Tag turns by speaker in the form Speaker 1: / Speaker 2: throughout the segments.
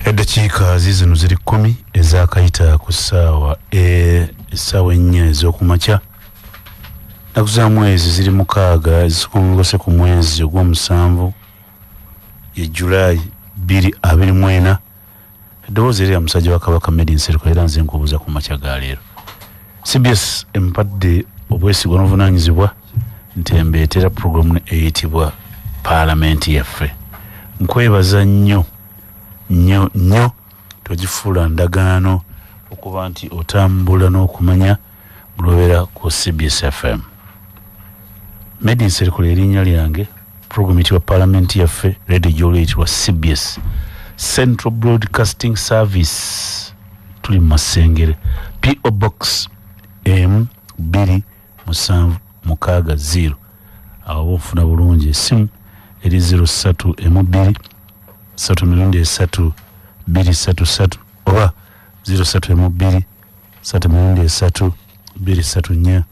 Speaker 1: Eddakiika ziizino ziri 10 ezakayita ku ssaawa essaawa 4 ez'okumakya. Nnaku za mwezi ziri 6 ezikongose ku mwezi ogw'omusanvu ye Julayi 2024. Eddoboozi erya musajja wa Kabaka Medi Nsereko, era nze nkubuuza ku makya ga leero. CBS empadde obwesigwa n'obuvunaanyizibwa nti embeetera puroguramu eyitibwa Paalamenti Yaffe. Nkwebaza nnyo nnyo nnyo, togifuula ndagaano okuba nti otambula n'okumanya bulobera ku CBS FM. Medi Nsereko erinnya lyange. Puroguramu eyitibwa Paalamenti Yaffe, radio gy'oli eyitibwa CBS, Central Broadcasting Service. Tuli mu Masengere, PO Box M 276 0. Awo ofuna bulungi. Essimu eri 03 emu 2 3 mirundi 3 2 3 3 oba 03 emu 2 3 mirundi 3 2 3 4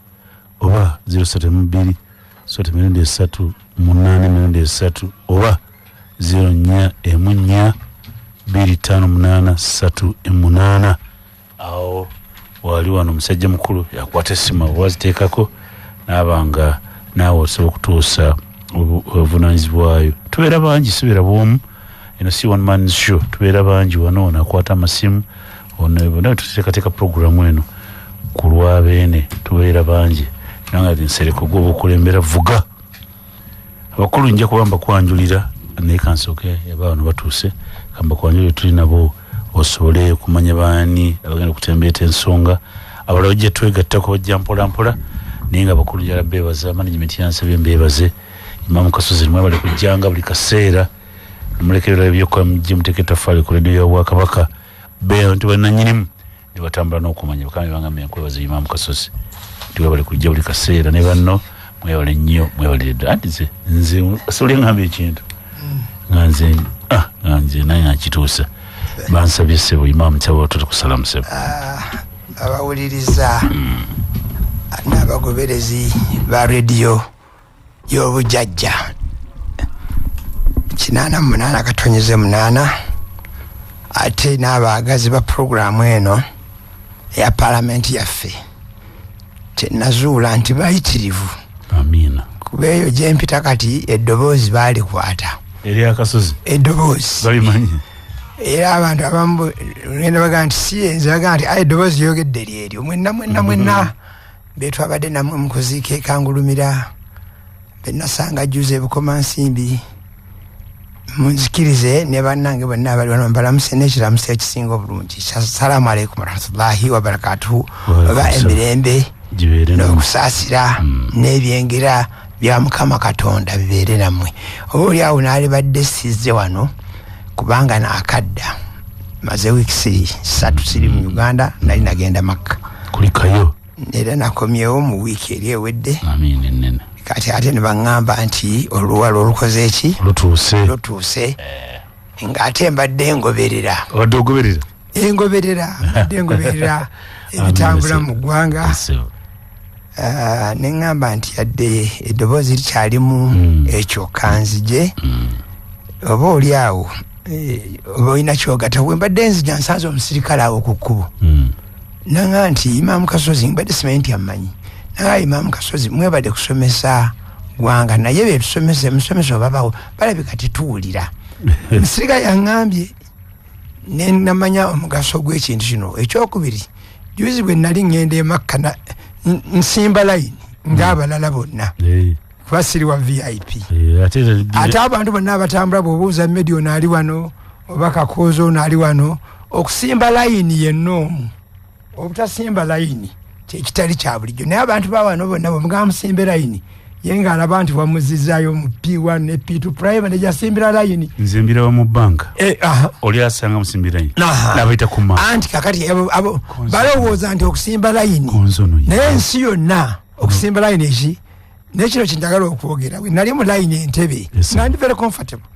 Speaker 1: oba 03 emu 2 3 mirundi 3 8 mirundi 3 oba 04 emu 4 2 5 8 3 8. Awo wali wano omusajja mukulu yakwata essimu, waziteekako naaba nga naawe osobola okutuusa obuvunanyizibwayo. Tubeera bangi, sibeera bwomu. Eno si one man show, tubeera bangi wano. Ono akwata amasimu, ono, bonna tuteekateeka puroguramu eno ku lwabeene. Tubeera bangi nanga Nsereko gwoba okulembera vuga. Abakulu nja kuba mbakwanjulira, naye kansooke aba bano batuuse, kambakwanjulire tuli nabo osobole okumanya baani abagenda okutembeeta ensonga. Abalala bajja twegattako, bajja mpola mpola, naye nga abakulu njala beebaza. Management yansabye mbeebaze. Imamu Kasozi, mwebale kujjanga buli kaseera nemulekerera ebyokukola, mujje muteeka ettaffaali ku rediyo y'Obwakabaka, nti bannanyinimu ne batambula n'okumanya. Bakama bangambye nkwebaza, Imamu Kasozi, nti webale kujja buli kaseera ne banno. Mwebale nnyo, mwebalire ddala. Anti nze soli ngamba ekintu nga nze nga nze naye nga nkituusa. Bansabye ssebo Imamu kyaba tuli kusalamu, ssebo.
Speaker 2: Abawuliriza n'abagoberezi ba rediyo y'Obujajja 88.8, ate n'abaagazi ba puroguramu eno eya Paalamenti Yaffe, kyenazuula nti bayitirivu.
Speaker 1: Amiina.
Speaker 2: Kuba eyo gyempita kati eddoboozi baalikwata.
Speaker 1: Eryakasozi.
Speaker 2: Eddoboozi.
Speaker 1: Balimanyi.
Speaker 2: Era abantu abamu ngenda bagaa nti si yenze, bagaa nti aye eddoboozi lyogedde lyeryo. Mwenna mwenna mwenna betwabadde nammwe mukuziika ekangulumira, benasanga juze ebukomansimbi, munzikirize ne bannange bonna abali wano mbalamuse n'ekiramuso ekisinga obulungi. Salaamu aleikum warahmatullahi wabarakatuhu, oba emirembe n'okusaasira n'ebyengera bya Mukama Katonda bibeere nammwe. Oba oli awo naalibadde sizze wano kubanga naakadda, maze wiikisi 3 siri mu Uganda, nali nagenda Makka.
Speaker 1: Kulikayo.
Speaker 2: Era nakomyewo mu wiiki eri ewedde.
Speaker 1: Amiina ennene.
Speaker 2: Kati ate ne baŋŋamba nti oluwalo olukoze eki?
Speaker 1: Lutuuse.
Speaker 2: Lutuuse, ng'ate mbadde ngoberera.
Speaker 1: Obadde ogoberera.
Speaker 2: Engoberera, mbadde ngoberera ebitambula mu ggwanga. Ne ŋŋamba nti yadde eddoboozi likyalimu ekyo, kanzije oba oli awo oba olina kyogata. Bwe mbadde nzija nsanze omusirikale awo ku kkubo, naŋa nti, "Imaamu Kasozi," mbadde simanyi nti ammanyi, naŋa, "Imaamu Kasozi, mwebadde kusomesa ggwanga, naye betusomesa musomesa obabawo balabika tetuwulira." Musirikale yaŋŋambye ne namanya omugaso gw'ekintu kino. Ekyokubiri, juzi bwe nali ŋŋenda emakka nsimba layini ng'abalala bonna, kuba siri wa VIP. Ate abantu bonna abatambula bw'obuuza Medi ono ali wano oba Kakooza ono ali wano, okusimba layini yenna omu, obutasimba layini kyekitali kya bulijjo. Naye abantu bawano bonna bwemugamba musimbe layini, ye ng'alaba nti wamuzizaayo mu P1 ne P2 private nejasimbira layini.
Speaker 1: Nze mbirawa mu banka, oli asanga musimbira layini nabayita ku maaso.
Speaker 2: Anti kakati abo balowooza nti okusimba layini, naye ensi yonna okusimba layini eki. Naye kino kyenjagala okwogera, bwe nali mu layini Entebe nga ndi very comfortable,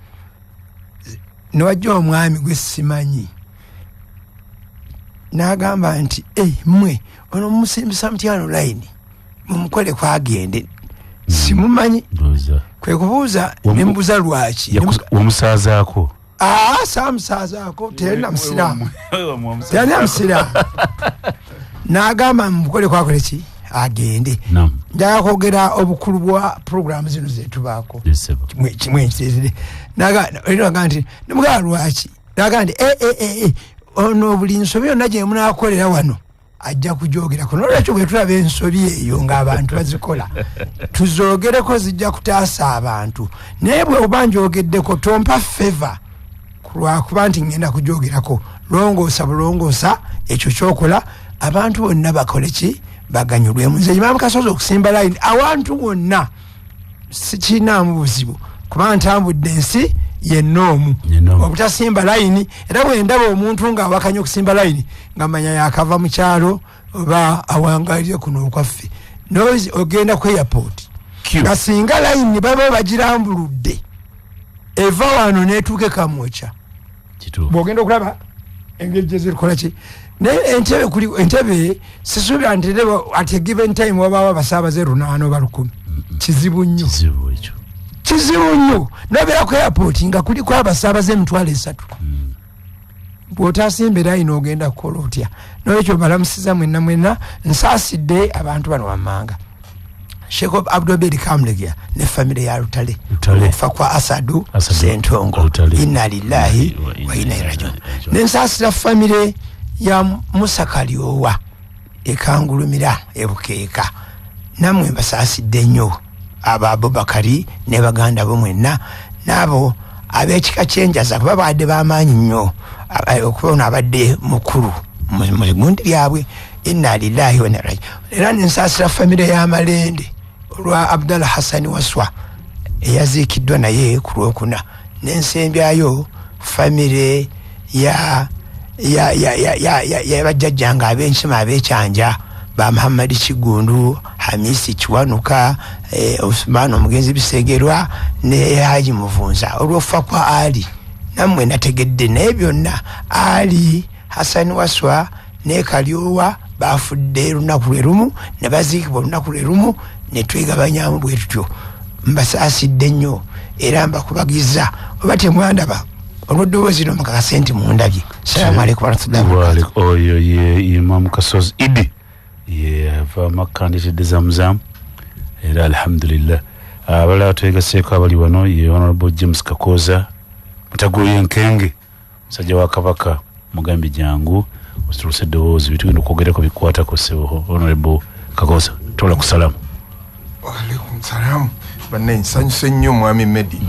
Speaker 2: newajja omwami gwe simanyi n'agamba nti, "Mmwe ono mumusimbisa mutyano layini? Mumukole kwagende." Simumanyi, kwe kubuuza, nembuuza lwaki.
Speaker 1: Wamusaazaako.
Speaker 2: Saamusaazaako, teyalina musiraamu, teyalina musiraamu. N'agamba mukole kwakole ki, agende. Njagala kwogera obukulu bwa puroguramu zino zetubaako. Kimwe nkiteetere naga nti nemugala lwaki, naga nti ono buli nsobi yonna gye munaakolera wano ajja kujogerako. Nolwekyo bwe tulaba ensobi eyo ng'abantu bazikola, tuzogereko, zijja kutaasa abantu. Naye bwe oba njogeddeko, tompa favor lwakuba nti ngenda kujogerako. Longoosa bulongoosa ekyo kyokola, abantu bonna bakole ki, baganyulwemu. Nze Imam Kasozi okusimba layini awantu wonna sikinaamu buzibu, kuba ntambudde ensi yenna omu obutasimba layini. Era bwe ndaba omuntu ng'awakanya okusimba layini, nga manya yakava mu kyalo oba awangalire kuno okwaffe. Nozi ogenda ku airport, nga singa layini baba bagirambuludde eva wano netuuke Kamwokya, bwogenda okulaba engeri gyezirikola ki. Naye entebe, kuli entebe, sisuubira nti entebe at a given time wabaawo abasaabaze 800 oba 1000. Kizibu nnyo, kizibu nnyo. Nobeera ku airport nga kuliko abasaabaze 30,000, bw'otasimba erayini ogenda kukola otya? Nolwekyo balamusiza mwenna mwenna, nsaasidde abantu bano wammanga: Sheikh Abdulbedi Kamulegeya ne famire ya Lutale, okufa kwa Asadu Sentongo, inna lillahi wa inna ilaihi rajiun. Nensaasira famire ya Musa Kalyowa ekangulumira ebukeeka, nammwe mbasaasidde nnyo, abo Abubakari ne baganda bo mwenna, n'abo ab'ekika ky'enjaza, kuba babadde b'amaanyi nnyo, okuba ono abadde mukulu mu gundi lyabwe, inna lillahi wa inna ilaihi. Era nensaasira famire y'Amalende olwa Abdallah Hassani Waswa eyaziikiddwa naye ku Lwokuna. Nensembyayo famire ya yabajjajjanga ab'enkima ab'ekyanja ba Muhammadi Kigundu, Hamisi Kiwanuka, Osman omugenzi Bisegerwa ne Haji Muvunza olw'okufa kwa Ali. Nammwe nategedde, naye byonna Ali Hasani Waswa ne Kalyowa bafudde lunaku lwe lumu ne baziikibwa olunaku lwe lumu, ne twegabanyamu bwe tutyo. Mbasaasidde nnyo era mbakubagiza. Oba temwandaba olw'eddoboozi lino, mukakase nti mundabye. Salaamu alaikum warahmatullahi wabarakatuh.
Speaker 1: Oyo ye Imam Kasozi Idi, ye ava Makka, ndetedde Zamuzamu. Era alhamdulillah, abalala twegaseeko abali wano ye Honorable James Kakoza Mutagulu yenkenge, musajja wa Kabaka. Mugambi jangu osituluse eddoboozi, bitugenda okwogerako bikwatako. Sebo Honorable Kakoza, tola kusalamu.
Speaker 3: Waalaikum salamu. Banne, nsanyuse nnyo mwami Medi.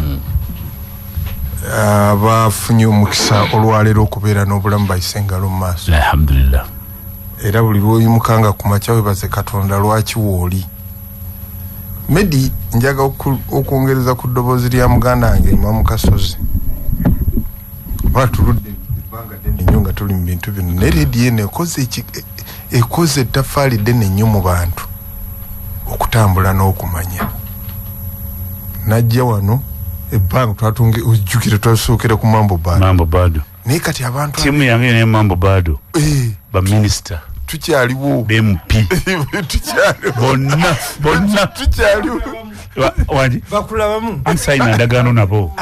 Speaker 3: Abafunye omukisa olwaleero okubeera n'obulamu bayise engalo mu maaso.
Speaker 1: Alhamdulillah.
Speaker 3: Era buli lwoyimukanga ku makya webaze Katonda lwaki wooli. Medi, njaga okwongereza ku ddoboozi lya muganda wange Imamu Kasozi. Batuludde ebbanga ddene nnyo nga tuli mu bintu bino, naye rediyo eno ekoze ettaffaali ddene nnyo mu bantu okutambula n'okumanya. Najja wano ebbanga twatunge, ojjukire twasookera ku Mambo Bado.
Speaker 1: Mambo Bado.
Speaker 3: Naye kati abantu
Speaker 1: tiimu yange ne Mambo Bado, baminisita
Speaker 3: tukyaliwo,
Speaker 1: mp
Speaker 3: tukyaliwo,
Speaker 1: bonna bonna.
Speaker 3: Tukyaliwo.
Speaker 1: Wangi.
Speaker 2: Bakulabamu.
Speaker 1: Ansayina ndagaano nabo.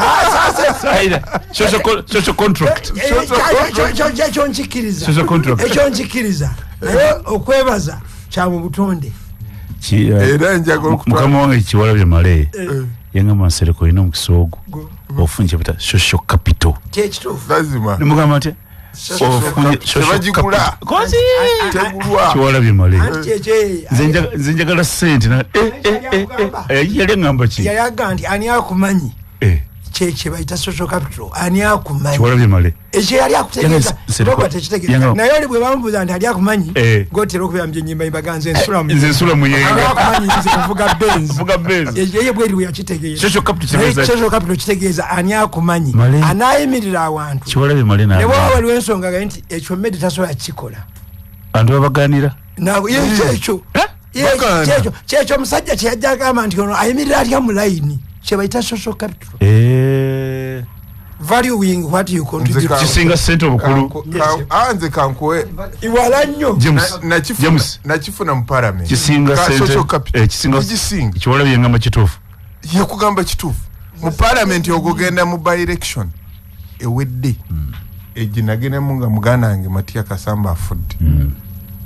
Speaker 1: Sayina social contract.
Speaker 2: Ekyo nkikiriza.
Speaker 1: Social contract.
Speaker 2: Ekyo nkikiriza, naye okwebaza kya mu butonde.
Speaker 3: Era njaga
Speaker 1: Mukama wange Kiwalabye Male yangamba, "Nsereko, olina omukisa ogwo, ofunye kyebita social capital."
Speaker 2: Kyekituufu.
Speaker 3: Lazima.
Speaker 1: Nemugamba nti ofunye social
Speaker 3: Tebagigula.
Speaker 1: capital. Kozi
Speaker 3: Tegulwa.
Speaker 1: Kiwalabye Male.
Speaker 2: Anti kyekyo.
Speaker 1: Nze njagala sente yali eŋŋamba ki?
Speaker 2: Yali agamba nti ani akumanyi? Kyekye bayita social capital, ani akumanyi?
Speaker 1: Kiwalabye Male.
Speaker 2: Ekyo yali akutegeeza. Robert ekitegeeza. Naye oli bwe bamubuuza nti ali akumanyi, gotera okubeera mu byenyimba imbaga, nze nsula mu
Speaker 1: Nze nsula mu
Speaker 2: Ani
Speaker 1: yenga.
Speaker 2: akumanyi, nze nvuga Benz.
Speaker 1: Nvuga Benz.
Speaker 2: Ye bweri bwe yakitegeeza.
Speaker 1: Social capital
Speaker 2: Naye
Speaker 1: kitegeeza ki?
Speaker 2: social capital kitegeeza ani akumanyi,
Speaker 1: Male.
Speaker 2: anaayimirira awantu
Speaker 1: Kiwalabye Male
Speaker 2: ne bwaba
Speaker 1: nagamba
Speaker 2: waliwo ensonga gaye nti ekyo mmedi tasobola kukikola.
Speaker 1: Bantu babaganira.
Speaker 2: Ye kyekyo.
Speaker 1: Eh?
Speaker 2: Ye
Speaker 3: Bagaana.
Speaker 2: kyekyo omusajja kyeyajja agamba nti ono ayimirira atya mu layini, kyebayita social capital, valuing what you contribute.
Speaker 1: Kisinga sente obukulu.
Speaker 3: Nze kankuwe.
Speaker 2: Iwala nnyo.
Speaker 1: James. James.
Speaker 3: Nakifuna mu parliament.
Speaker 1: Kisinga
Speaker 3: Ka
Speaker 1: sente.
Speaker 3: social capital.
Speaker 1: Kisinga.
Speaker 3: Kisinga.
Speaker 1: Kiwalabye ngamba kituufu.
Speaker 3: Yakugamba kituufu. Mu parliament ogwo genda mu by election. ewedde egye nagendamu nga muganda wange Matia Kasamba afudde,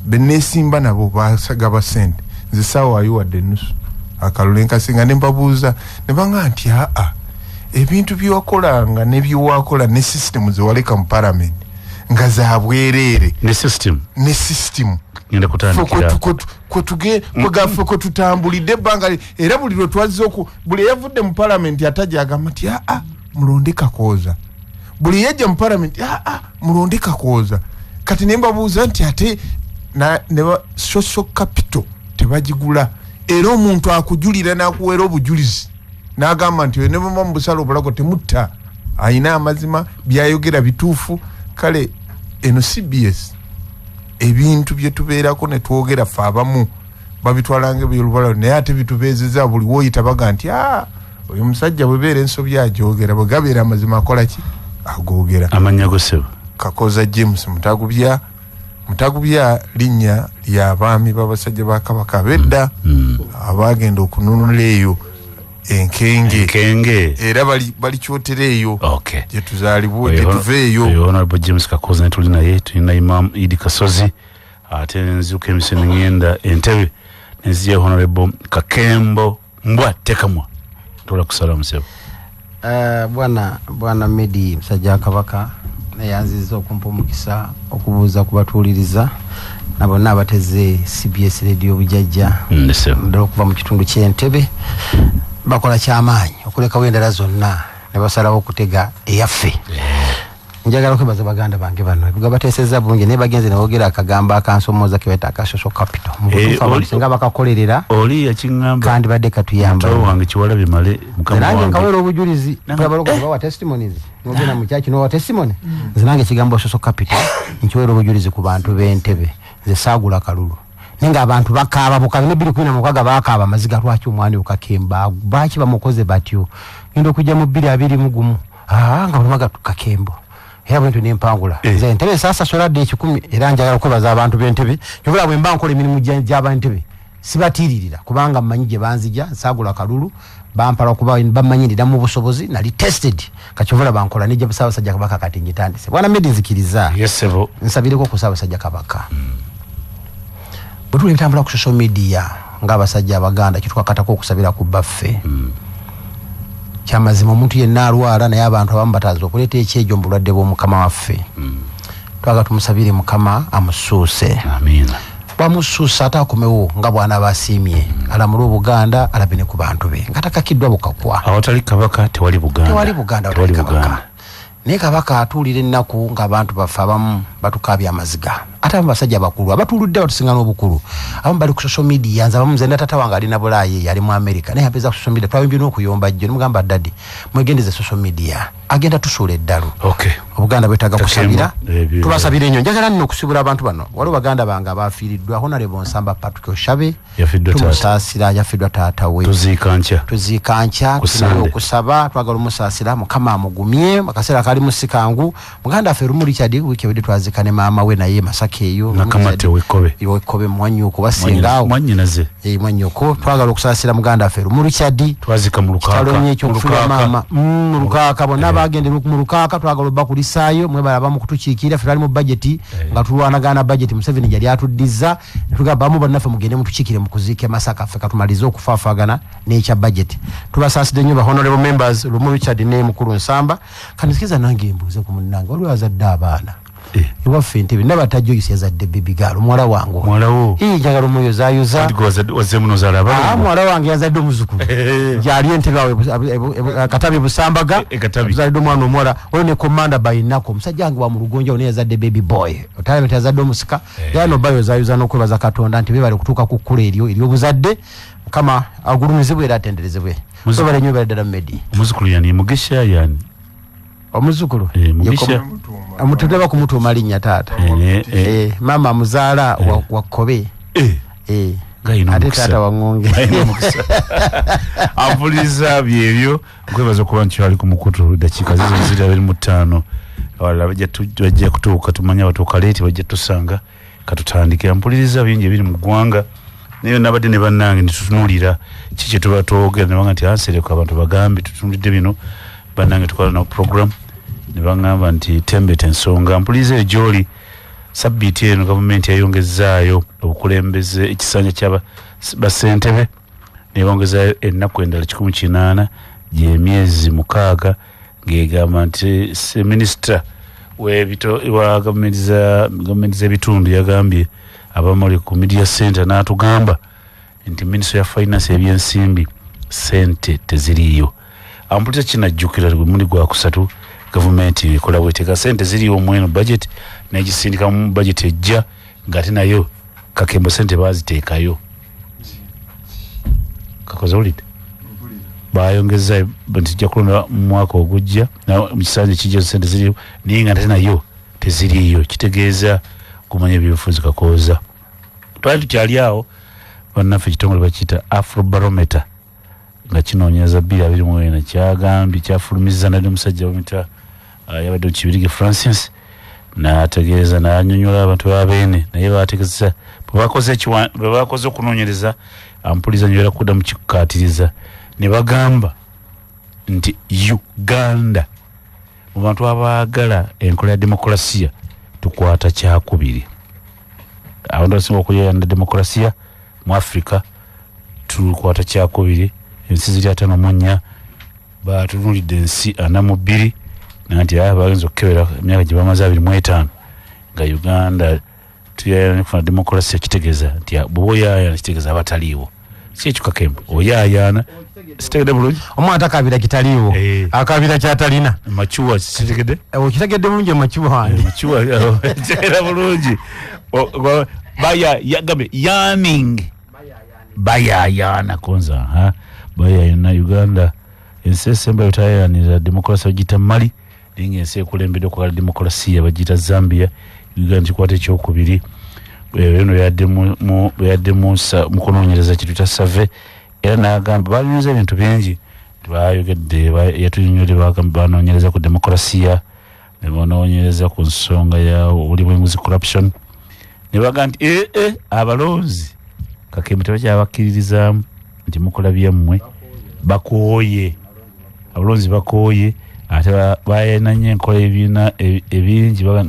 Speaker 3: benesimba nabo basagaba sente, nze saawaayo wadde ennusu. Akalulu enkasinga ne mbabuuza ne banga nti aa, ebintu byewakolanga ne byewakola ne system zewaleka mu parliament nga za bwereere.
Speaker 1: Ne system.
Speaker 3: Ne system.
Speaker 1: Ngenda kutandikira
Speaker 3: Kwegaffe kwe tutambulidde ebbanga era buli lwe twazze buli eyavudde mu palamenti atajja agamba nti aa, mulonde Kakooza. Buli yajja mu palamenti, aa, mulonde Kakooza. Kati ne mbabuuza nti ate ne social capital tebagigula, era omuntu akujulira n'akuweera obujulizi n'agamba nti ne bw'oba mu busala obulago temutta, ayina amazima, byayogera bituufu. Kale eno CBS ebintu bye tubeerako ne twogera ffe abamu babitwalanga ebyolubala, naye ate bitubeezeza buli w'oyita baga nti oyo musajja bwe beera ensobi agyogera, bwe gabeera amazima akola ki? Agoogera.
Speaker 1: Amannya go ssebo?
Speaker 3: Kakooza James Mutagubya. Mutagubya linnya ly'abaami b'abasajja ba Kabaka ab'edda abagenda okununula eyo enkenge.
Speaker 1: Enkenge.
Speaker 3: Era balikyotera eyo. Gye tuzaalibwa, gye tuva eyo.
Speaker 1: Oyo Honorable James Kakooza ne tuli naye, tulina Imam Idi Kasozi, ate nziruka emise ne ngenda Entebbe ne nzija Honorable Kakembo Mbwa Tekamwa. Ntola kusala musebo.
Speaker 2: Bwana Medi musajja wa Kabaka neyanziza okumpa omukisa okubuuza ku batuuliriza na bonna abateze CBS Radio Bujajja. Ddala okuva mu kitundu ky'Entebbe bakola kyamaanyi okulekawo endala zonna ne basalawo okutega eyaffe. Njagala okwebaza baganda bange bano ebiga bateesezza bulungi, naye bagenze ne boogera akagambo akansomooza ke bayita aka social capital. Mu butuufu abantu singa bakakolerera,
Speaker 1: Oli yakiŋŋamba.
Speaker 2: kandibadde katuyamba.
Speaker 1: Muto wange Kiwalabye Male, mukama
Speaker 2: Nange
Speaker 1: wange.
Speaker 2: nkaweera obujulizi.
Speaker 1: Nange-
Speaker 2: Tulaba bawa testimonies. N'ogenda mu kyaki n'owa testimony. Nze nange ekigambo social capital nkiweera obujulizi ku bantu b'Entebbe. Nze saagula kalulu. Naye ng'abantu bakaaba bukabi, ne 2016 bakaaba amaziga, lwaki omwana oyo Kakembo baaki bamukoze batyo? Ngenda okujja mu 2021. Nga buli mwaga Kakembo. Era bwe ntyo ne mpangula. Nze Entebbe saasasula dde 1,000, era njagala okwebaza abantu b'Entebbe. Kyova bwe mba nkola emirimu gy'ab'Entebbe, sibatiiririra kubanga mmanyi gye banzija, nsaagula kalulu, bampala kuba bamanyirira mu busobozi, nali tested. Kati kyova olaba nkola nejja Ssaabasajja Kabaka kati ngitandise. Bwana Medi nzikiriza.
Speaker 1: Yes, ssebo.
Speaker 2: Nsabireko ku Ssaabasajja Kabaka. Bwe tuli ebitambula ku social media ng'abasajja Abaganda kitukakatako okusabira ku bbaffe. Kyamazima omuntu yenna alwala, naye abantu abamu bataaza okuleeta ekyejo mu bulwadde bw'Omukama waffe. Twagala tumusabire Mukama amusuuse.
Speaker 1: Amiina.
Speaker 2: Bwamusuusa ate akomewo nga bw'anaaba asiimye, alamule Obuganda, alabe ne ku bantu be nga takakiddwa bukakwa.
Speaker 1: Awatali Kabaka tewali Buganda.
Speaker 2: Tewali Buganda,
Speaker 1: Tewali
Speaker 2: awatali Kabaka.
Speaker 1: Buganda.
Speaker 2: Naye Kabaka atuulira ennaku ng'abantu baffe abamu batukaabya amaziga. Ate abamu basajja bakulu abatuuludde batusinga n'obukulu, abamu bali ku social media. Nze abamu nze ne tata wange alina Bulaayi eyo, ali mu America, naye apeeza ku social media. Twayimbye n'okuyomba jjo ne mugamba, daddy, mwegendeze social media, agenda tusuula eddalu. Obuganda bwetaaga
Speaker 1: Kakembo,
Speaker 2: kusabira.
Speaker 1: Ebyo.
Speaker 2: Tubasabira ennyo. Njagala nno okusibula abantu bano. Waliwo baganda bange abafiiriddwa. Honorable Nsamba Patrick Oshabe,
Speaker 1: Yafiddwa taata.
Speaker 2: tumusaasira, yafiddwa taata we.
Speaker 1: Tuziika nkya.
Speaker 2: Tuziika nkya.
Speaker 1: Ku
Speaker 2: Tunaye
Speaker 1: Sunday.
Speaker 2: okusaba, twagala omusaasira, Mukama amugumye akaseera kali musikangu. Muganda waffe Lumu Richard, wiiki ewedde twazika ne maama we naye Masaka eyo.
Speaker 1: Nakamate w'Ekkobe.
Speaker 2: Wekkobe, mwanyuko basingaawo.
Speaker 1: Mwannyinaze.
Speaker 2: Mwanyuko. Twagala okusaasira muganda waffe Lumu Richard.
Speaker 1: Twazika mu Lukaaka.
Speaker 2: Kitalo nnyo ekyokufiirwa
Speaker 1: Mu Lukaaka.
Speaker 2: maama. Mu Lukaaka bonna bagende mu Lukaaka, twagala obbakulisaayo. Mwebala abamu kutukiikirira. Ffe twali mu budget nga tulwanagana budget Museveni gyali atuddiza, ne tugamba abamu bannaffe mugende mutukiikire mu kuziika e Masaka, ffe katumalize okufaafaagana n'ekya budget. Tubasaasidde nnyo ba honorable members Lumu Richard ne mukulu Nsamba. Kanisikiza nange mbuuze ku munnange, waliwo azadde abaana ewaffe Entebbe, Nabata Joyce yazadde baby girl, omuwala wange.
Speaker 1: Muwala wo?
Speaker 2: Njagala omuyozaayoza.
Speaker 1: Anti gwe wazzeemu n'ozaala abalongo.
Speaker 2: Muwala wange yazadde omuzukulu gyali Entebbe awo Katabi Busambaga.
Speaker 1: Katabi.
Speaker 2: Tuzalidde omwana omuwala. Waliwo ne Commander Bainako, omusajja wange wa mu Lugonja, naye yazadde baby boy. Otalabye yazadde omusika. Yano bayozayoza n'okwebaza Katonda nti bebale okutuuka ku kkula eryo ery'obuzadde. Mukama agulumizibwe era atenderezebwe. Webale nnyo, webale ddala Medi.
Speaker 1: Omuzukulu yani Mugisha yani?
Speaker 2: Omuzukulu?
Speaker 1: Mugisha.
Speaker 2: Mutulaba kumutuuma linnya taata. Maama amuzaala wa Kkobe.
Speaker 1: Nga
Speaker 2: Ate
Speaker 1: omukisa.
Speaker 2: taata wa Ŋŋonge.
Speaker 1: Alina omukisa. Ampuliriza byebyo, nkwebaza okuba nti ali ku mukutu. Dakiika zizo ziri 25, abalala bajja kutuuka, tumanye abatuuka late bajja tusanga. Katutandike. Ampuliriza, bingi ebiri mu ggwanga, naye nabadde ne bannange netutunuulira ki kye tuba twogera, nebanga nti ansereko abantu bagambe tutunulidde bino. Bannange tukola na program. Ne baŋŋamba nti tembeta ensonga mpuliza ejoli. Sabbiiti eno gavumenti yayongezaayo obukulembeze, ekisanja kya basentebe nebongezayo ennaku endala 180, gyemyezi 6, ng'egamba nti minisita wa gavumenti z'ebitundu yagambye abamuli ku media center n'atugamba nti minisitule ya finance, ebyensimbi, sente teziriiyo. Ampulira kinajjukira gwe muli gwakusatu gavumenti ekola bweteeka sente ziriyo mweno budget negisindika mu budget ejja, ng'ate nayo Kakembo sente baziteekayo. Kakoze owulidde bayongeza nti tujja kulonda mu mwaka ogujja, mu kisanja kijja sente ziriyo, naye nga ate nayo teziriiyo. Kitegeeza kumanya ebyobufuzi. Kakooza, twali tukyali awo, bannaffe ekitongole bakiyita Afrobarometer nga kinoonyereza 2024 kyagambye kyafulumiza nadde omusajja bamwita yabadde Kibirige Francis, n'ategeeza n'anyonyola abantu babeene, naye bategeeza bwe bakoze okunoonyereza. Ampuliza nyoera kudda mu kikkaatiriza ne bagamba nti Uganda mu bantu abaagala enkola ya demokulasiya tukwata kyakubiri. Abantu abasinga okuyayana demokulasiya mu Africa tukwata kyakubiri. Ensi ziri 54, batunulidde ensi 42, nanti bagenza okukebera emyaka gye bamaze 25 nga Uganda tuyayana nekufuna demokulasiya. Kitegeeza nti bw'oba oyayana kitegeeza abataliiwo, si ekyo Kakembo? Oyayana, sitegedde bulungi?
Speaker 2: Omwana takabira kitaliiwo. Akabira kyatalina.
Speaker 1: Macuwa, sitegedde?
Speaker 2: Okitegedde bulungi, macuwa wange.
Speaker 1: Macuwa tegera bulungi. Baya yagambye yearning, bayayana konza ha bayayana. Uganda ensi esemba yotayayanira demokulasiya bagiyita Mali, naye nga ensi ekulembedde okwagala demokulasiya bagiyita Zambia. Uganda kikwata ekyokubiri. Eno yadde mu kunoonyereza kituyita survey, era n'agamba banyuza ebintu bingi bayogedde, yatunyonyodde, bagamba banoonyereza ku demokulasiya ne banoonyereza ku nsonga ya obuli bw'enguzi, corruption, ne bagamba nti ee abalonzi Kakembe tebakyabakkiririzaamu nti mukola byammwe, bakooye, abalonzi bakooye, ate bayenanye enkola ebibiina ebingi baga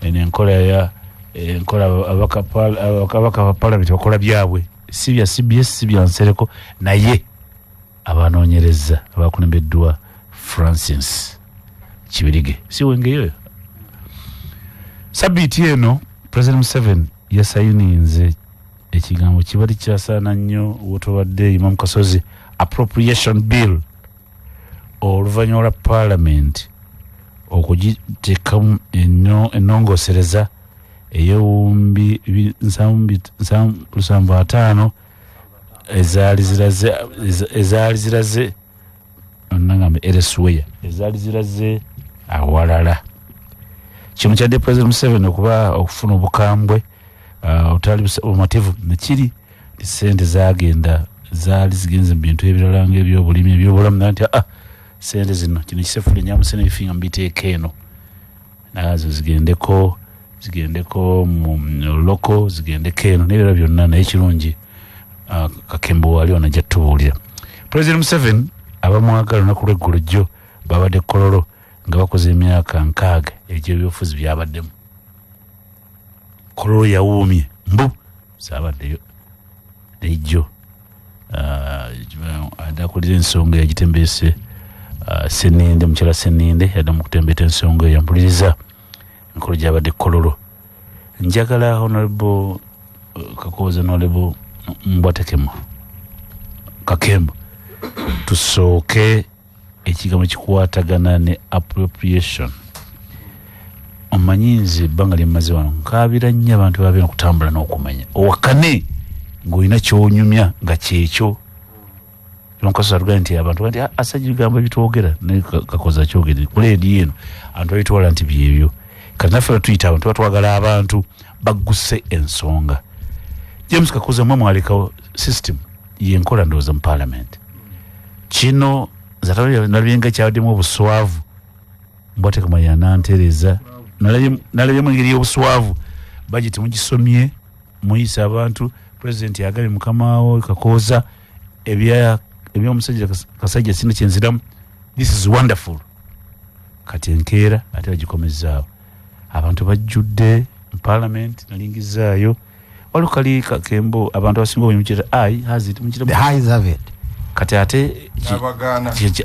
Speaker 1: eno enkola ya enkola ababaka ba palamenti bakola byabwe, si bya CBS, si bya Nsereko. Naye abanoonyereza abakulembeddwa Francis Kibirige si wengeyo. Sabiiti eno President Museveni yasayininze ekigambo kibali kyasaana nnyo wotobadde Imam Kasozi, appropriation bill, oluvannyuma lwa parliament okugiteekamu ennongoosereza ey'obuwumbi 750 ezaali ziraze nagamba elsewhere, ezaali ziraze awalala. Kino kyadde President Museveni okuba okufuna obukambwe, obutali bumativu nekiri nti sente zagenda zaali zigenze mu bintu ebirala ngaebyobulimi, ebyobulamu, naye nti sente zino kino kisefula nyamusene ebifinga mubiteeka eno nazo zigendeko mu loko, zigendeko eno n'ebirala byonna. Naye kirungi, Kakembo wali onajja tubuulira. President Museveni abamwagala olunaku lweggulo jjo babadde Kololo nga bakoze emyaka 60 egyebyobufuzi byabaddemu. Kololo yawuumye mbu saabaddeyo nejjo adakulira ensonga yagitembeese Seninde, mukyala Seninde yadde mu kutembeeta ensonga eyo. Mpuliriza enkolo gyabadde Kololo. Njagala Honorable Kakooza, Honorable Mbwatekemo Kakembo, tusooke ekigambo kikwatagana ne appropriation. Omanyi nze ebbanga lyemmaze wano nkaabira nnyo abantu babeera okutambula n'okumanya owakane ng'olina kyonyumya nga kyekyo. Nkasosa tugaye nti abantu nti asajja ebigambo ebitwogera naye Kakoza kyogere ku leediyo eno abantu babitwala nti byebyo. Kati naffe tuyita abantu tuba twagala abantu bagguse ensonga. James Kakoza, mwe mwalekawo system yenkola ndowooza mu parliament. Kino nalabye nga kyabaddemu obuswavu, mbwatekamanya nantereza, nalabyemu engeri y'obuswavu. Budget mugisomye, muyisa abantu, president yagambye mukamawo Kakooza ebyomusajja Kasajja sina kyenziramu, this is wonderful. Kati enkeera ate bagikomezaawo. Abantu bajjudde mu parliament, nalingizaayo waliwo kali kakembo abantu abasinga obungi mukiyita ayes have it, mukiyita
Speaker 2: The ayes have it.
Speaker 1: Kati ate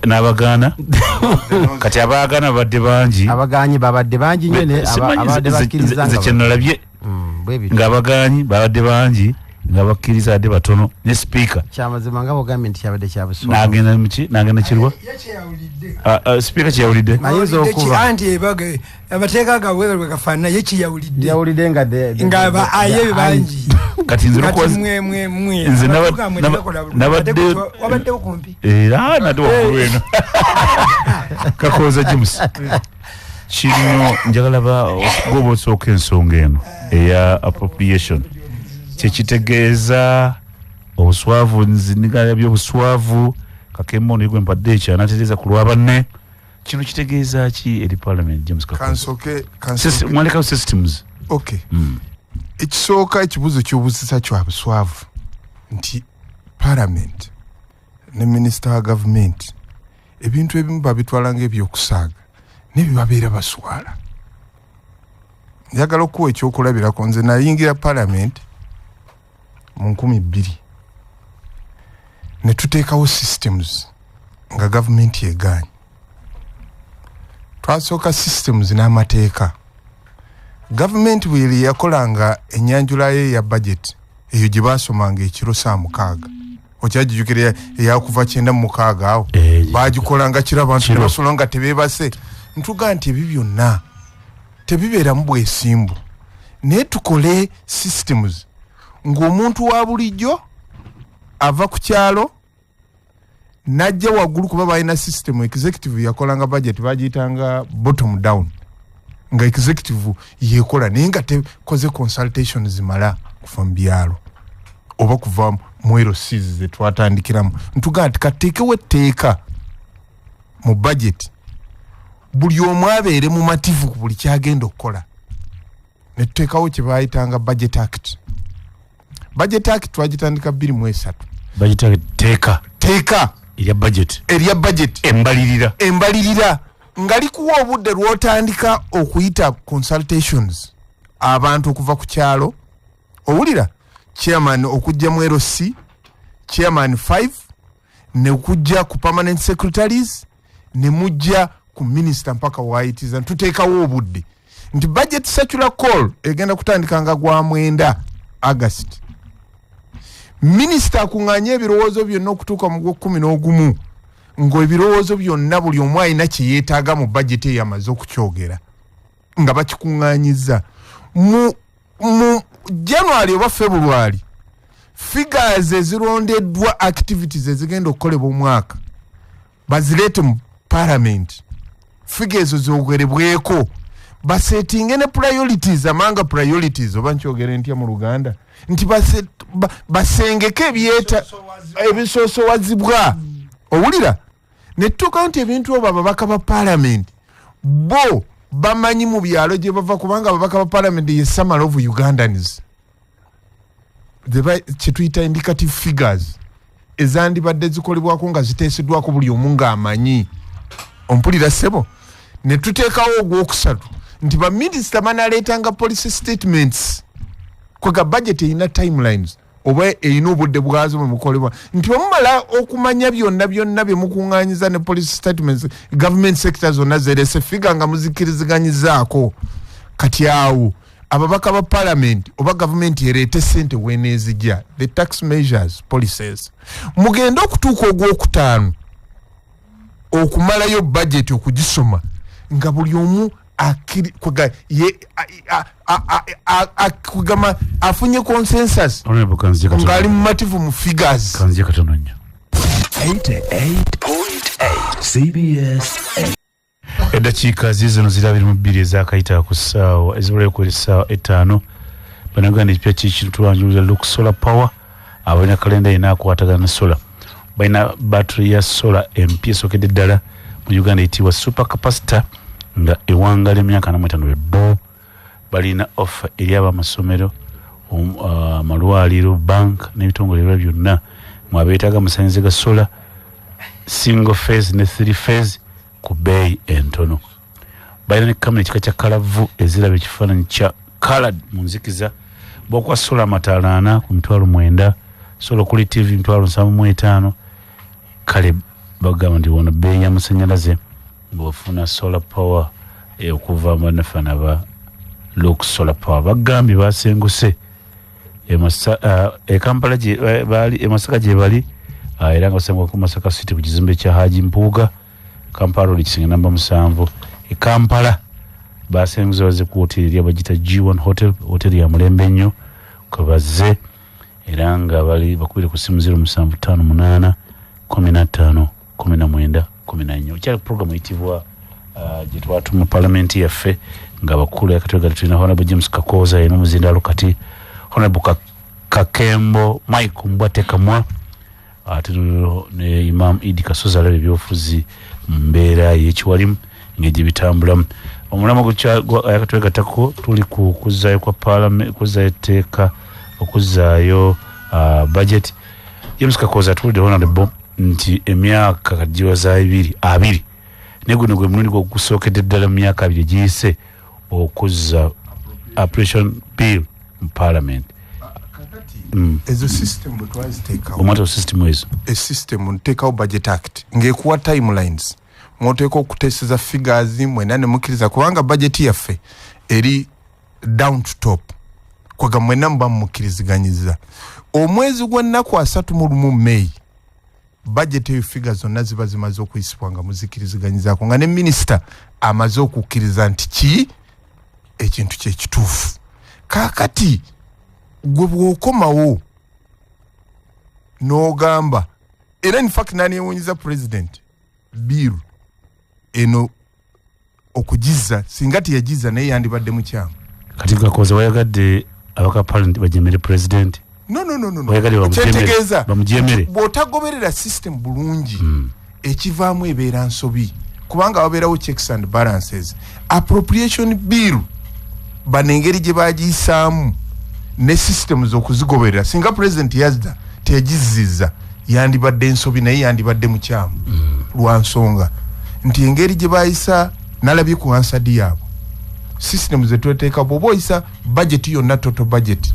Speaker 1: n'abagaana kati abaagaana babadde bangi,
Speaker 2: abagaanyi babadde bangi nnyo, abadde bakkiriza.
Speaker 1: Nze kyenalabye ng'abagaanyi babadde bangi, nga bakkiriza adde batono, ne sipiika
Speaker 2: Kyamazima nga bwogambye nti kyabadde kyabuswavu.
Speaker 1: N'agenda muki, n'agenda kirwa sipiika kyeyawulidde.
Speaker 2: Ayinza okuba
Speaker 4: anti amateeka gaabwe bwe gafaanana, ye kyeyawulidde.
Speaker 2: Yawulidde nga
Speaker 4: nga aye bangi.
Speaker 1: Kati nze
Speaker 4: mwe
Speaker 1: Nze
Speaker 4: wabaddewo kumpi.
Speaker 1: Era nadde waggulu eno. Kakooza James, kino njagala goba osooka ensonga eno eya appropriation, kyekitegeeza obuswavu, nzinigala byobuswavu. Kakembo ono gwe mpadde ekyo anatereeza ku lwa banne. Kino kitegeeza ki eri parliament, James Kakooza? Mwalekawo systems.
Speaker 3: Okay. Ekisooka, ekibuuzo ky'obusisa kya buswavu nti parliament ne minisita wa gavumenti ebintu ebimu babitwala ngaebyokusaaga nebibabeera baswala. Njagala okuwa ekyokulabirako. Nze nayingira parliament mu 2000 ne tuteekawo systems nga gavumenti egaanye. Twasooka systems n'amateeka. Gavumenti bwe yakolanga enyanjula ye ya budget eyo gye basomanga ekiro saa 6, okyagijjukira eyakuva 96 awo? Bagikolanga kiro, abantu ne basula nga tebeebase. Ntuga nti ebyo byonna tebibeeramu bwesimbu, naye tukole systems ng'omuntu wa bulijjo ava ku kyalo najja waggulu, kuba balina system. Executive yakolanga budget bagiyitanga bottom down, nga executive yekola naye nga tekoze consultation zimala kuva mu byalo oba kuva mu LCs zetwatandikiramu. Ntugaa nti kateekewo etteeka mu budget, buli omu abeere mumativu ku buli kyagenda okukola, ne tuteekawo kye bayitanga Budget Act. Budget Act twagitandika 2003.
Speaker 1: Budget teeka.
Speaker 3: Teeka.
Speaker 1: Erya budget.
Speaker 3: Erya budget.
Speaker 1: Embalirira.
Speaker 3: Embalirira nga likuwa obudde lwotandika okuyita consultations abantu okuva ku kyalo, owulira, chairman okujja mu LC, chairman 5, nekujja ku permanent secretaries, ne mujja ku minister mpaka wayitiza. Tuteekawo obudde nti budget circular call egenda kutandika nga gwa 9 August, minisita akuŋŋaanye ebirowoozo byonna okutuuka mu gw'okkumi n'ogumu, ng'ebirowoozo byonna buli omu alina kye yeetaaga mu budget eyo amaze okukyogera nga bakikuŋŋaanyiza. Mu January oba February, figures ezirondeddwa, activities ezigenda okukolebwa omwaka, bazireete mu parliament, figure ezo zogerebweko, basetinge ne priorities, amanga priorities, oba nkyogere ntya mu Luganda, nti basengeke ebyeta ebisoosowazibwa, owulira. Netutuukawo nti ebintu obwo ababaka ba parliament bo bamanyi mu byalo gye bava, kubanga ababaka ba parliament ye summary of Ugandans. Kyetuyita indicative figures ezandibadde zikolebwako nga ziteeseddwako buli omu ng'amanyi. Ompulira, ssebo? Ne tuteekawo ogwokusatu nti baminisita banaleetanga policy statements, kwega budget erina timelines oba erina obudde bwazo bwe mukolebwa, nti bwemumala okumanya byonna byonna bye mukuŋŋaanyiza ne policy statements, government sector zonna zerese figure nga muzikkiriziganyizaako, kati awo ababaka ba parliament oba gavumenti ereete sente weneezijja, the tax measures, policies. Mugende okutuuka ogwokutaano okumalayo budget okugisoma nga buli omu kwegamba afunye consensus
Speaker 1: Honorable, kanzije katono.
Speaker 3: ng'ali mumativu mu figures.
Speaker 1: Kanzije katono nnyo.
Speaker 5: 88.8 CBS.
Speaker 1: Eddakiika zizino ziri 22 ezakayita ku ssaawa ezibulayo kwera essaawa 5. Banaganda, ekipya kikino tubanjuluza Look Solar Power. Abalina kalenda yina akwatagana ne solar, balina battery ya solar empya esookedde ddala mu Uganda eyitibwa super capacitor nga ewangala emyaka 45 ebbo. Balina offer eri abamasomero, amalwaliro, bank n'ebitongole ebirala byonna mwabeetaaga amasannyalaze ga solar, single phase ne three phase, ku bbeeyi entono. Balina ne kamera ekika kya kalavu eziraba ekifaananyi kya colored mu nzikiza. Bw'okuwa sola amataala 40 ku 90,000, sola okuli TV 75,000. Kale bagamba nti wano bbeeyi y'amasannyalaze ng'ofuna solar power okuva mu bannaffe ba Look Solar Power. Bagambye basenguse e Kampala gye bali, e Masaka gye bali, era nga basangwa ku Masaka City ku kizimbe kya Haji Mpuuga, Kampala Road, kisenge namba 7. E Kampala basenguse bazze ku hoteri eri abagita G1 Hotel, hoteri ya mulembe nnyo kwe bazze, era nga bali bakubire ku simu 0758 15 19 14. Okyali program eyitibwa gye twatuma palamenti yaffe nga bakulu yakatwega. Tulina Honorable James Kakooza yena omuzindaalo kati, Honorable Kakembo Mike Mbwatekamwa, ate ne Imam Idi Kasozi alaba ebyobufuzi mu mbeera y'ekiwalimu engeri gye bitambulamu. Omulamwa yakatwegattako tuli ku kuzzaayo kwa parliament, kuzzaayo etteeka, okuzzaayo budget. James Kakooza atulidde, Honorable, nti emyaka kati giwaza 20 naye guno gwe mulundi gwogusookedde ddala mu myaka 20 egiyise okuzza appropriation bill mu parliament.
Speaker 3: Ezo system bwe twaziteekawo,
Speaker 1: Omwata system ezo,
Speaker 3: Esystem nteekawo Budget Act ng'ekuwa timelines mwoteeka okuteeseza figures mwena ne mukkiriza, kubanga budget yaffe eri down to top, kwega mwena muba mumukkiriziganyiza. Omwezi gw'ennaku 31 May, budget eyo figure zonna ziba zimaze okuyisibwa nga muzikiriziganyizaako, nga ne minisita amaze okukkiriza nti ki ekintu kyekituufu. Kaakati gwe bw'okomawo n'ogamba, era in fact nanyewuunyiza president bill eno okugiza, singa teyagiza naye yandibadde mukyamu.
Speaker 1: Kati Kakooza, wayagadde abaka parliament bajemere president?
Speaker 3: No, no, no, no, no.
Speaker 1: Wayagadde bamujemere?
Speaker 3: Kyentegeeza,
Speaker 1: Bamujemere?
Speaker 3: bw'otagoberera system bulungi, ekivaamu ebeera nsobi, kubanga wabeerawo checks and balances. Appropriation bill bano engeri gye bagiyisaamu ne systems okuzigoberera, singa president yazza teyagizizza yandibadde ensobi, naye yandibadde mukyamu, lwa nsonga nti engeri gye bayisa, nalabye ku Hansard yaabwe, system zetweteeka, bw'oba oyisa budget yonna, total budget,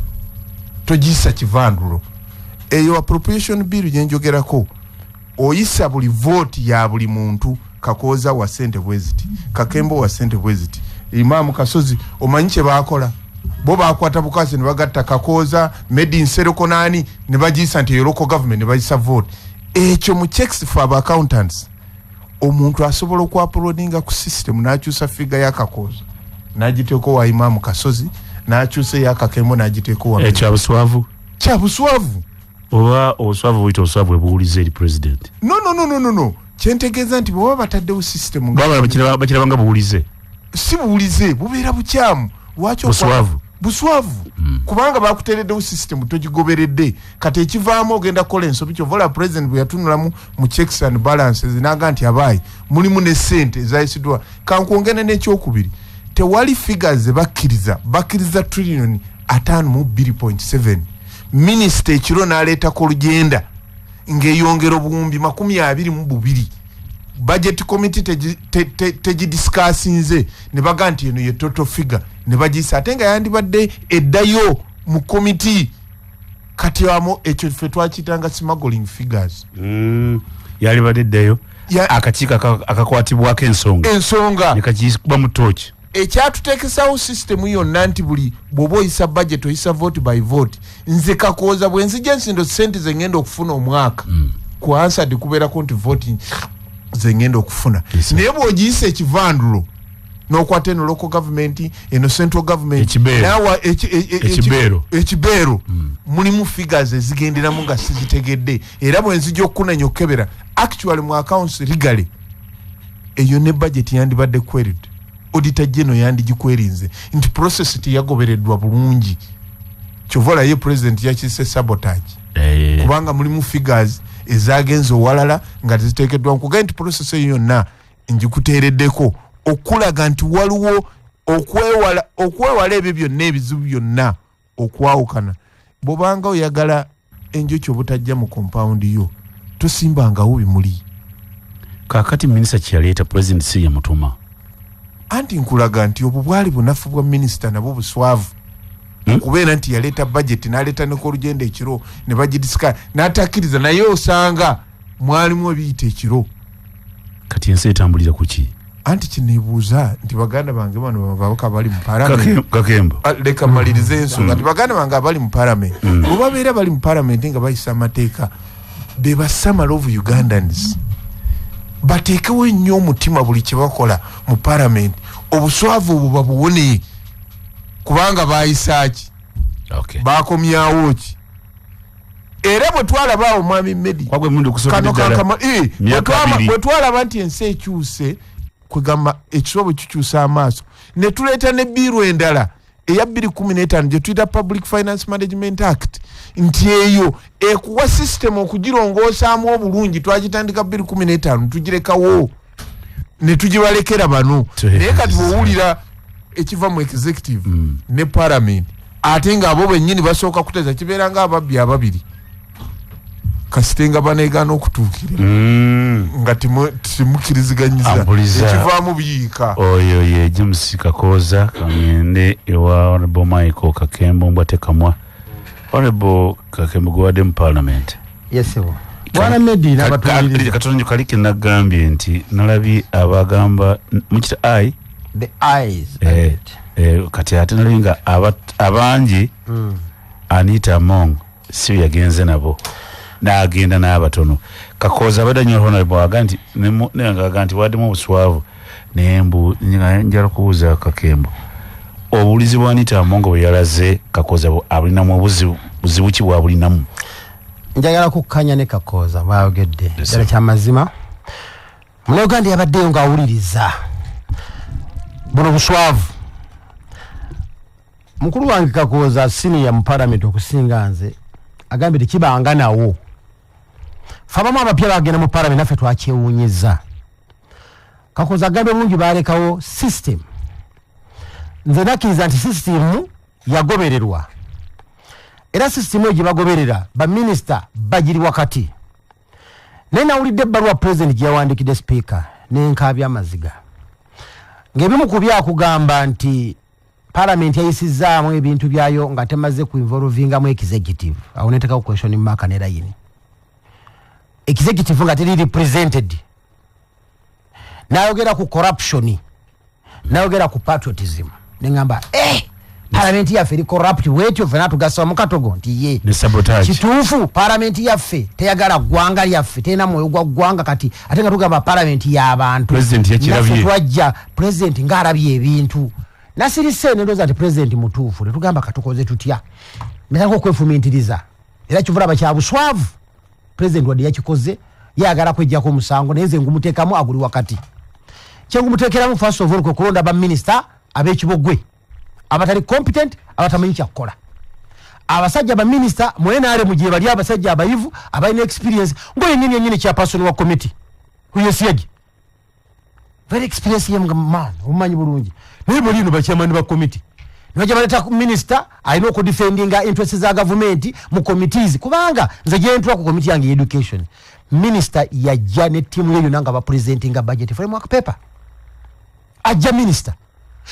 Speaker 3: togiyisa kivandulo. Eyo appropriation bill gyenjogerako, oyisa buli vote ya buli muntu. Kakooza wa sente bweziti, Kakembo wa sente bweziti, Imaamu Kasozi. Omanyi kye bakola bo? Bakwata bukasi ne bagatta Kakooza, Medi Nsereko naani, ne bagiyisa nti eyo local government, ne bagisa vote. Ekyo mu checks for aba accountants, omuntu asobola okuuploadinga ku system n'akyusa figure ya Kakooza n'agiteeka wa Imaamu Kasozi, n'akyusa eya Kakembo n'agiteeka wa
Speaker 1: Ekyo abuswavu.
Speaker 3: Kyabuswavu.
Speaker 1: Oba obuswavu buyita obuswavu bwe buwuliza eri president?
Speaker 3: No, no, no, no, no, no. Kyentegeeza nti bwebaba bataddewo system nga
Speaker 1: Baba bakiraba nga buwulize.
Speaker 3: Si buwulize, bubeera bukyamu. Lwaki?
Speaker 1: Buswavu.
Speaker 3: Buswavu, kubanga bakuteereddewo system, togigoberedde. Kati ekivaamu ogenda kukola ensobi. Kyova olaba president bwe yatunulamu mu checks and balances naga nti abaayi mulimu ne sente ezayisiddwa. Kankwongere n'ekyokubiri, tewali figures ze bakkiriza. Bakkiriza trillion 52.7, minisita ekiro n'aleetako olugenda ng'eyongera obuwumbi 22. Budget committee tegidiscussinze, ne baga nti eno ye total figure, ne bagiyisa, ate nga yandibadde eddayo mu committee. Kati amo ekyo ffe twakiyitanga smuggling figures.
Speaker 1: Yalibadde eddayo akakiiko akakwatibwako ensonga
Speaker 3: ensonga
Speaker 1: nekakikuba mu tooki.
Speaker 3: Ekyatuteekesawo system yonna nti buli bw'oba oyisa budget oyisa vote by vote. Nze Kakooza bwe nzija nsindo sente zengenda okufuna omwaka, ku Hansard kubeerako nti vote zengenda okufuna.
Speaker 1: Yes, sir.
Speaker 3: Naye bw'ogiyisa ekivandulo n'okwata eno local government, eno central government,
Speaker 1: Ekibeero.
Speaker 3: Naawa
Speaker 1: Ekibeero.
Speaker 3: Ekibeero mulimu figures ezigenderamu nga sizitegedde, era bwe nzija okukunenya okukebera actually mu accounts legally, eyo ne budget yandibadde queried. Auditor General yandigiqueryinze nti process teyagobereddwa bulungi. Kyova olaye president yakise sabotage, kubanga mulimu figures ezagenze owalala nga teziteekeddwa. Nkugaye nti process eyo yonna ngikuteereddeko okulaga nti waliwo okwewala ebyo byonna, ebizibu byonna, okwawukana. Bw'obanga oyagala enjuki obutajja mu compound yo, tosimbangawo bimuli.
Speaker 1: Kakati minisita kyeyaleeta, president si yamutuma.
Speaker 3: Anti nkulaga nti obwo bwali bunafu bwa minisita nabwo buswavu. Okubeera nti yaleeta budget n'aleeta ne kolugendo ekiro ne bagidisika n'atakkiriza, naye osanga mwalimu ebiyita ekiro.
Speaker 1: Kati ensi etambulira ku ki?
Speaker 3: Anti kineebuuza nti baganda bange bano babaka bali mu parliament.
Speaker 1: Kakembo.
Speaker 3: Leka malirize ensonga nti baganda bange abali mu parliament bwe babeera bali mu parliament nga bayisa amateeka, be ba summary of Ugandans, bateekewo ennyo omutima buli kye bakola mu parliament, obuswavu obwo babuwone, kubanga bayisa ki? Bakomyawo ki? Era bwe twalaba awo mwami Medi,
Speaker 1: Kwagwe mundu okusookera
Speaker 3: kano
Speaker 1: ddala.
Speaker 3: kankama,
Speaker 1: Myaka abiri.
Speaker 3: bwe twalaba nti ensi ekyuse, kwegamba ekisoobo kikyusa amaaso, ne tuleeta ne bill endala eya 2015 gye tuyita Public Finance Management Act, nti eyo ekuwa system okugirongoosaamu obulungi. Twagitandika 2015, tugirekawo ne tugibalekera bano. Naye kati bw'owulira ekiva mu executive ne parliament, ate ng'abo bennyini basooka kuteesa, kibeera ng'ababbi ababiri kasite nga baneegaana okutuukirira nga temukkiriziganyizza,
Speaker 1: Ambuliza.
Speaker 3: ekivaamu biyiika.
Speaker 1: Oyo ye James Kakooza. Kangende ewa Honorable Michael Kakembo Mbwatekamwa. Honorable Kakembo, gwewadde mu parliament.
Speaker 2: Yesebo bwana Medi n'abatuwuliriza.
Speaker 1: Katono kali ke nagambye nti nalabye abagamba mukita i
Speaker 2: The eyes.
Speaker 1: Kati ate nalabye nga abangi Anita Among si yagenze nabo, n'agenda n'abatono. Kakooza abadde nnyo honorable aga nti aga nti waddemu obuswavu, naye mbu njala kubuuza Kakembo, obuwulizi bwa Anita Among bwe yalaze Kakooza abulinamu obuzibu, buzibu ki bwabulinamu?
Speaker 2: Njagala kukkanya ne Kakooza bwayogedde, ddala kyamazima Munnayuganda yabaddeyo ng'awuliriza buno buswavu. Mukulu wange Kakooza senior mu parliament okusinga nze, agambye tekibanga nawo. Fe abamu abapya bagenda mu parliament naffe twakyewuunyiza. Kakooza agambye bulungi balekawo system. Nze nakkiriza nti system yagobererwa, era system eyo gye bagoberera baminisita bagiri wakati. Naye nawulidde ebbaluwa president gye yawandiikidde speaker nenkaabya amaziga, ng'ebimu ku byakugamba nti parliament yayisizaamu ebintu byayo nga temaze ku involvingamu executive. Awo neteekawo question mark ne line. Executive nga teri represented. Nayogera ku corruption, nayogera ku patriotism, neŋŋamba parliament yaffe eri corrupt bwetyo, ffena tugasaba mu katogo nti ye
Speaker 1: Ne sabotage.
Speaker 2: Kituufu, parliament yaffe teyagala ggwanga lyaffe, terina mwoyo gwa ggwanga. Kati ate nga tugamba parliament y'abantu.
Speaker 1: President yakirabye.
Speaker 2: Naffe twajja president ng'alabye ebintu, nasirise nendowooza nti president mutuufu. Netugamba katukoze tutya, netandika okwefumintiriza. Era kivulaba kya buswavu, president wadde yakikoze yayagala kwejjako omusango, naye nze ngumuteekamu aguli wakati. Kyengumuteekeramu, first of all, kwe kulonda baminisita ab'ekibogwe abatali competent, abatamanyi kyakukola. Abasajja baminisita mu NRM gye bali, abasajja abayivu abalina experience, ngaoyo yenyini chairperson wa committee huyesiege, very experience ye man, omumanyi bulungi. Naye bali no bachairman ba committee nibajja baleta minisita alina okudefendinga interest za gavumenti mu committees. Kubanga nze gyentula ku committee yange education, minisita yajja ne ttiimu ye yonna nga bapresentinga budget framework paper. Ajja minisita,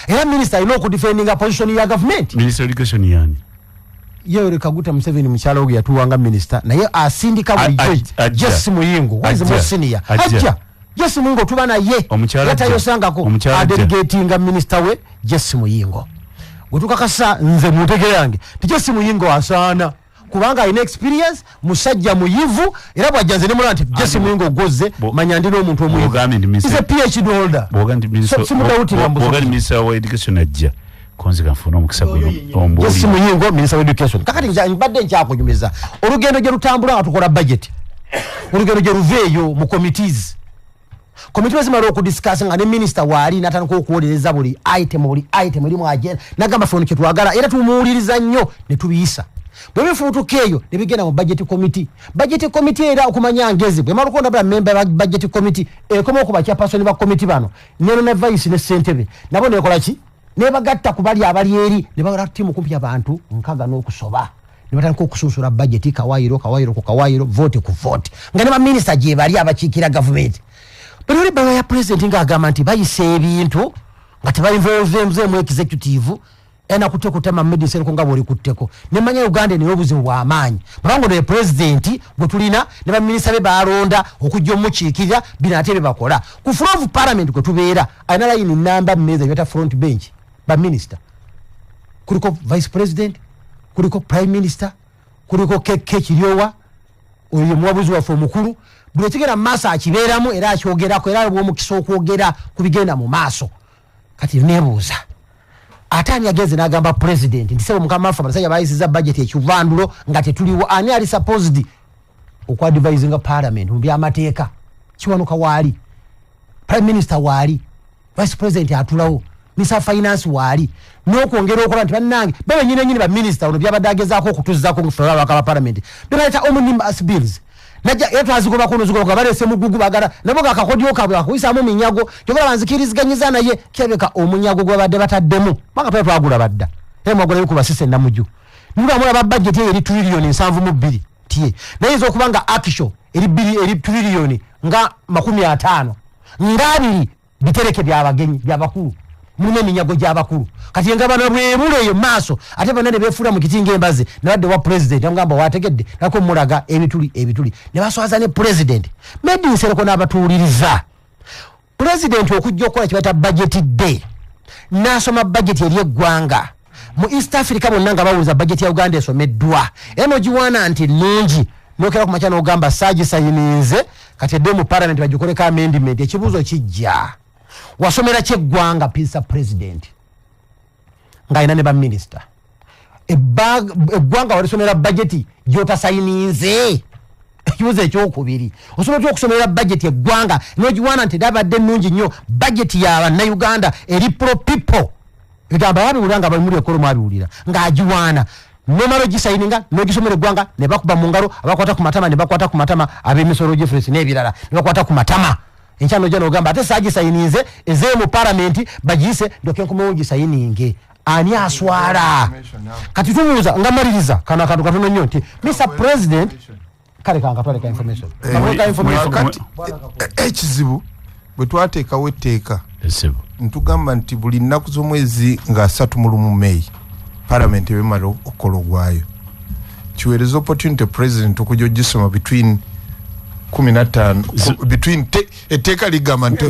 Speaker 2: era minisita alina okudefendinga position ya gavumenti.
Speaker 1: Minister education yani?
Speaker 2: Yoweri Kaguta Museveni mukyala we yatuwanga minisita, naye asindika bulijjo Jesse Muyingo wezi mu senior. Ajja Jesse Muyingo, tuba naye yatayosangako adelegatinga minisita we Jesse Muyingo gwetukakasa. Nze mu ntege yange ti Jesse Muyingo asaana kubanga alina experience, musajja muyivu, era bwajja nze nemulaba nti Jesse Muyingo gwoze manya ndi n'omuntu omuyivu, is a PhD holder.
Speaker 1: Bwogandi minister wa education ajja konzi kanfuna omukisa guno.
Speaker 2: Jesse Muyingo, minister wa education. Kakati mbadde nkyakunyumiza olugendo gye lutambula nga tukola budget, olugendo gye luveeyo mu committees. Komiti bwezimala okudiscuss nga ne minisita waali, natandika okuwolereza buli item, buli item erimu agenda nagamba ffe ono kyetwagala, era tumuwuliriza nnyo ne tubiyisa. Bwe bifuutuka eyo ne bigenda mu budget committee. Budget committee era okumanya ngezi bwemala okulonda bula member ba budget committee, ekoma okuba chairperson ba committee bano neno ne vice ne ssentebe nabo nekola ki, nebagatta ku bali abali eri ne bawera ttiimu kumpi abantu 60 n'okusoba, ne batandika okusunsula budget kawayiro kawayiro ku kawayiro, vote ku vote, nga ne baminisita gye bali abakiikira gavumenti. Buli oli ebbaluwa ya pulezidenti ng'agamba nti bayisa ebintu
Speaker 6: Nga tebainvolveemu executive ena kutte kutema medicine ko nga bwoli kutteko. Nemanya Uganda eno obuzibu bw'amaanyi, kubanga ono ye pulezidenti gwe tulina ne baminisita be balonda okujja omukiikirira, bino ate bye bakola ku floor of parliament kwe tubeera. Alina layini namba mmeeza gyebata front bench, baminisita kuliko vice president, kuliko prime minister, kuliko KK Kiryowa, oyo ye muwabuzi waffe omukulu. Buli ekigenda mu maaso akibeeramu era akyogerako, era aliwo omukisa okwogera ku bigenda mu maaso. Kati nebuuza, ate ani agenze n'agamba president nti sebo mukama waffe, abasajja bayisiza budget ekivandulo nga tetuliwo? Ani ali supposed okuadvisinga parliament mu byamateeka? Kiwanuka waali, prime minister waali, vice president atulawo, minister finance waali, n'okwongera okola nti bannange babe nyini baminisita ono byabadde agezaako okutuzzako ffe ababaka ba parliament bebaleeta omnibus bills, najja era twazigobako nozigobako, baleese mugugu bagala nabo gakakodyo kaabwe kakuyisaamu minyago. Kyobala banzikiriziganyiza, naye kirabika omunyago gwe babadde bataddemu, kubanga twali twagula badda era mwagulayo ku basise namuju nula mulaba budget eyo eri trillion 72 tie, naye okuba nga actual eri bbiri, eri trillion nga 50 nga 20 bitereke byabagenyi byabakulu, mulimu eminyago gy'abakulu. Kati engabana bwebula eyo maaso, ate bonna ne beefuula mu kiti ng'embazi, nabadde wa president amugamba wategedde nako mulaga ebituli ebituli ne baswaza ne president Medi Nsereko n'abatuuliriza. President okujja okukola kye bayita budget day, n'asoma budget eri eggwanga mu East Africa bonna nga bawuliza budget ya Uganda esomeddwa, era nogiwaana nti nnungi, nokera ku makya n'ogamba saagisayininze, kati edde mu parliament bagikoleko amendment. Ekibuuzo kijja, wasomera ki eggwanga, Mr President, ng'alina ne baminisita? Eggwanga walisomera budget gyotasayininze? Ekibuuzo ekyokubiri, osobola otya okusomera budget eggwanga nogiwaana nti dabadde ennungi nnyo, budget ya bannayuganda eri pro people, ebigambo ababiwulira nga bali muli ekolo mwabiwulira ng'agiwaana, nomala ogisayininga nogisomera eggwanga ne bakuba mu ngalo, abakwata ku matama ne bakwata ku matama, ab'emisolo difference n'ebirala ne bakwata ku matama. Enkya nojja nogamba ate saagisayininze, ezee mu palamenti bagiyise ndyoke nkomewo gisayininge. Ani aswala? Kati tubuuza nga maliriza kano akantu katono nnyo nti Mr President, kale kankatwale ka information. Kankatwale ka information.
Speaker 3: Kakati ekizibu bwe twateekawo etteeka,
Speaker 1: Esebo.
Speaker 3: ntugamba nti buli nnaku z'omwezi nga 31 May parliament ebemala okukola ogwayo, kiweereza opportunity president okujja ogisoma between 15 between etteeka ligamba nti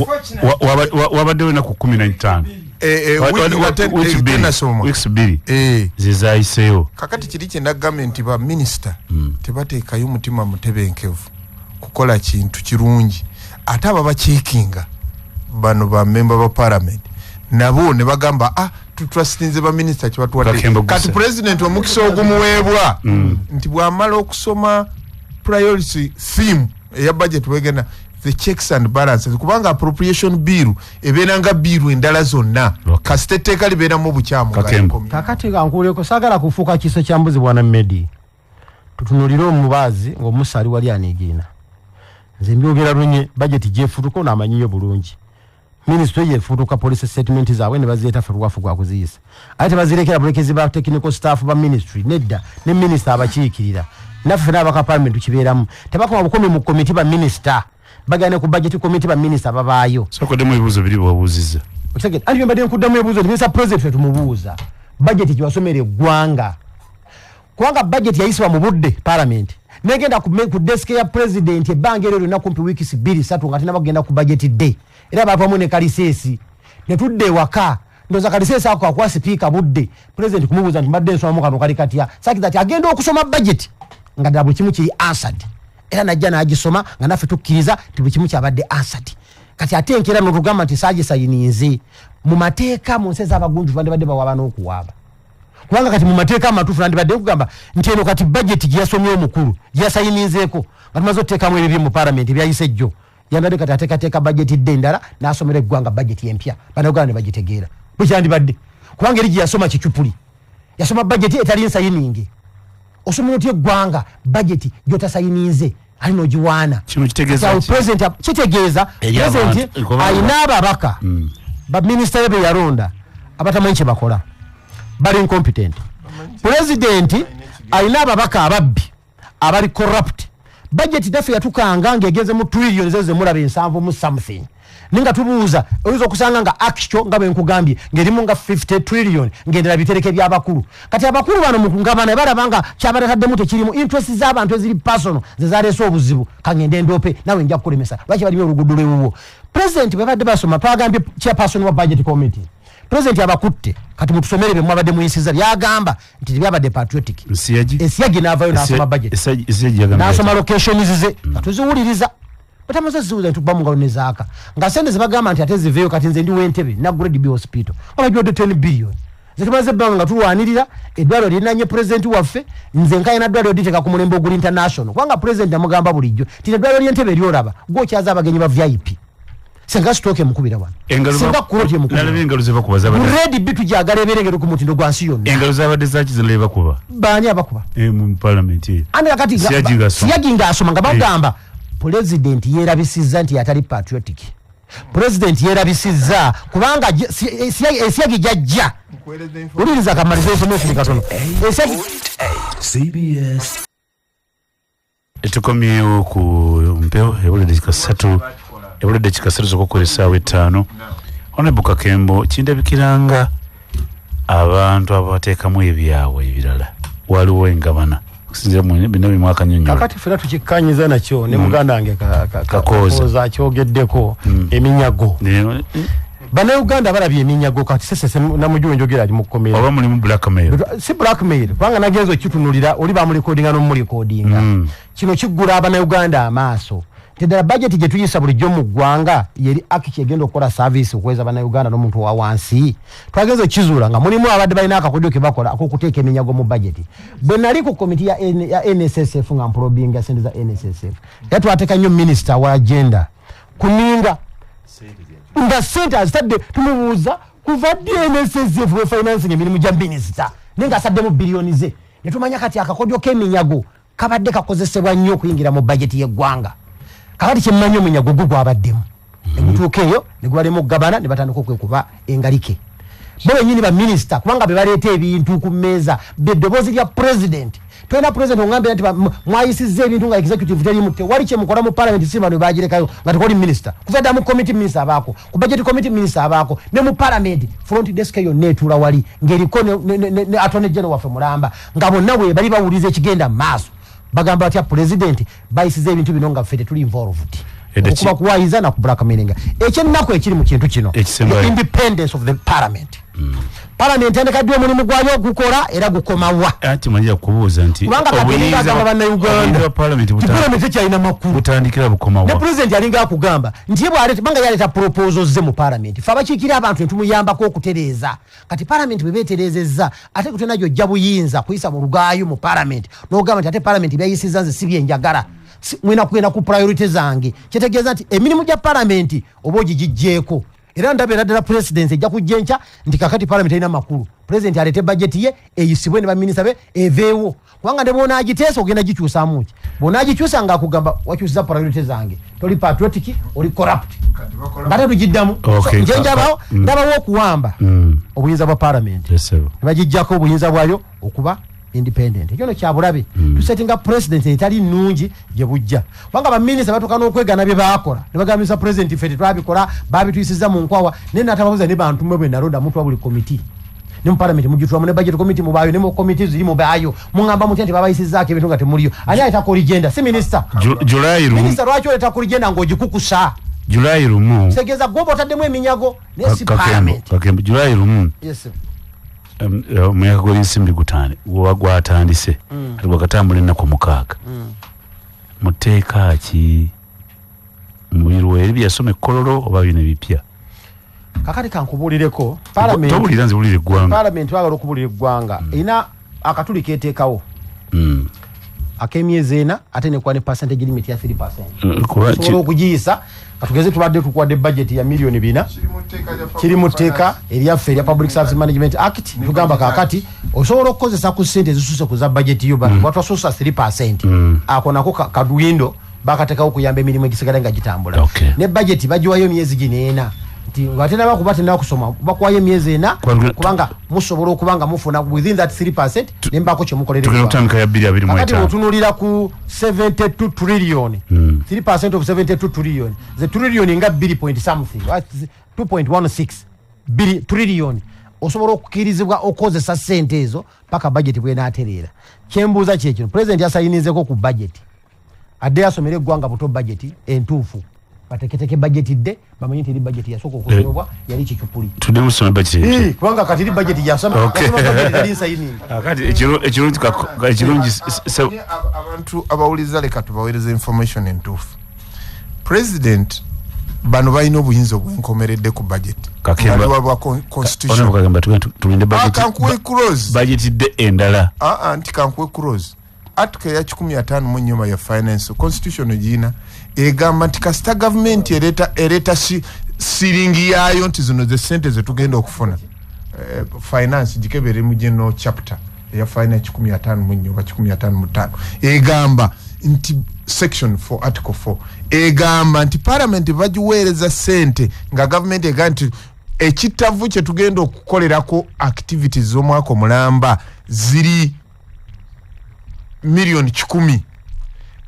Speaker 1: Wabaddewo ennaku 15.
Speaker 3: Wiki nga
Speaker 1: Weeks 2.
Speaker 3: tenasoma.
Speaker 1: Weeks 2 zezayiseewo.
Speaker 3: Kakati kiri kyenagambye nti baminisita tebateekayo mutima mutebenkevu kukola kintu kirungi, ate aba bakiikinga bano bamemba ba parliament nabo ne bagamba, ah, tutrustinze baminisita kyebatuwadde.
Speaker 1: Kakembo
Speaker 3: Kati
Speaker 1: gusa.
Speaker 3: president omukisa ogumuweebwa nti bw'amala okusoma priority theme eya budget wegenda the checks and balances, kubanga appropriation bill ebeera nga bill endala zonna, kasita etteeka libeeramu obukyamu nga
Speaker 1: Kakembo.
Speaker 3: likomye.
Speaker 6: Kakati nga nkuuleko, saagala kufuuka kiso kya mbuzi. Bwana Medi, tutunulire omubaazi ng'omusa ali wali aniigiina. Nze mbyogera lunye, budget gyefutuka onaamanyiyo bulungi, minisitule yefutuka policy statement zaabwe ne bazireeta, ffe lwafu gwa kuziyisa, ate tebazirekera bulekezi ba technical staff ba ministry, nedda, ne minisita abakiikirira naffe fena abaka parliament tukibeeramu. Tebakoma bukomi mu komiti, ba minisita bagenda ne ku budget committee, ba minisita babaayo.
Speaker 1: Sokoddemu ebibuuzo biri bwewabuuzizza.
Speaker 6: Okitegedde? Anti byembadde nkuddamu ebibuuzo nti Mr President, ffe tumubuuza budget gyewasomera eggwanga, kubanga budget yayisibwa mu budde parliament negenda ku desk ya president ebbanga eryo lyonna kumpi weeks 2 3 nga tenaba kugenda ku budget day, era bavamu ne kaliseesi ne tudda ewaka. Ndowooza kaliseesi ako akuwa sipiika budde president kumubuuza nti mbadde nsomamu kano kali katya, such that agenda okusoma budget nga ddala buli kimu kiri answered, era najja n'agisoma nga naffe tukkiriza nti buli kimu kyabadde answered. Kati ate enkeera notugamba nti saagisayininze. Mu mateeka mu nsi ez'abagunjufu bandibadde bawaaba n'okuwaaba, kubanga kati mu mateeka amatuufu nandibadde nkugamba nti eno kati budget gye yasomye omukulu gye yasayininzeeko nga tumaze otuteekamu ebibye mu parliament ebyayise ejjo, yandibadde kati ateekateeka budget dde endala n'asomera eggwanga budget empya, bannayuganda ne bagitegeera bwe kyandibadde, kubanga eri gye yasoma kicupuli, yasoma budget etali nsayininge. Osomera otya eggwanga budget gy'otasayininze ali n'ogiwaana?
Speaker 1: Kino kitegeeza
Speaker 6: Kati awo
Speaker 1: ki?
Speaker 6: president kitegeeza
Speaker 1: Eri
Speaker 6: president
Speaker 1: abantu, kubanga-
Speaker 6: alina ababaka baminisita be be yalonda abatamanyi kye bakola, bali incompetent. President alina ababaka ababbi abali corrupt. Budget naffe yatukanga ng'egenze mu trillion zezo zemulaba 70 mu something, Naye nga tubuuza, oyinza okusanga nga actual, nga bwe nkugambye, ng'erimu nga 50 trillion, ng'endala bitereke by'abakulu. Kati abakulu bano mu kugabana balaba nga kyabataddemu tekirimu interest z'abantu eziri personal, ze zaleese obuzibu. Kangende ndoope, nawe nja kukulemesa. Lwaki balimye oluguudo lwewuwo? President bwe badde basoma, twagambye chairperson wa budget committee, president abakutte, kati mutusomere bye mwabadde muyisiza, byagamba nti tebyabadde patriotic.
Speaker 1: Ensiyagi.
Speaker 6: Ensiyagi n'avayo n'asoma budget,
Speaker 1: Ensiyagi yagambye
Speaker 6: n'asoma allocations ze, katuziwuliriza. Batamaze ziwuliza, ntukuba mu ngalo nezaaka nga sente zebagamba nti ate ziveeyo. Kati nze ndi w'Entebe na grade B hospital, abagiwadde 10 billion. Nze tumaze ebbanga nga tulwanirira eddwaliro linanye pulezidenti waffe. Nze nkayina ddwaliro liteeka ku mulembe oguli international, kubanga pulezidenti amugamba bulijjo ti eddwaliro ly'Entebe eryolaba gwokyaza abagenyi ba VIP. Senga stroke emukubira wano, senga kuroti emukubira.
Speaker 1: Nalabye engalo zebakuba zabadde
Speaker 6: Grade B tujagala ebeere ngeri ku mutindo gwa nsi yonna.
Speaker 1: Engalo zabadde zaki zinalabye bakuba?
Speaker 6: Baani abakuba?
Speaker 1: Mu parliament eyo.
Speaker 6: Andi kakati
Speaker 1: Siyagi ng'asoma.
Speaker 6: Siyagi ng'asoma nga bagamba pulezidenti yeerabisizza nti atali patriotic. Pulezidenti yeerabisizza kubanga Esiyagi jajja wuliriza, kamaliza information katono. Esiyagi
Speaker 5: CBS
Speaker 1: Tukomyewo ku mpewo, ebula eddakiika 3, ebula eddakiika 3 zokkola essaawa 5. Honorable Kakembo, kindabikiranga abantu abateekamu ebyabwe ebirala, waliwo engabana okusinziira mu bino bimwakanyonyola.
Speaker 6: Kakati fena tukikkanyiza nakyo ne muganda wange
Speaker 1: Kakooza.
Speaker 6: Kakooza akyogeddeko, eminyago. Bannayuganda balabye eminyago. Kati sesese Namuju enjogera ali mu kkomera.
Speaker 1: Oba mulimu blackmail?
Speaker 6: Si blackmail, kubanga nagenza okitunulira oli bamurekodinga n'omumurekodinga. Kino kiggula abannayuganda amaaso nti ddala budget gye tuyisa bulijjo mu ggwanga yeri akiki egenda okukola service okuweeza bannayuganda n'omuntu owa wansi. Twagenza okizuula nga mulimu abadde balina akakodyo ke bakola ak'okuteeka eminyago mu budget. Bwe nali ku komiti ya NSSF nga mprobinga sente za NSSF, era twateeka nnyo minisita wa agenda kuninga nga sente azitadde. Tumubuuza kuva ddi NSSF we financing emirimu gya minisita, naye nga asaddemu biliyoni ze. Netumanya kati akakodyo k'eminyago kabadde kakozesebwa nnyo okuyingira mu bajeti y'eggwanga. Kakati kyemmanyi, omunyago gwo gwabaddemu negutuuka eyo negubalema okugabana, ne batandika okwekuba engalike bo benyini baminisita, kubanga be baleeta ebintu ku mmeeza, byeddoboozi lya president. Tolina president ogambira nti mwayisizza ebintu nga executive terimu, tewali kyemukola mu parliament. Si bano bagirekayo nga tekoli minisita. Kuva dda mu committee minisita abaako, ku budget committee minisita abaako, ne mu parliament front desk yonna etuula wali ng'eriko ne attorney general waffe mulamba, nga bonna bwe bali bawuliza ekigenda mu maaso. Bagamba batya president bayisiza ebintu bino nga ffe tetuli involved? Okuba kuwayiza na kublackmailinga. Ekyennaku ekiri mu kintu kino,
Speaker 1: Ekisembayo.
Speaker 6: the independence of the parliament. Parliament yandekaddwa omulimu gwayo ogukola era gukomawa?
Speaker 1: Anti manyi kubuuza nti
Speaker 6: Kubanga
Speaker 1: obuyinza
Speaker 6: agamba bannayuganda
Speaker 1: obuyinza bwa parliament
Speaker 6: ti parliament tekyalina makulu.
Speaker 1: Butandikira bukomawa?
Speaker 6: Ne president alinga akugamba nti ye bw'aleeta, banga yaleeta proposals ze mu parliament, fe abakiikira abantu netumuyambako okutereeza. Kati parliament bwe beetereezezza, ate kutena gyojja buyinza kuyisa mu lugaayo mu parliament n'ogamba nti ate parliament byayisizza nze si byenjagala. Mwina kugenda ku priority zange. Kitegeeza nti emirimu gya parliament oba ogigijjeeko. Era ndaba era ddala president ejja kujja enkya nti kakati parliament erina makulu, president aleete budget ye eyisibwe ne baminisita be eveewo, kubanga ne bw'onaagiteesa ogenda gikyusaamu ki? Bw'onaagikyusa ng'akugamba wakyusiza priority zange, toli patriotic, oli corrupt, nga tetugiddamu.
Speaker 1: Okay,
Speaker 6: So, nje njabawo ndabawo okuwamba obuyinza bwa parliament,
Speaker 1: Yes, sir.
Speaker 6: ne bagijjako obuyinza bwayo okuba independent. Ekyo no kyabulabe. Tusettinga president etali nnungi gye bujja, kubanga baminisita batuuka n'okwegana bye baakola ne bagambisa president ffe tetwabikola, babituyisiza mu nkwawa. Naye natababuza ne bantu mwe bwe nalonda mutwa buli komiti, ne mu parliament mugitulamu, ne budget committee mubaayo, ne mu committee ziri mubaayo, muŋŋamba mutya nti babayisizaako ebintu nga temuliyo? Ani aleeta corrigenda? Si minisita?
Speaker 1: July lumu.
Speaker 6: Minisita, lwaki oleeta corrigenda ng'ogikukusa?
Speaker 1: July 1.
Speaker 6: Kitegeeza gwoba otaddemu eminyago, naye si
Speaker 1: Kakembo,
Speaker 6: parliament.
Speaker 1: Kakembo, July 1.
Speaker 6: Yes, sir.
Speaker 1: Omwaka gw'ensimbi gutandi guba gwatandise, kati gwakatambula ennaku 6. Muteeka ki mubirweri byasoma ekkololo oba bino ebipya?
Speaker 6: Kakati kankubuulireko, parliament
Speaker 1: Towulira nze, wulira eggwanga.
Speaker 6: Parliament twagala okubuulira eggwanga, erina akatuli keteekawo ak'emyezi 4, ate nekuwa ne percentage limit ya 3.
Speaker 1: Kuba
Speaker 6: Osobola okugiyisa, katugeze tubadde tukuwadde budget ya miliyoni 4, kiri mu tteeka eryaffe erya Public Service Management Act. Tugamba kakati osobola okukozesa ku ssente ezisuse ku za budget yo, watwasusa 3. Ako nako kawindo bakateekawo okuyamba emirimu egisigala nga gitambula. Ne budget bagiwayo emyezi gino 4. Nti nga tenaba kuba tenakusoma bakuwayo emyezi 4 kubanga musobola okuba nga mufuna within that 3% nembaako kyemukolera.
Speaker 1: Tugenda kutandika ya 2025.
Speaker 6: Kakati bw'otunuulira ku 72 trillion, 3% of 72 trillion, the trillion nga 2 point something, 2.16 trillion, osobola okukkirizibwa okozesa ssente ezo paka budget bwenaatereera. Kyembuuza kyekino, president yasayinizeko ku budget, adde asomere eggwanga buto budget entuufu, bateketeke budget dde bamanye nti eri budget yasooka okusomebwa yali kicupuli.
Speaker 1: Tudde musome budget.
Speaker 6: Kubanga kati eri budget yasoma budget yali nsayininga.
Speaker 1: Kati ekirungi
Speaker 3: abantu abawuliza leka tubaweereza information entuufu. President bano balina obuyinza obwenkomeredde ku budget.
Speaker 1: Constitution. Tulinde budget.
Speaker 3: Kankuwe close.
Speaker 1: Budget dde endala.
Speaker 3: Nti kankuwe close. Article ya 15 mu nyuma ya finance constitution gina egamba nti kasita government ereta siringi yayo nti zino ze sente zetugenda okufuna finance gikebere mu general chapter ya finance 15 mu nyuma 15 egamba nti section 4 article 4 egamba nti parliament bagiweereza sente nga government egamba nti ekitavu kye tugenda okukolerako activities z'omwaka omulamba ziri milioni 100.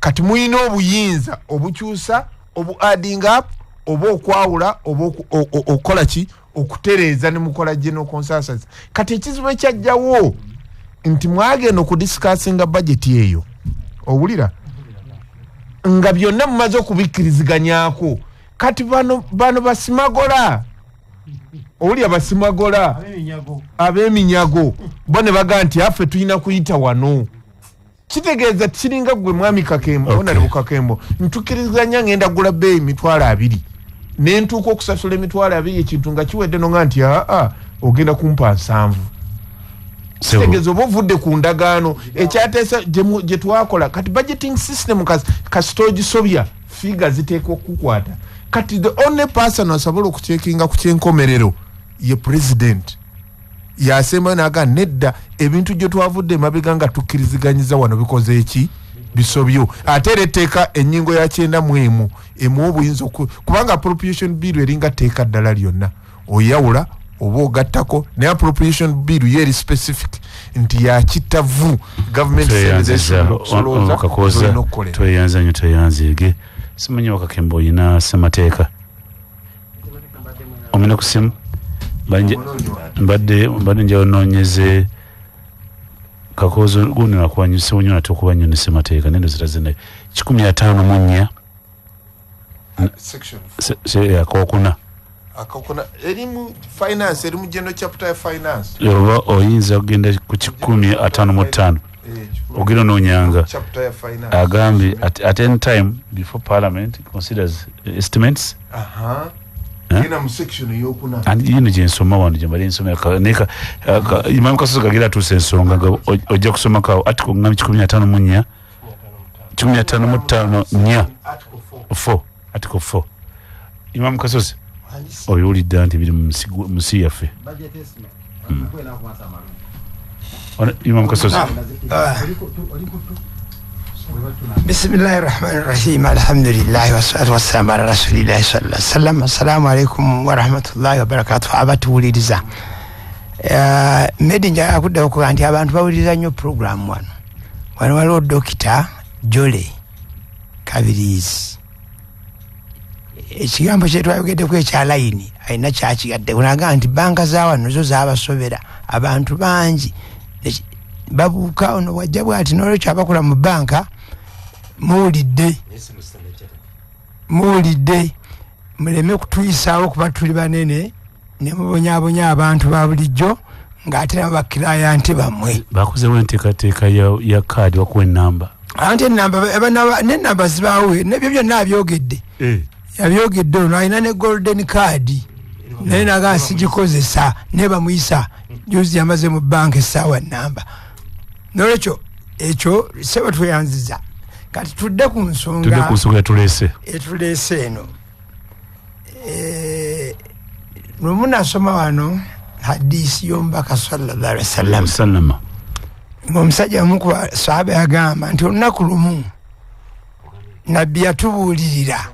Speaker 3: Kati muina obuyinza obukyusa obu adding up oba okwawula oba okola ki okutereeza ne mukola general consensus. Kati ekizibu ekyajjawo nti mwagenda okudiscussinga budget eyo, owulira nga byonna mumaze okubikkiriziganyako. Kati bano basimagola, owulira basimagola ab'eminyago bo ne baga nti affe tulina kuyita wano. Kitegeeza kiringa gwe mwami Kakembo, Honorable Kakembo, ntukiriziganya ngenda gula bbeeyi 20,000 ne ntuuka okusasula 20,000 ekintu nga kiwedde nonga nti ogenda kumpa 7. Kitegeeza oba ovudde ku ndagaano ekyateesa gye twakola. Kati budgeting system kasita ogisobya figure ziteekwa okukwata. Kati the only person asobola okucekinga ku kyenkomerero ye president. Yasembayo n'agamba nedda ebintu gye twavudde emabega nga tukkiriziganyiza wano bikoze eki bisobyo. Ate era etteeka ennyingo ya 91 emuwa obuyinza kubanga appropriation bill eringa tteeka ddala lyonna oyawula oba ogattako, naye appropriation bill yo eri specific nti ya kitavu government
Speaker 1: services. Tweyanza nnyo, tweyanzeege. Simanyi Wakakembo oyina ssemateeka omina ku simu? Mbadde njaonoonyeze Kakooza gundi nakuwanyisa nnyo ate okuba nnyo ne ssemateeka nendo ziraze naye 154
Speaker 3: section
Speaker 1: akokuna
Speaker 3: akokuna eri mu finance, eri mu general chapter ya finance.
Speaker 1: Oba oyinza okugenda ku 155 ogenda onoonyanga agambye at any time before parliament considers estimates.
Speaker 3: Ina mu section yokuna
Speaker 1: and yino gye nsoma wano gye mbadde nsoma neka Imam Kasozi kagira atuuse ensonga nga ojja kusomako article nga 154 155 4 article 4. Imam Kasozi obiwulidde nti biri mu nsi yaffe. Imam Kasozi.
Speaker 2: Bismillahirrahmanirrahim. Alhamdulillah wassalatu wassalamu ala rasulillahi sallallahu alaihi wasallam. Assalamu alaikum warahmatullahi wabarakatuh. Abatuwuliriza Medi njagala kuddayo okuga nti abantu bawuliriza nnyo program wano. Wano waliwo Dokita Jole Kabirizi, ekigambo kye twayogeddeko ekya layini alina kyakigaddeko naga nti banka za wano zo zaabasobera abantu bangi babuuka ono wajja bwati. N'olwekyo abakola mu banka muwulidde muleme kutuyisaawo kuba tuli banene ne mubonyaabonya abantu ba bulijjo ng'ate nabo bakirayanti bammwe.
Speaker 1: Bakozewo enteekateeka ya kaadi bakuwa ennamba.
Speaker 2: Anti ennamba n'ennamba zibaawo nebyo byonna abyogedde. Yabyogedde ono alina ne golden card naye naga sigikozesa naye bamuyisa juzi yamaze mu banka essaawa nnamba. N'olwekyo ekyo sebo tweyanziza. Kati tudde ku nsonga etuleese eno. Lumu nasoma wano hadisi y'omubaka sallallahu alaihi wasallam ng'omusajja omu ku basahaba yagamba nti olunaku lumu nabbi yatubuulirira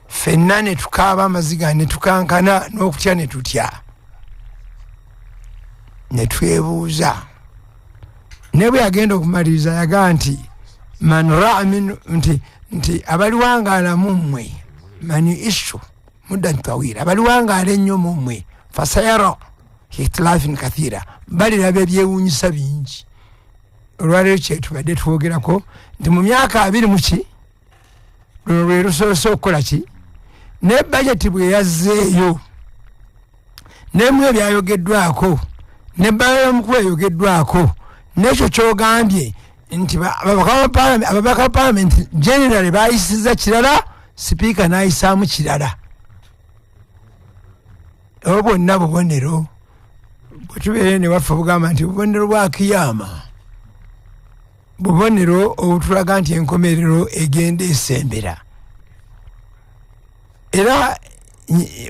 Speaker 2: Ffenna ne tukaaba amaziga, ne tukankana n'okutya, ne tutya, ne twebuuza. Ne bwe yagenda okumaliriza yagaa nti man raa min, nti abaliwangaala mu mmwe, man ishu muddan tawira, abaliwangaala ennyo mu mmwe, fasayara ikhtilafin kathira, baliraba ebyewuunyisa bingi. Olwaleero kyetubadde twogerako nti mu myaka 20 muki luno lwe lusoose okukola ki, ne bajeti bwe yazzeeyo nemu ebyayogeddwako nebbaala y'omukulu eyogeddwako n'ekyo kyogambye nti ababaka ba palamenti generally bayisiza kirala, sipiika n'ayisaamu kirala. Obwo bwonna bubonero bwe tubeere ne waffe bugamba nti bubonero bwa kiyama, bubonero obutulaga nti enkomerero egenda esembera. Era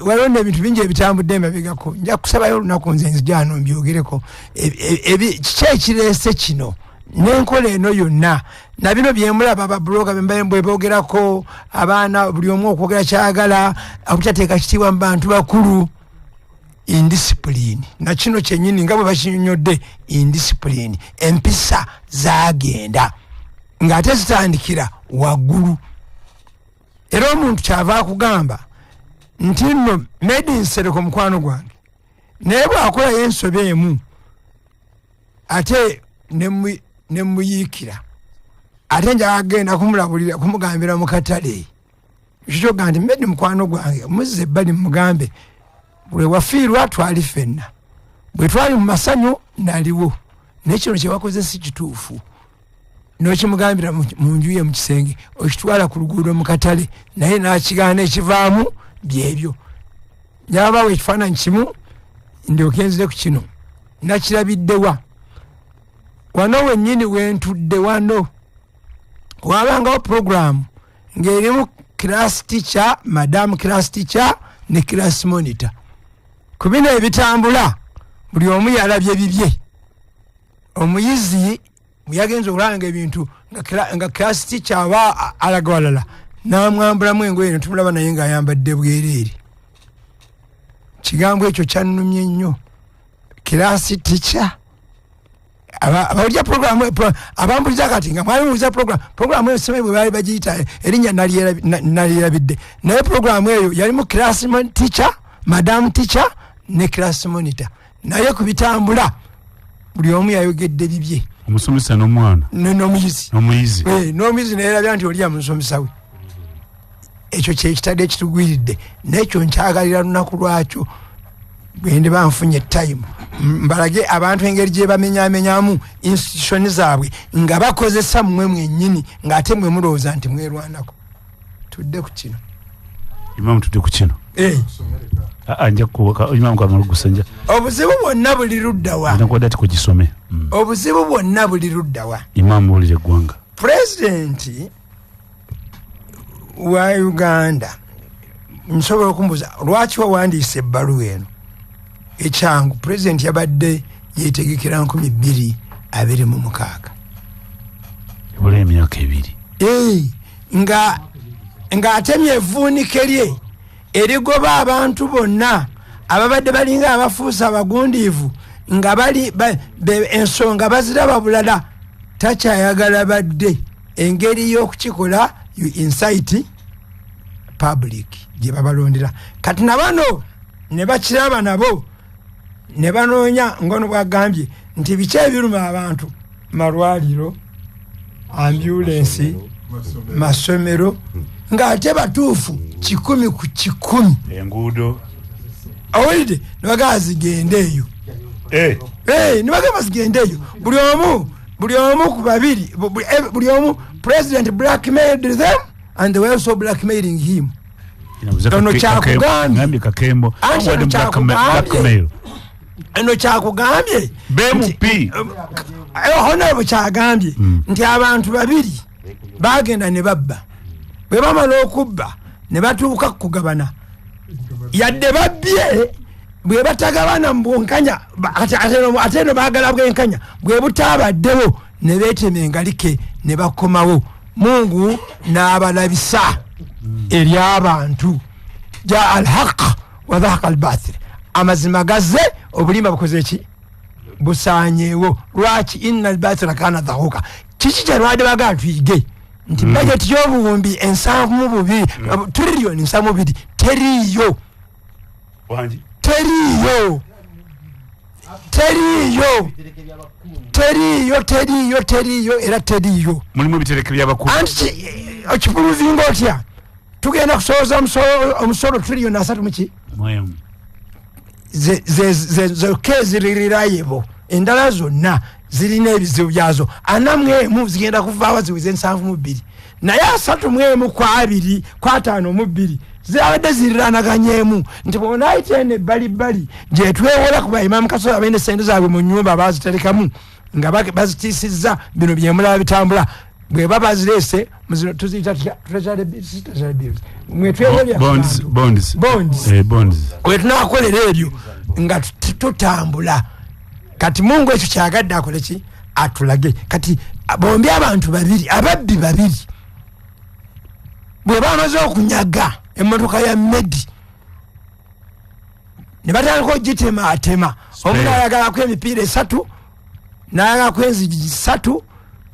Speaker 2: waliwo n'ebintu bingi ebitambudde emabegako, nja kusabayo olunaku nze nzija wano mbyogereko. Kiki ekireese kino n'enkola eno yonna, na bino byemulaba ababuloga bwe boogerako, abaana buli omu okwogera kyagala, obutateeka kitiibwa mu bantu bakulu, indiscipline. Na kino kyennyini nga bwe bakinyonnyodde, indiscipline, empisa zaagenda ng'ate zitandikira waggulu. Era omuntu kyava akugamba nti nno Medi Nsereko mukwano gwange, naye bw'akolayo ensobi emu ate nemuyiikira, ate njagala kugenda kumulabulira, kumugambira mu katale. Ekyo kyogamba nti Medi mukwano gwange, muzze ebbali mugambe, bwe wafiirwa twali ffenna, bwe twali mu masanyu naliwo, naye kino kye wakoze si kituufu. N'okimugambira mu nju ye mu kisenge, okitwala ku luguudo mu katale, naye n'akigaana, ekivaamu byebyo. Nyabawo ekifaananyi kimu ndyoke nzire ku kino. Nakirabiddewa wano wennyini wentudde wano, wabangawo puroguramu ng'erimu class teacher, madam class teacher ne class monitor. Ku bino ebitambula buli omu yalabye bibye. Omuyizi yagenze okulaba nga ebintu nga class teacher aba alaga walala, n'amwambulamu engoye ne tumulaba naye ng'ayambadde bwereere. Kigambo ekyo kyannumye nnyo. Class teacher abawulira programu, abambuliza kati nga mwali muwuliza programu eyo simanyi bwe baali bagiyita, erinnya nalyerabidde, naye programu eyo yalimu class teacher, madam teacher ne class monitor. Naye ku bitambula buli omu yayogedde bibye.
Speaker 1: Omusomesa n'omwana.
Speaker 2: N'omuyizi.
Speaker 1: N'omuyizi.
Speaker 2: N'omuyizi neyerabya nti oli yamusomesa we. Ekyo kyekitadde ekitugwiridde, n'ekyo nkyagalira lunaku lwakyo bwe ndiba nfunye time mbalage abantu engeri gye bamenyamenyamu institution zaabwe nga bakozesa mmwe mwennyini, ng'ate mmwe mulowooza nti mwerwanako. Tudde ku kino.
Speaker 1: Imamu, tudde ku kino. Nja kuwa imamu kamala gusenja.
Speaker 2: Obuzibu bwonna buli luddawa?
Speaker 1: Nkuwadde ati kugisome.
Speaker 2: Obuzibu bwonna buli luddawa?
Speaker 1: Imamu, wulira eggwanga.
Speaker 2: Pulezidenti wa Uganda, nsobola okumbuuza lwaki wawandiisa ebbaluwa eno? Ekyangu, pulezidenti yabadde yetegekera 2026.
Speaker 1: Ebula emyaka 2.
Speaker 2: Ng'atemye evvuunike lye erigoba abantu bonna ababadde balinga abafuusa abagundiivu, nga bali ensonga baziraba bulala, takyayagala badde. Engeri y'okukikola, you incite public gye babalondera. Kati nabano ne bakiraba, nabo ne banoonya ngono bwagambye nti biki ebiruma abantu: malwaliro, ambulensi, masomero, ng'ate batuufu 100 ku 100.
Speaker 1: Enguudo.
Speaker 2: Owulidde? Nebagamba zigende eyo. Nebagamba zigende eyo. Buli omu ku babiri, buli omu, president blackmailed them and they were also blackmailing him. Ono kyakugambye.
Speaker 1: Kakembo.
Speaker 2: Anti ono kyakugambye. Eno kyakugambye.
Speaker 1: BMP.
Speaker 2: Honorable kyagambye nti abantu babiri bagenda ne babba, bwe bamala okubba ne batuuka kugabana, yadde babbye bwe batagabana mu bwenkanya, ate eno baagala bwenkanya, bwe butaabaddewo ne beetema engalike ne bakomawo, Mungu n'abalabisa. eri abantu. Jaa alhaq wa dhahaqa albatil, amazima gazze, obulimba bukoze ki? Busaanyeewo. Lwaki? Inna albatila kana dhahuka. Kiki kyalwadde bagaa tuyige nti bajeti y'obuwumbi 72, triliyoni 72 teriiyo.
Speaker 1: Wangi.
Speaker 2: Teriiyo, teriiyo, teriiyo, teriiyo, teriiyo, era teriiyo.
Speaker 1: Mulimu ebitereke byabakulu.
Speaker 2: Anti okiprovinga otya? Tugenda kusolooza omusolo triliyoni 30 muki?
Speaker 1: Mwemu.
Speaker 2: Zokka eziririrayibo, endala zonna zirina ebizibu byazo. 41 zigenda kuvaawa ziweze 72, naye 31 ku 2 ku 52 zirabadde ziriranaganyemu, nti bwonaayita eno ebbalibbali gyetwewola ku baimamu Kasozi abalina esente zaabwe mu nyumba baziterekamu nga bazitiisizza bino byemulaba bitambula, bweba bazireese muzino tuziyita tutya? Treasury bills, treasury bills. Mwetwewolera ku
Speaker 1: Bonds,
Speaker 2: bantu.
Speaker 1: Bonds.
Speaker 2: Bonds.
Speaker 1: Bonds.
Speaker 2: Wetunakolera ebyo nga tutambula. Kati Mungu ekyo kyagadde akole ki? Atulage. Kati bombi abantu babiri, ababbi babiri, bwe bamaze okunyaga emmotoka ya Medi ne batandika ogitematema, omu nayagalako emipiira esatu, nayagalako enzigi 3,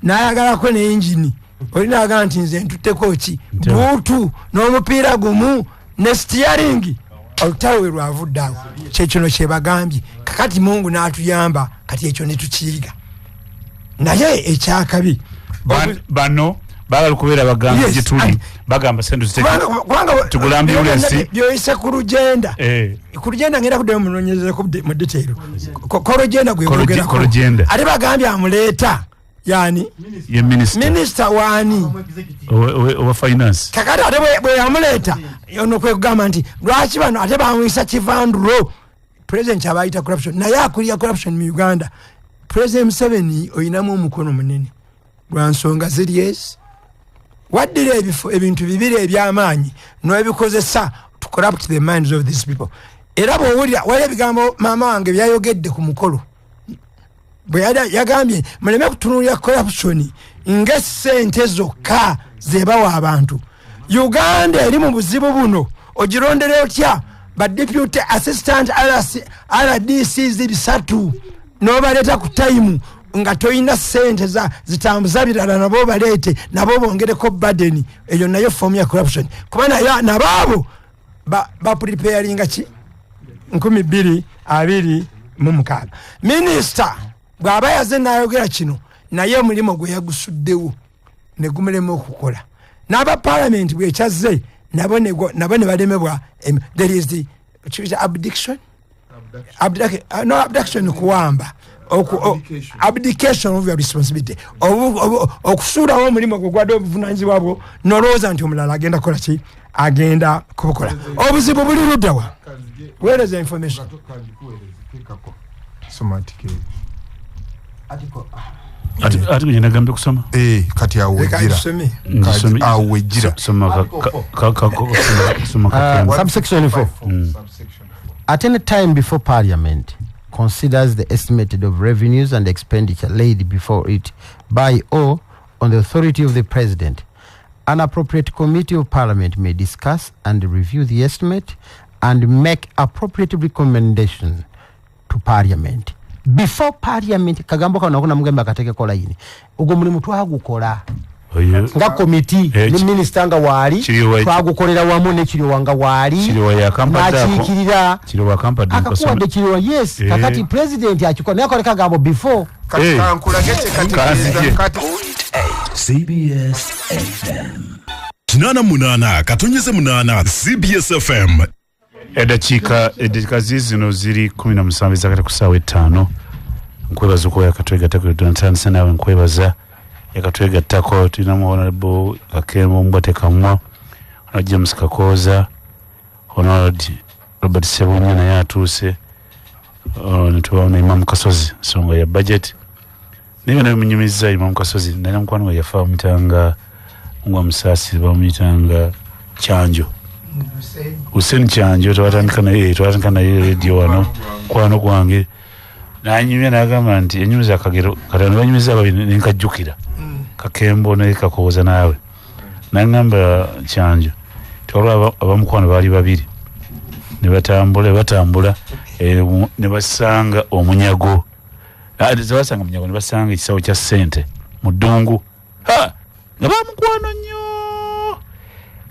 Speaker 2: nayagalako n'engini. Oli nagamba nti nze ntutteko ki? Buutu n'omupiira gumu ne steering. Olutalo we lwavudde awo, kyekino kyebagambye. Kakati Mungu n'atuyamba, kati ekyo ne tukiyiga. Naye ekyakabi
Speaker 1: Bano baagala okubeera bagamba
Speaker 2: Yes,
Speaker 1: gye tuli, bagamba sente ziteeke
Speaker 2: kubanga
Speaker 1: tugule ambulance.
Speaker 2: Byoyise ku lugenda. Ku lugenda ngenda kuddayo munonyerezeko mu detail. Kolugenda gwe bogerako.
Speaker 1: Kolugenda.
Speaker 2: Ate bagambye amuleeta yani
Speaker 1: Ye minisita.
Speaker 2: Minisita waani?
Speaker 1: Owa finance.
Speaker 2: Kakati ate bwe yamuleeta ono kwe kugamba nti lwaki bano ate bamuyisa kivandulo. President kyabayita corruption, naye akulira corruption mu Uganda, President Museveni, oyinamu omukono munene lwa nsonga ziri ezi. Waddira ebifo ebintu bibiri ebyamaanyi n'ebikozesa to corrupt the minds of these people. Era bw'owulira waliwo ebigambo maama wange byayogedde ku mukolo, bwe yagambye muleme kutunuulira corruption ng'essente zokka zebawa abantu. Uganda eri mu buzibu buno, ogirondera otya ba deputy assistant RDCs 300 n'obaleeta ku time nga toyina sente zitambuza birala, nabo baleete nabo bongereko burden? Eyo nayo form ya corruption, kuba nayo nabaabo bapreparinga ki 2026. Minisita bw'aba yaze n'ayogera kino, naye omulimu gwe yagusuddewo ne gumulema okukola. N'aba parliament bwekyazze nabo nabo ne balemebwa. There is the kiyita abdiction. No, abduction kuwamba. Abdication of your responsibility. Okusuulawo omulimu gwe gwadde obuvunanyizibwa bwo nolowooza nti omulala agenda kukola ki, agenda kubukola. Obuzibu buli luddawa? Weereza information.
Speaker 3: Soma article.
Speaker 1: Ati gye nagambye kusoma.
Speaker 3: Kati awo
Speaker 2: Leka
Speaker 3: wejjira.
Speaker 2: tusome.
Speaker 1: Ngisome-
Speaker 3: Awo wejjira.
Speaker 1: Soma soma kakembo.
Speaker 6: Subsection 4.
Speaker 3: Subsection 4.
Speaker 6: At any time before Parliament considers the estimated of revenues and expenditure laid before it by or on the authority of the President, an appropriate committee of Parliament may discuss and review the estimate and make appropriate recommendation to Parliament. Before Parliament, kagambo kano nakuna mugembe akatekeko layini. Ogwo mulimu twagukola
Speaker 1: Oyo
Speaker 6: nga komiti ne minisita nga waali, twagukolera wamu ne Kiryowa nga waali,
Speaker 1: Kiryowa yakampadde ako.
Speaker 6: n'akiikirira.
Speaker 1: Kiryowa akampadde
Speaker 6: Akakuwadde Kiryowa, yes. Kakati president akikola, naye akoleka gambo before.
Speaker 3: Kati kankulage kye kategeeza.
Speaker 1: Kanzije.
Speaker 3: Kati
Speaker 5: CBS FM.
Speaker 7: 88.8 CBS FM.
Speaker 1: Eddakiika zizino ziri 17 ezakata ku ssaawa 5. Nkwebaza okuba yakatwegattako, natandise naawe, nkwebaza yakatwegattako. Tulinamu Honorable Kakembo Mbwatekamwa, Honorable James Kakooza, Honorable Robert Sebunya naye atuuse. Oh, netubawo ne Imam Kasozi, nsonga ya budget naye byonna bimunyumizza. Imam Kasozi nalina mukwano we yafa, bamuyitanga ngwa Musaasi, bamuyitanga Kyanjo, Hussein Kyanjo. Twatandika naye radio wano, kwano gwange nanyumya nagamba nti enyumiza akagero katano banyumiza ababiri nenkajjukira, Kakembo naye Kakooza naawe. Nagamba Kyanjo Tiwaliwo abamukwano baali babiri ne batambula ne basanga omunyago. Tebasanga munyago, ne basanga ekisawo kya ssente mu ddungu. Nga bamukwano nnyo.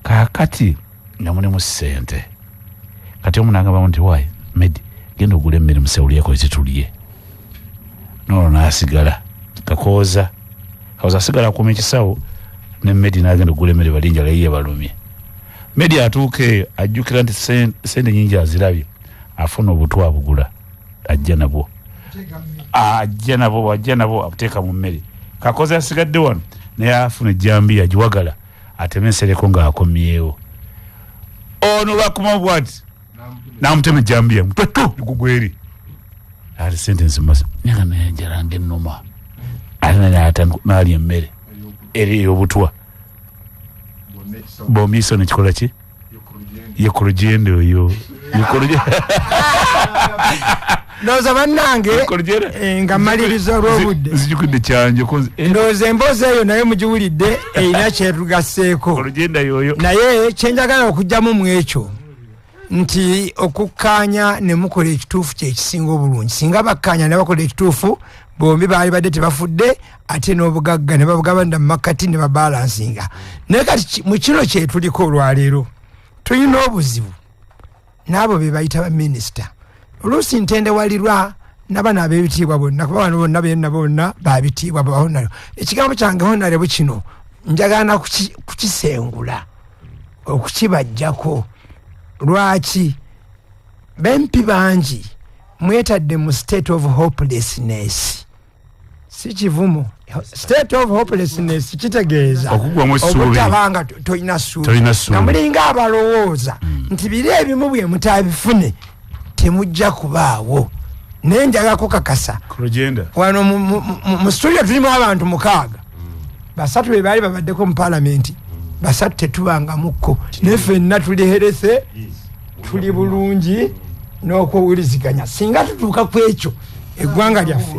Speaker 1: Kaakati nga mulimu ssente. Kati omu n'agamba nti waayi Medi, genda ogule emmere musewulyeko tetulye. N'olwo n'asigala Kakooza. Kakooza asigala akuuma ekisawo ne Medi n'agenda okugula emmere bali enjala ye yebalumye. Medi atuuka eyo ajjukira nti ssente nnyingi azirabye, afuna obutwa abugula ajja nabwo. Ajja nabwo abuteeka mu mmere. Kakooza asigadde wano naye afuna ejjambiya agiwagala ateme ensereko ng'akomyewo. Ono lwakoma bw'ati n'amutema ejjambiya mutwe gugwa eri. Ate ssente nzimaze naye nga enjala ng'ennuma. Ate naye n'alya emmere eri ey'obutwa. Bombi nekikola ki? Ye ku lugendo oyo.
Speaker 2: Ndowooza bannange nga mmaliriza olw'obudde.
Speaker 1: Nzijukidde kyanjo.
Speaker 2: Ndowooza emboozi eyo naye mugiwulidde erina kyetugasseeko. Naye kyenjagala okugyamu mu ekyo nti okukkaanya ne mukola ekituufu kyekisinga obulungi. Singa bakkaanya ne bakola ekituufu, bombi baali badde tebafudde, ate n'obugagga ne babugabana mu makkati ne babalansinga. Naye kati mu kino kyetuliko olwaleero tulina obuzibu n'abo be bayita baminisita. Oluusi ntendewalirwa n'abano ab'ebitiibwa bonna, kuba bano bonna benna bonna babitiibwa ba honorable. Ekigambo kyange honorable kino njagala kukisengula okukibajjako. Lwaki bempi bangi mwetadde mu state of hopelessness? Si kivumo. State of hopelessness kitegeeza obutabanga tolina ssuubi, nga mulinga abalowooza nti biri ebimu bwe mutabifune temujja kubaawo. Naye njagala kukakasa wano mu studio tulimu abantu 6, 3 be baali babaddeko mu paalamenti, 3 tetubangamukko, naye ffenna tuli herese, tuli bulungi n'okuwuliziganya. Singa tutuuka ku ekyo eggwanga lyaffe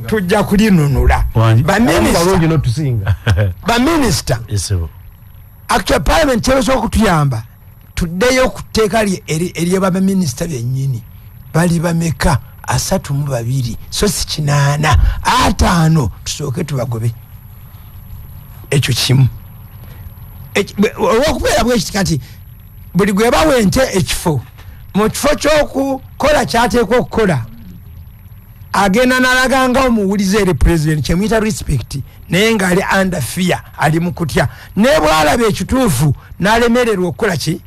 Speaker 2: tujja kulinunula. Baminisita actual parliament kyebasobola okutuyamba tuddeyo ku tteeka ery'abaminisita bennyini. Bali bameka? 32, so si 8, 5 tusooke tubagobe. Ekyo kimu. Olw'okubeera bwekiti kati buli gwe bawa ente ekifo, mu kifo ky'okukola kyateekwa okukola agenda n'alaga nga omuwulize eri president, kyemuyita respect, naye ng'ali under fear, ali mu kutya. Naye bw'alaba ekituufu n'alemererwa okukola ki?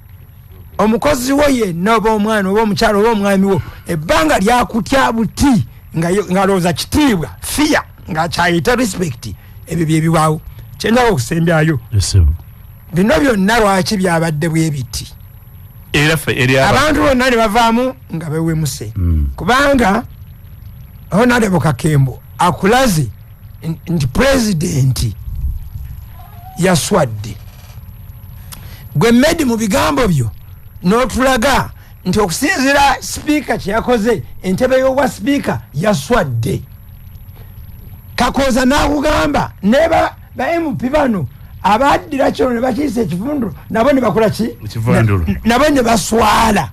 Speaker 2: Omukozi wo yenna oba omwana oba omukyala oba omwami wo ebbanga lyakutya buti ng'alowooza kitiibwa, fear, nga kyayita respect, ebyo bye bibaawo. Kyenjagala okusembyayo bino byonna lwaki byabadde bwe biti? Abantu bonna ne bavaamu nga bewemuse. Kubanga Honorable Kakembo akulaze nti pulezidenti yaswadde. Gwe Medi mu bigambo byo n'otulaga nti okusinziira sipiika kye yakoze, entebe y'obwa sipiika yaswadde. Kakooza n'akugamba ne ba MP bano abaddira kino ne bakiyisa ekivundu nabo ne bakola ki? Nabo ne baswala.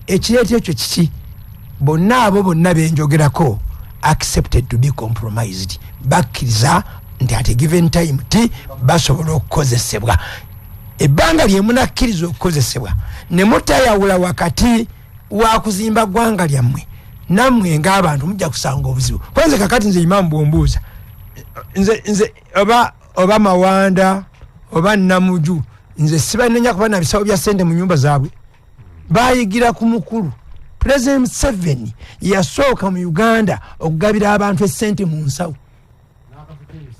Speaker 2: Ekireeta ekyo kiki? Bonna abo bonna benjogerako accepted to be compromised, bakkiriza nti at a given time ti basobola okukozesebwa. Ebbanga lye munakkiriza okukozesebwa ne mutayawula wakati wa kuzimba ggwanga lyammwe nammwe ng'abantu mujja kusanga obuzibu. Kwanza kakati nze imaamu bw'ombuuza nze oba Mawanda oba Namuju, nze sibanenya kuba na bisawo bya ssente mu nyumba zaabwe. Bayigira ku mukulu President Museveni yasooka mu Uganda okugabira abantu essente mu nsawo.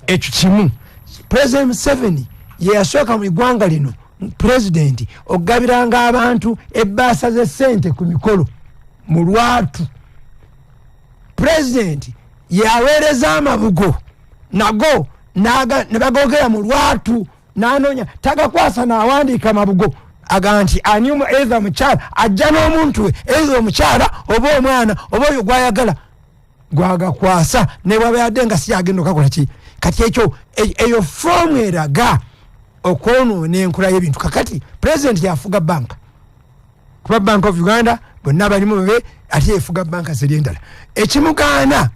Speaker 2: Ekyo kimu. President Museveni ye yasooka mu ggwanga lino pulezidenti okugabiranga abantu ebbaasa z'essente ku mikolo mu lwatu. Pulezidenti yaweereza amabugo nago ne bagogera mu lwatu, n'anoonya tagakwasa n'awandiika amabugo aga nti ani either mukyala ajja n'omuntu we, either omukyala oba omwana oba oyo gw'ayagala gwagakwasa, ne bw'aba yadde nga si yagenda okakola ki. Kati ekyo eyo foomu eraga Okwonoona enkola y'ebintu. Kakati president yafuga banka, kuba Bank of Uganda bonna balimu babe, ate yefuga banka zeri endala. Ekimugaana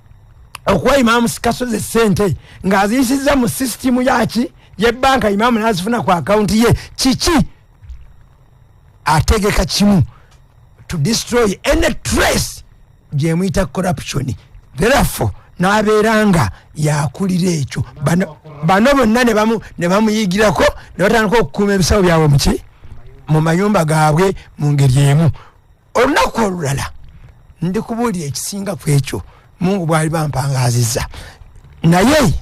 Speaker 2: okuwa Imaamu Kasozi sente ng'aziyisizza mu sisitimu yaki yebanka, Imaamu n'azifuna ku akawunti ye, kiki? Ategeka kimu, to destroy any trace gyemuyita corruption. Therefore n'abeera nga yakulira ekyo. Bano bonna ne bamuyigirako ne batandika okukuuma ebisawo byabwe muki mu mayumba gaabwe mu ngeri emu. Olunaku olulala ndikubuulira ekisinga ku ekyo, Mungu bwali bampangaazizza. Naye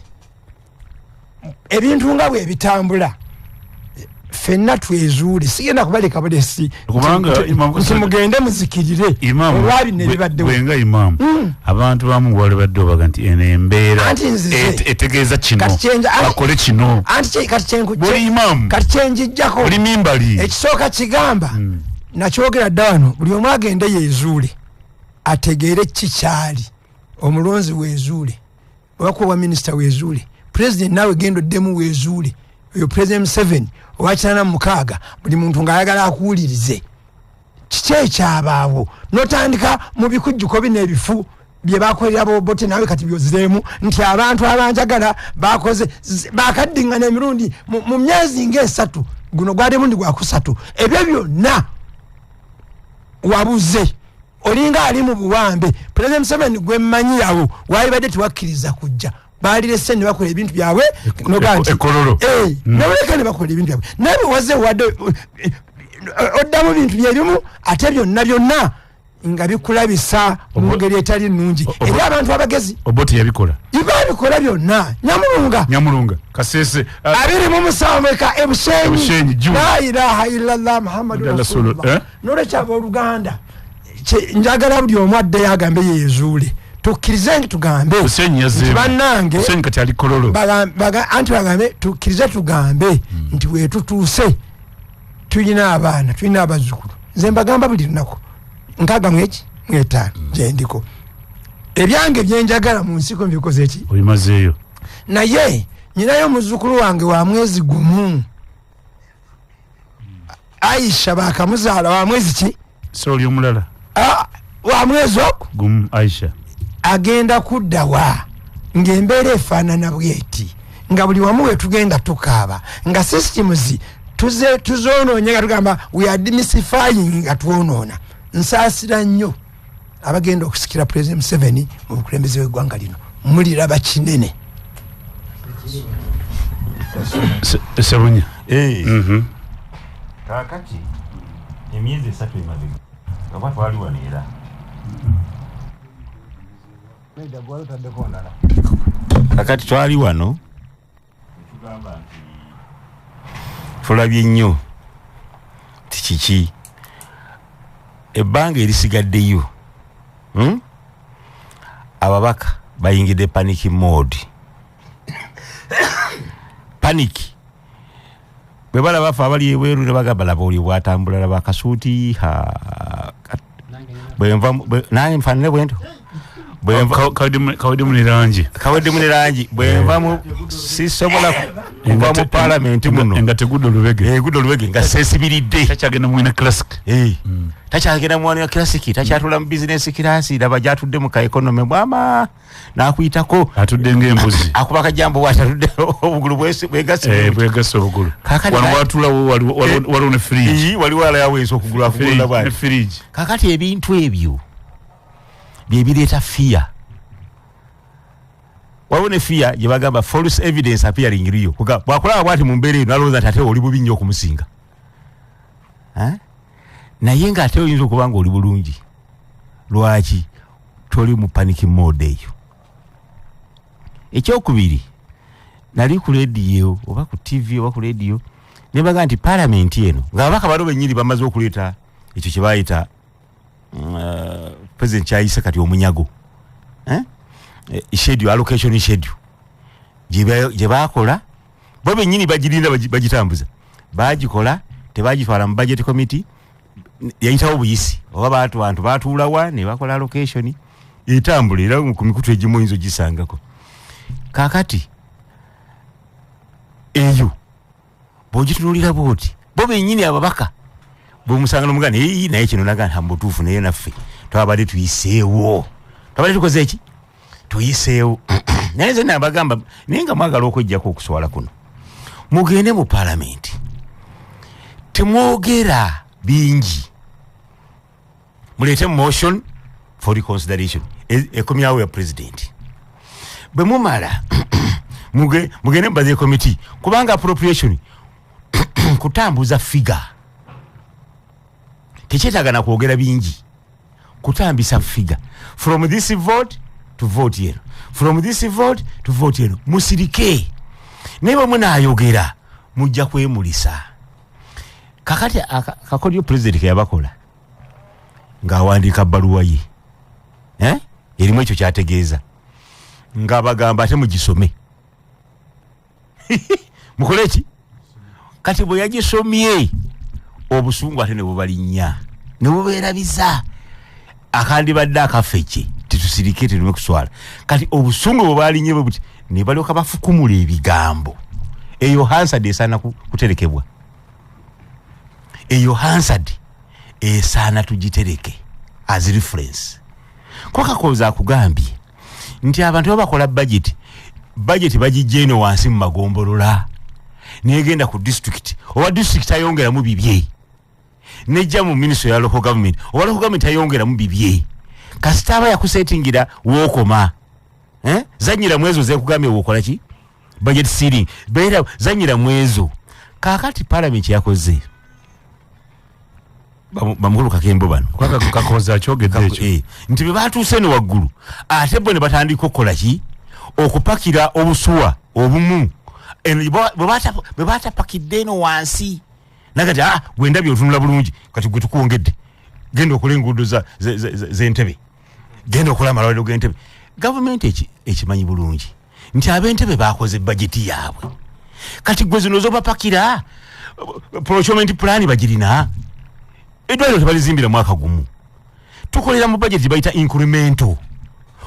Speaker 2: ebintu nga bwe bitambula, ffenna twezuule. Sigenda kubaleka bulesi
Speaker 1: Kubanga Imam
Speaker 2: nti mugende muzikirire
Speaker 1: Imaamu
Speaker 2: olwa bino ebibaddewo.
Speaker 1: Bwenga imaamu, abantu bamu wali badde obaga nti eno embeera
Speaker 2: Anti nzize.
Speaker 1: Etegeeza kino,
Speaker 2: Kati
Speaker 1: bakole kino.
Speaker 2: Anti kati
Speaker 1: Buli imaamu.
Speaker 2: Kati kyenjijjako
Speaker 1: Buli mimbali.
Speaker 2: Ekisooka kigamba, nakyogera dda wano, buli omu agende yeezuule ategeere ki kyali. Omulonzi weezuule, obakuwa minisita weezuule, president naawe genda oddemu weezuule. Oyo President Museveni owa 96, buli muntu ng'ayagala akuwulirize kiki ekyabaawo, notandika mu bikujjuko bino ebifu bye bakolera Bobote, naawe kati byozireemu nti abantu abanjagala bakoze bakaddiŋŋana emirundi mu myezi ng'esatu, guno gwali mundi gwakusatu. Ebyo byonna wabuze, olinga ali mu buwambe. President Museveni gwe mmanyi, awo walibadde tewakkiriza kujja, balirese ne bakola ebintu byabwe. Noga nti
Speaker 1: Ekololo.
Speaker 2: Eh, nebaleka ne bakola ebintu byabwe, naye bwewaze wadde oddamu bintu byebimu, ate byonna byonna nga bikulabisa mu ngeri etali nnungi eri abantu abagezi.
Speaker 1: Obote yabikola.
Speaker 2: Babikola byonna. Nyamulunga.
Speaker 1: Nyamulunga Kasese.
Speaker 2: 27 eka
Speaker 1: Ebushenyi,
Speaker 2: Ebushenyi.
Speaker 1: June.
Speaker 2: La ilaha illallah Muhammadu
Speaker 1: Rasulullah.
Speaker 2: rasulullah.
Speaker 1: Eh?
Speaker 2: Nolwekyo abooluganda, njagala buli omu addeyo agambe yeezuule, tukkirize nti tugambe
Speaker 1: Bushenyi yazzeemu.
Speaker 2: nti bannange
Speaker 1: Bushenyi kati ali Kololo.
Speaker 2: Anti bagambe tukkirize tugambe nti wetutuuse tulina abaana, tulina abazzukulu. Nze mbagamba buli lunaku, nkaaga mweki mwetaano gyendiko, ebyange byenjagala mu nsiko mbikoze ki?
Speaker 1: Obimazeeyo.
Speaker 2: Naye nyinayo omuzzukulu wange wa mwezi gumu, Aisha, bakamuzaala wa mwezi ki?
Speaker 1: So oli omulala.
Speaker 2: Ah, wa mwezi ogwo.
Speaker 1: Gumu Aisha.
Speaker 2: Agenda kuddawa ng'embeera efaanana bweti, nga buli wamu wetugenda tukaaba, nga systems tuzoonoonye, nga tugamba we are demystifying, nga twonoona. Nsaasira nnyo abagenda okusikira President Museveni mu bukulembeze bw'eggwanga lino, muliraba kinene.
Speaker 1: Sebunya.
Speaker 8: Eh. Kaakati emyezi 3 emabega oba twali wano era kakati twali wano netugamba nti tulabye nnyo ti kiki ebbanga erisigaddeyo, Ababaka bayingidde panic mode. Panic bwe balaba ffe abali ebweru ne bagamba laba oli bw'atambula, laba akasuuti, ha, bwe nva nange nfaanane bwe ntyo. Bwe nva-
Speaker 1: Kaweddemu ne langi.
Speaker 8: Kaweddemu ne langi. Bwe nva mu, sisobola kuva mu paalamenti muno.
Speaker 1: Nga tegudde olubege.
Speaker 8: Eh, gudde olubege nga seesibiridde.
Speaker 1: Takyagenda mu Wina Classic.
Speaker 8: Eh. Takyagenda mu Wina Classic, takyatula mu business class, laba gy'atudde mu ka economy bwama n'akuyitako.
Speaker 1: Atudde ng'embuzi.
Speaker 8: Akuba akajambo bw'ati atudde obugulu bwegasse.
Speaker 1: Eh, bwegasse obugulu.
Speaker 8: Kaakati
Speaker 1: Wano watuula wo waliwo ne fridge.
Speaker 8: Ii, waliwo alayaweesa okugulu akugulula
Speaker 1: Fridge,
Speaker 8: bw'ati.
Speaker 1: ne fridge.
Speaker 8: Kaakati ebintu ebyo bye bireeta fear. Waliwo ne fear gye bagamba false evidence appearing real. Kuga, bw'akulaba bw'ati mu mbeera eno n'alowooza nti ate oli bubi nnyo okumusinga. Eh? Naye ng'ate oyinza okuba ng'oli bulungi. Lwaki toli mu panic mode eyo? Ekyokubiri, nali ku radio oba ku TV oba ku radio ne baga nti paalamenti eno ng'ababaka bano bennyini bamaze okuleeta ekyo kye bayita, president kyayise kati omunyago. Eh? Schedule, allocation schedule gye baakola bo bennyini bagirinda bagitambuza, bagikola tebagitwala mu budget committee, yayitawo buyisi oba bantu batuulawa ne bakola allocation etambula, era ku mikutu egimu oyinza ogisangako. Kaakati eyo Bw'ogitunulira bwoti, bo bennyini ababaka bwemusanga nomugana, "Ei, naye kino naga mubutuufu, naye naffe twabadde tuyiseewo, twabadde tukoze eki, tuyiseewo." Naye nze nabagamba, naye nga mwagala okwejjako okuswala kuno, mugende mu palamenti, temwogera bingi, muleete motion for reconsideration ekomyawo ya president. Bwe mumala mugende mu budget committee, kubanga appropriation kutambuza figure, tekyetaaga na kwogera bingi, kutambisa figure from this vote to vote eno, from this vote to vote eno. Musirike, naye bwe munaayogera mujja kwemulisa. Kakati kakodyo president keyabakola ng'awandiika bbaluwa ye, eh? Erimu ekyo kyategeeza ng'abagamba ate mugisome, mukole ki. Kati bwe yagisomye, obusungu ate ne bubalinnya ne bubeerabiza akandibadde akafeke, tetusirike tetume kuswala. Kati obusungu bwe balinnye bwe buti, ne balyoka bafukumula ebigambo. Eyo Hansard esaana kuterekebwa, eyo Hansard esaana tugitereke as reference. Kwakakoza akugambye nti abantu babakola budget, budget bagijja eno wansi mu magombolola negenda ku district, owa district ayongeramu bibye, nejja mu ministry ya local government, owa local government ayongeramu bibye. Kasita aba yakusetingira wookoma, eh? Zanyira mwezo zekugambye wokola ki, budget ceiling, beera zanyira mwezo. Kakati parliament yakoze bamukulu Kakembo bano.
Speaker 1: Kakoza akyogedde ekyo.
Speaker 8: Nti bwe batuuse eno waggulu, ate bo ne batandika okukola ki, okupakira obusuwa obumu. Eno bwe batapakidde eno wansi, nagati, "Ah, gwe ndabye otunula bulungi, kati gwe tukwongedde, genda okola enguudo z'entebe, genda okola amalwaliro g'entebe." Gavumenti ekimanyi bulungi nti ab'entebe bakoze bajeti yaabwe. Kati gwe zino zobapakira, procurement plan bagirina, eddwaliro tebalizimbira mwaka gumu. Tukolera mu budget bayita incremental.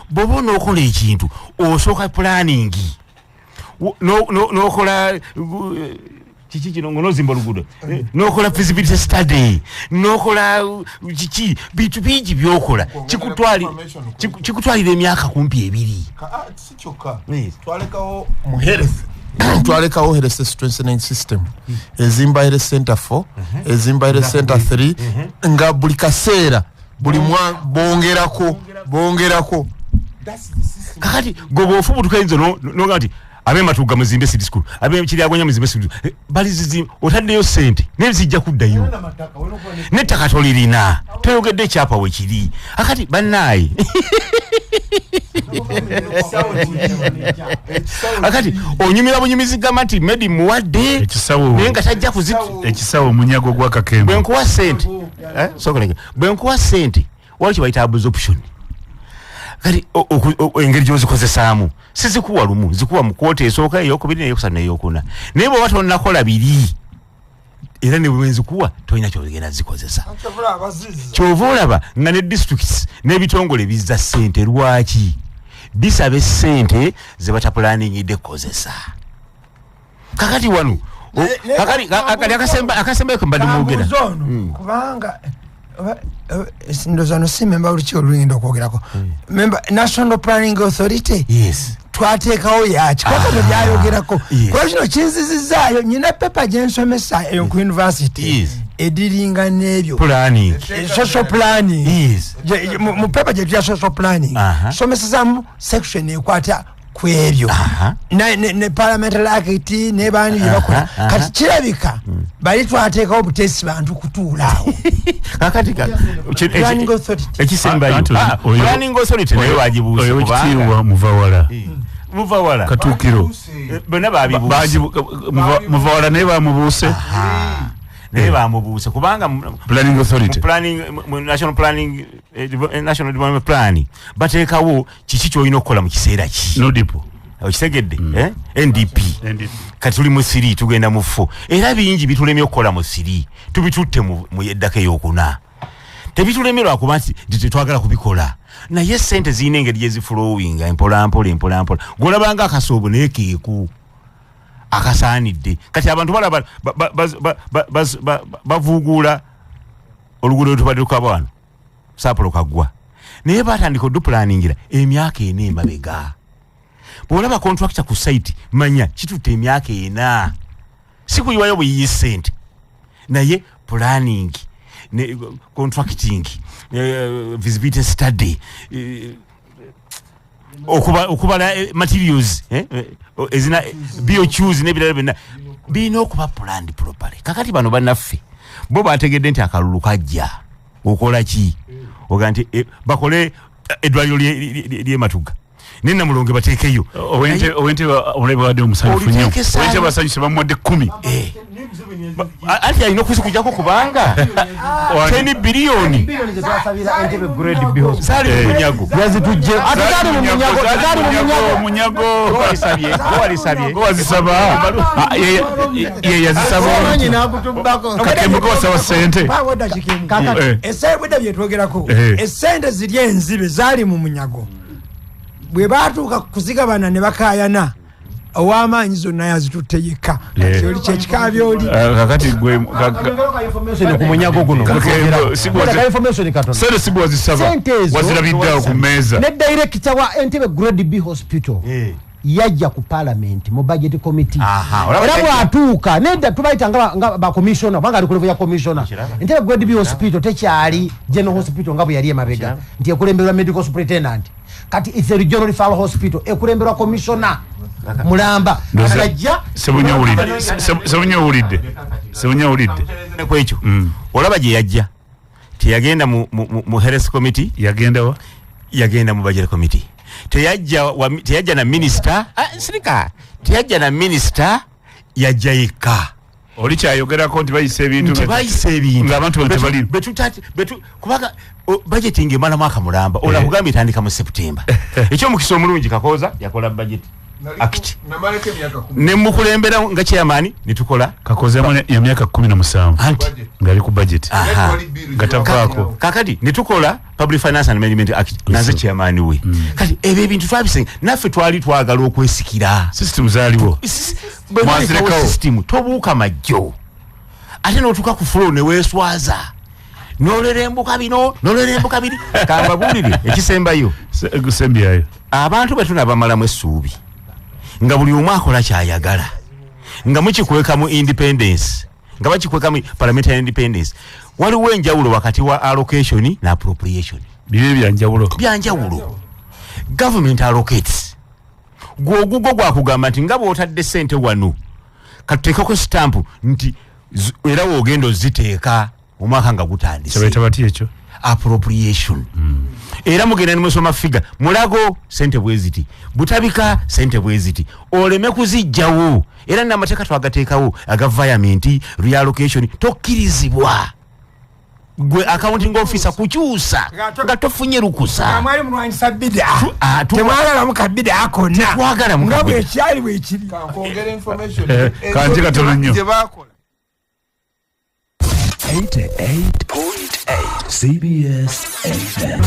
Speaker 8: Bw'oba onookola ekintu, osooka planning, n'okola kiki kino, nga onozimba oluguudo, n'okola feasibility study, n'okola kiki, bintu bingi byokola, kikutwalira emyaka kumpi 2.
Speaker 3: Si kyokka.
Speaker 8: Yes.
Speaker 3: Twalekawo mu health, twalekawo health strengthening system, ezimba health center 4, ezimba health center 3, nga buli kaseera, buli mwa bongerako, bongerako.
Speaker 8: Kakati gwe bw'ofubutuka enzo noga nti ab'ematuga muzimbe seed school, ab'ekiryagonya muzimbe seed school, balizizi otaddeyo sente naye zijja kuddayo, n'ettaka tolirina, toyogedde ekyapa we kiri. Akati bannaaye, akati onyumira bunyumizi, gamba nti Medi muwadde naye nga tajja kuzi
Speaker 1: Ekisawo omunyago gwa Kakembo.
Speaker 8: Bwe nkuwa sente, sokolege, bwe nkuwa sente, waliwo kye bayita absorption. Kati engeri gyozikozesaamu, sizikuwa lumu, zikuwa mu kwota esooka, eyokubiri, neyokusatu, neyokuna. Naye bw'oba tonnakola biri, era ne bwenzikuwa tolina kyogenda zikozesa. Kyova olaba nga ne districts n'ebitongole bizza ssente. Lwaki bisaba essente ze bataplaningidde kukozesa? Kakati wano kakati akasembayo ke mbadde mwogera.
Speaker 2: Kambuuze ono, kubanga ndowooza no si memba olukiiko oluyinza okwogerako, memba National Planning Authority.
Speaker 8: Yes.
Speaker 2: Twateekawo yaki kwaka bwe byayogerako?
Speaker 8: Yes.
Speaker 2: Kuba kino kinzizizaayo, nyina pepa gyensomesa eyo ku university ediringa n'ebyo
Speaker 8: planning.
Speaker 2: Social planning.
Speaker 8: Yes.
Speaker 2: Mu pepa gye tuya social planning, somesezamu section ekwata ku ebyo. Ne parliamentary act ne baani bye bakola. Kati kirabika bali twateekawo obuteesi bantu kutuula awo.
Speaker 8: Kakati
Speaker 2: Planning authority.
Speaker 8: Ekisembayo.
Speaker 1: Anti
Speaker 8: Planning authority nayo bagibuuse
Speaker 1: oyo
Speaker 8: kubanga
Speaker 1: wekitiibwa Muvawala.
Speaker 8: Muvawala.
Speaker 1: Katuukiro.
Speaker 8: Bonna babibuuse.
Speaker 1: Muvawala naye bamubuuse.
Speaker 8: Naye bamubuuse kubanga
Speaker 1: Planning authority.
Speaker 8: Mu planning, mu national planning, national development plan bateekawo kiki kyolina okukola mu kiseera ki.
Speaker 1: NUDIP.
Speaker 8: Okitegedde? Eh? NDP.
Speaker 1: NDP.
Speaker 8: Kati tuli mu 3, tugenda mu 4, era bingi bitulemye okukola mu 3 tubitutte mu eddaka eyokuna. Tebitulemye lwakuba nti tetwagala kubikola, naye sente zirina engeri gyeziflowinga empola mpola empola mpola, gwolabanga akasoobo naye keeku. Akasaanidde. Kati abantu balaba bavuguula oluguudo lwetubadde tukaba wano Sapporo Kaggwa, naye batandika odupulaningira emyaka 4 emabega. Bw'olaba contractor ku site, manya kitutte emyaka 4, si kuyiwayo buyiyi ssente, naye planning ne contracting, visibility study, okubala materials, ezina BOQs n'ebirala byonna birina okuba planned properly. Kakati bano bannaffe bo bategedde nti akalulu kajja, okola ki? Oga nti bakole eddwaliro ly'e Matugga ne Namulonge bateekeyo.
Speaker 1: Owente omulabe wadde omusanyufu nnyo. Owente basanyuse, bamuwadde 10.
Speaker 8: Anti alina okuzikujjako kubanga 10 biliyoni zaali mu munyago.
Speaker 6: Yazitujje, ate zaali mu munyago, zaali mu munyago.
Speaker 1: Munyago.
Speaker 8: Walisabye, walisabye.
Speaker 1: Wazisaba. Ah, ye yazisaba.
Speaker 6: Omanyi n'akutubbako.
Speaker 1: Kakembo kosaba ssente.
Speaker 4: Paawo eddakiika emu.
Speaker 6: Kakati.
Speaker 4: Essente bwedda byetwogerako, essente ziri enzibe zaali mu munyago, bwe batuuka kuzigabana ne bakaayana, ow'amaanyi zonna yazitutte yekka. Kati oli kyekikabyoli.
Speaker 1: Ah, kakati gwe
Speaker 6: Information ku munyago guno.
Speaker 1: Kakembo,
Speaker 6: Ka information katono.
Speaker 1: Sente si wazisaba,
Speaker 6: Sente ezo-
Speaker 1: wazirabiddeawo ku mmeeza.
Speaker 6: Ne director wa Entebbe Grade B Hospital yajja ku parliament mu budget committee.
Speaker 8: Aha, olaba
Speaker 6: era
Speaker 8: tajja.
Speaker 6: Bwatuuka nedda, tubayita nga ba commissioner, kubanga ali ku level ya commissioner. Entebbe Grade B Hospital tekyali general hospital nga bwe yali emabega nti ekulemberwa medical superintendent. Kati it's a regional referral hospital, ekulemberwa commissioner mulamba. Ajja.
Speaker 1: Sebunya owulidde? Sebunya owulidde? Sebunya owulidde?
Speaker 8: Ku ekyo, olaba gye yajja, teyagenda mu health committee.
Speaker 1: Yagenda wa?
Speaker 8: Yagenda mu budget committee. Teyajja na minister. Ah, sirika, teyajja na minister, yajja yekka.
Speaker 1: Oli kyayogerako nti bayisa ebintu
Speaker 8: Nti bayisa ebintu
Speaker 1: ng'abantu bano tebalimu.
Speaker 8: Kubanga budgeting emala mwaka mulamba. Olakugambye etandika mu September. Ekyomukisa omulungi, Kakooza yakola Budget Act
Speaker 3: Namaleko emyaka 10.
Speaker 8: Ne mukulembera nga chairman netukola.
Speaker 1: Kakozemu ya myaka 17
Speaker 8: Anti
Speaker 1: ng'ali ku budget
Speaker 8: Aha.
Speaker 1: nga tavaako.
Speaker 8: Kakati netukola Public Finance and Management Act, naze chairman we. Kati ebyo ebintu twabisenga naffe, twali twagala okwesikira.
Speaker 1: System zaaliwo.
Speaker 8: Bwe
Speaker 1: Mwazirekawo.
Speaker 8: walekawo system, tobuuka majjo ate n'otuuka ku floor neweeswaza, nolerembuka bino, nolerembuka biri. Kambabuulire ekisembayo.
Speaker 1: Sembyayo.
Speaker 8: Abantu bwe tunabamalamu essuubi nga buli omu akola kyayagala, nga mukikweka mu independence, nga bakikweka mu parliamentary independence, waliwo enjawulo wakati wa allocation ne appropriation.
Speaker 1: Bibi byanjawulo.
Speaker 8: Byanjawulo. Government allocates, gwe ogugwo gwakugamba nti nga bw'otadde sente wano, katuteekeko sitampu nti era woogenda oziteeka omwaka nga gutandise.
Speaker 1: Kyebayita bati ekyo?
Speaker 8: Appropriation. Era mugenda nemusoma figure, Mulago sente bweziti, Butabika sente bweziti, oleme kuzijjawo. Era namateeka twagateekawo aga virement, reallocation. Tokkirizibwa gwe accounting officer kukyusa nga tofunye lukusa.
Speaker 4: Mwali mulwanyisa bida.
Speaker 8: Ah,
Speaker 4: Temwagalamu kabida konna.
Speaker 8: Tetwagalamu
Speaker 4: nga
Speaker 8: kabida.
Speaker 4: bwekyali bwekiri.
Speaker 3: Kankwongera information.
Speaker 1: Kanti katono nnyo.
Speaker 3: Gye bakola.
Speaker 5: 88.8 CBS FM.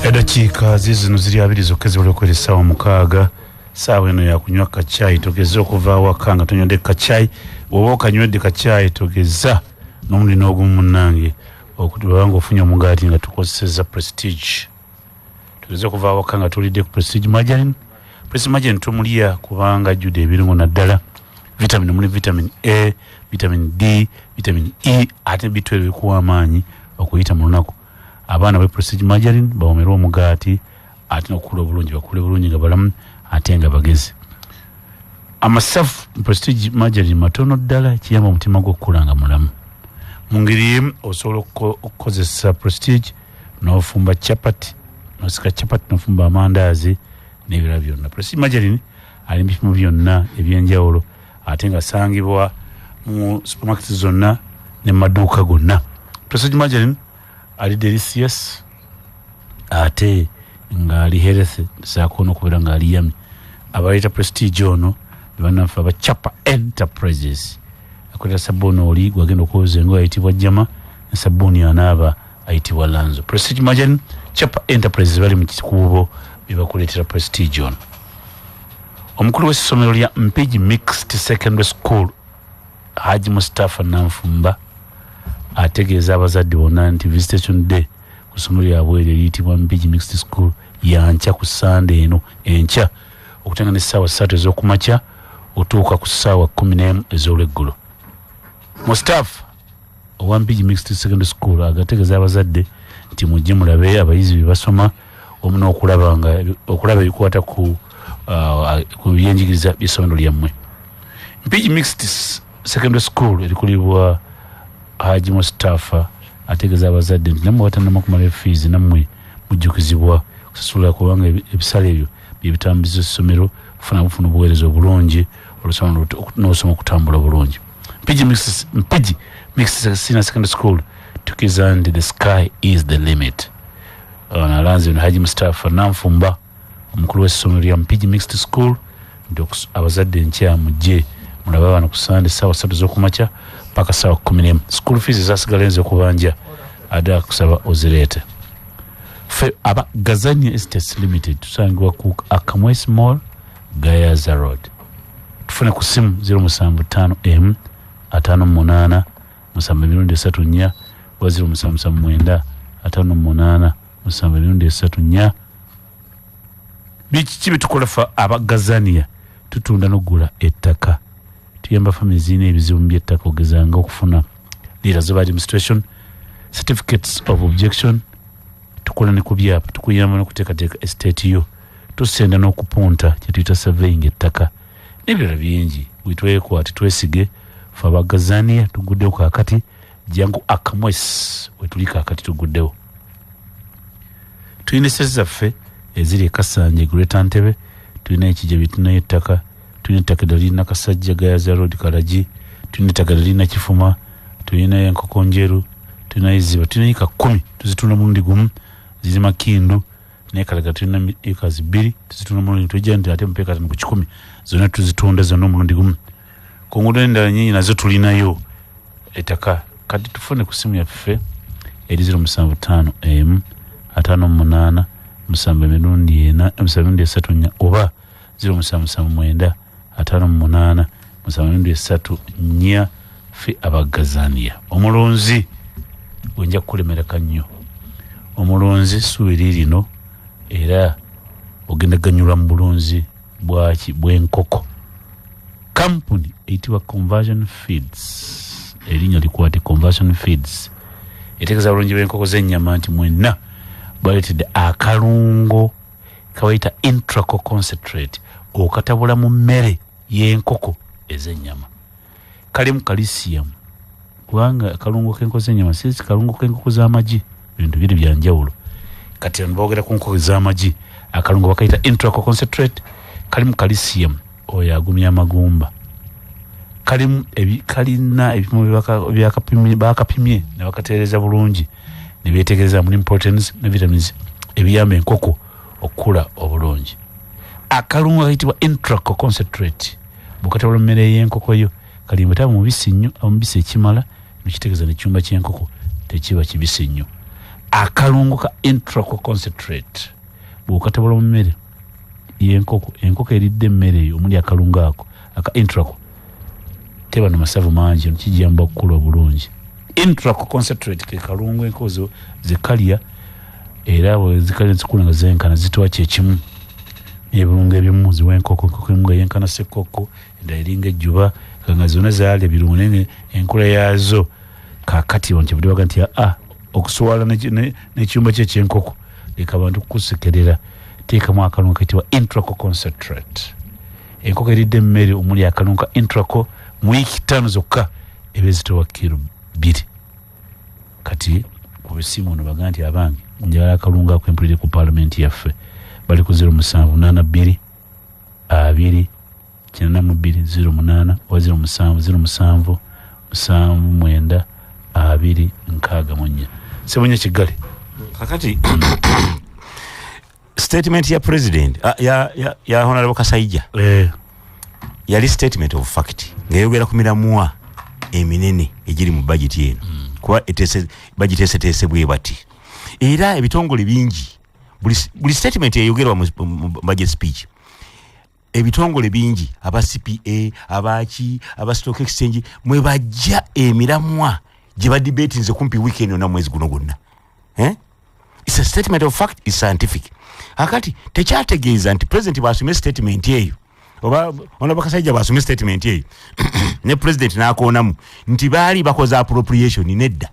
Speaker 1: Eddakiika zizino ziri 20 zokka zibula okwera essaawa 6. Saawa eno yakunywa kacyayi. Togeza okuva awaka nga tonywedde kacyayi. Bw'oba okanywedde kacyayi, togeza n'omulundi n'ogumu munnange okutubanga nga ofunye omugaati nga tukozeseza Prestige. Tugeze okuva awaka nga tulidde ku Prestige margarine. Prestige margarine tumulya kubanga ajjudde ebirungo, naddala vitamin. Muli vitamin A, vitamin D, vitamin E, ate bitwere bikuwa amaanyi okuyita mu lunaku. Abaana be Prestige margarine bawomerwe omugaati ate n'okukula obulungi, bakule bulungi nga balamu ate nga bagezi. Amasafu mu Prestige margarine matono ddala, kiyamba omutima gw'okukula nga mulamu. Mu ngeri emu osobola okukozesa Prestige n'ofumba chapati, nosika chapati, n'ofumba amandaazi n'ebirala byonna. Prestige margarine ali mu bipimo byonna ebyenjawulo ate nga asangibwa mu supermarket zonna ne mu maduuka gonna. Prestige margarine ali delicious ate ng'ali healthy, saako n'okubeera ng'ali yummy. Abaleeta Prestige ono bannaffe aba Chapa Enterprises. Akolera sabbuuni oli gwagenda okwoza engoye ayitibwa Jama, ne sabbuuni anaaba ayitibwa Lanzo. Prestige margarine, Chapa Enterprises, bali mu kikuubo, bebakuleetera Prestige ono. Omukulu w'essomero lya Mpigi Mixed Secondary School, Haji Mustapha Nanfumba, ategeeza abazadde bonna nti visitation day ku ssomero lyabwe eryo eriyitibwa Mpigi Mixed School yankya ku Sande eno enkya, okutandika n'essaawa 3 ez'okumakya otuuka ku ssaawa 11 ez'olweggulo. Mustapha owa Mpigi Mixed Secondary School agategeeza abazadde nti mujje mulabe abayizi bye basoma, wamu n'okulaba nga okulaba ebikwata ku byenjigiriza by'essomero lyammwe. Mpigi Mixed Secondary School erikulibwa Haji Mustapha ategeeza abazadde nti nammwe batannama kumala fees, nammwe mujjukizibwa kusasula, kubanga ebisale ebyo byebitambuza essomero kufuna bufuna obuweereza obulungi, olusoma n'osoma okutambula obulungi. Mpigi Mixed Senior Secondary School tukiza nti the sky is the limit. Ono alanze bino Haji Mustapha Nanfumba, omukulu w'essomero lya Mpigi Mixed School, nti abazadde enkya mujje mulabe abaana ku Sande ssaawa 3 z'okumakya paka ssaawa 11. School fees ezasigala enza okubanja ate akusaba ozireete. Ffe aba Gazania Estates Limited tusangibwa ku Akamwesi Mall, Gayaza Road. Tufune ku simu 075 m 58 7 3 4 oba 0779 58 7 3 4. Biki byetukola ffe aba Gazania? Tutunda n'okugula ettaka, tuyamba family zirina ebizibu mu by'ettaka, ogezanga okufuna letters of administration, certificates of objection. Tukola ne ku byapa, tukuyamba n'okuteekateeka estate yo, tusenda n'okupunta kyetuyita surveying ettaka n'ebirala bingi. Bwetwekwate twesige fe abagazania. Tuguddewo kaakati, jangu Akamwesi wetuli kaakati, tuguddewo. Tulina estate zaffe eziri e Kasanje, Greater Ntebe, tulina Ekijabi, tulinayo ettaka, tulina ettaka eddala lirina Kasajja, Gayaza Road, Kalagi, tulina ettaka eddala lirina Kifuma, tulinayo Enkoko Njeru, tulinayo Ziba, tulina eka 10 tuzitunda mulundi gumu, ziri Makindu naye Kalaga tulina ekazi 2 tuzitunda mulundi, tujja nti ate mupeeka 50 ku 100, zonna tuzitunda zonna omulundi gumu. Ku nguudo endala nyingi nazo tulinayo ettaka. Kati tufune ku simu yaffe eri 075 m 58 7 emirundi ena 7 emirundi 3 4 oba 0779 58 7 emirundi 3 4. Ffe Abagazania. Omulunzi wenja kukulemereka nnyo, omulunzi suubiri lino era ogenda ganyulwa mu bulunzi bwaki? Bw'enkoko. Kampuni eyitibwa Conversion Feeds, erinnya likwate, Conversion Feeds, etegeeza bulungi bw'enkoko z'ennyama nti mwenna baleetedde akalungo kabayita Intraco Concentrate. Okatabula mu mmere y'enkoko ez'ennyama, kalimu calcium, kubanga akalungo k'enkoko z'ennyama si kalungo k'enkoko z'amagi, bintu biri byanjawulo. Kati bano boogera ku nkoko ez'amagi. Akalungo bakayita Intraco Concentrate, kalimu calcium oyo agumya amagumba, kalimu kalina ebipimo bakapimye ne bakatereeza bulungi ne beetegereza, mulimu proteins ne vitamins ebiyamba enkoko okukula obulungi. Akalungo akayitibwa Intraco Concentrate bw'okatabula mu mmere y'enkoko yo, kalimba taba mubisi nnyo, aba mubisi ekimala, nekitegeeza nekyumba ky'enkoko tekiba kibisi nnyo. Akalungo ka Intraco Concentrate bw'okatabula mu mmere y'enkoko, enkoko eridde emmere eyo omuli akalungo ako aka Intraco teba na masavu mangi, kijjamba okukula obulungi. Intraco Concentrate ke kalungo enkoko zekalya, era bwe zikalya zikula nga zenkana, zituwa kyekimu n'ebirungo ebimu ziwa enkoko. Enkoko emu nga yenkana sekkokko, endala eringa ejjuba, nga zonna zaali ebirungo, naye nga enkula yaazo. Kaakati wano kyebudde baga nti aa okuswala n'ekiyumba kye ekyenkoko, leka abantu kukusekerera, teekamu akalungo kayitibwa Intraco Concentrate. Enkoko eridde emmere omuli akalungo ka Intraco, mu wiiki 5 zokka eba ezitowa kiro 2. Kati ku bisimu ono baga nti abange njagala akalungo ako empulire ku paalamenti yaffe, bali ku 0782 2 82 08 oba 07 07 79 2 64. Sebunya Kigali.
Speaker 8: Kakati statement ya president, ya Honorable Kasaija yali statement of fact ng'eyogera ku miramwa eminene egiri mu budget eno, kuba budget eseteese bwe bati, era ebitongole bingi buli statement eyogerwa mu budget speech. Ebitongole bingi, aba CPA, abaki, aba stock exchange, mwe bajja emiramwa gye badebatinze kumpi weekend yonna mwezi guno gwonna. Eh? It's a statement of fact, is scientific. Akati tekyategeeza nti president bw'asomye statement eyo, oba ono bakasajja bw'asomye statement eyo ne president n'akoonamu nti baali bakoze appropriation. Nedda,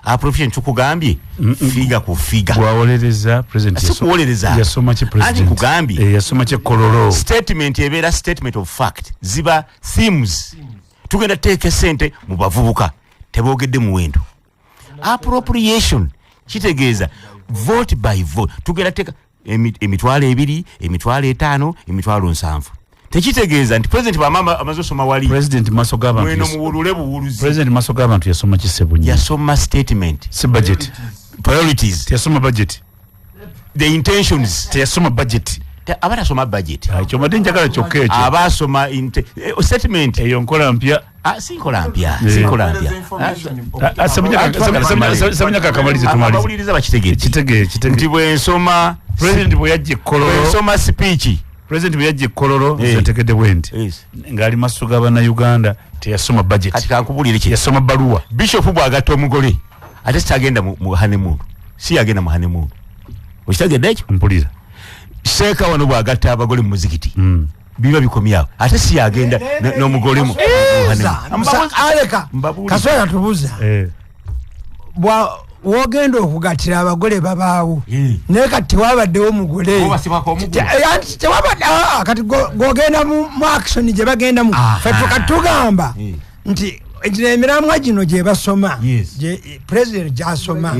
Speaker 8: appropriation tukugambye figure ku figure.
Speaker 1: Gwawolereza president.
Speaker 8: Si kuwolereza.
Speaker 1: Yasoma ki president?
Speaker 8: Ani kugambye?
Speaker 1: Yasoma ki Kololo?
Speaker 8: Statement ebeera statement of fact, ziba themes. Tugenda teeka sente mu bavubuka, teboogedde muwendo. Appropriation kitegeeza vote by vote, tugenda teeka 20,000, 50,000, 70,000. Tekitegeeza nti president bw'amama amaze osoma wali
Speaker 1: president maso g'abantu
Speaker 8: mweno muwulule buwuluzi.
Speaker 1: President maso g'abantu yasoma ki Ssebunya?
Speaker 8: Yasoma statement.
Speaker 1: Si budget.
Speaker 8: Priorities.
Speaker 1: Teyasoma budget.
Speaker 8: The intentions.
Speaker 1: Teyasoma budget.
Speaker 8: Aba tasoma budget.
Speaker 1: Ekyo mbadde njagala kyokka ekyo.
Speaker 8: Aba asoma statement.
Speaker 1: Eyo nkola mpya.
Speaker 8: Si nkola mpya. Si nkola mpya.
Speaker 1: Ssebunya kakamalize tumalize.
Speaker 8: Abawuliriza bakitegedde.
Speaker 1: Kitegee.
Speaker 8: Nti bwe nsoma
Speaker 1: president bwe yajja e Kololo.
Speaker 8: Bwe nsoma speech.
Speaker 1: President bwe yajja e Kololo, nze ntegedde bwe nti. Ng'ali maaso g'Abannayuganda teyasoma budget.
Speaker 8: Kati kankubuulire ki?
Speaker 1: Yasoma bbaluwa.
Speaker 8: Bishop bw'agatta omugole ate sitagenda mu honeymoon. Si yagenda mu honeymoon. Okitegedde ekyo?
Speaker 1: Mpulira.
Speaker 8: Seeka wano bw'agatta abagole mu muzikiti. Biba bikomyawo ate si yagenda n'omugole mu honeymoon.
Speaker 4: Aleka Kaswera tubuza. Bwa wogenda okugattira abagole babaawo naye kati tewabaddewo mugole. Tewabadde kati gogenda mu action gye bagendamu. Ffe tugamba nti gino emiramwa gino gye basoma, president gy'asoma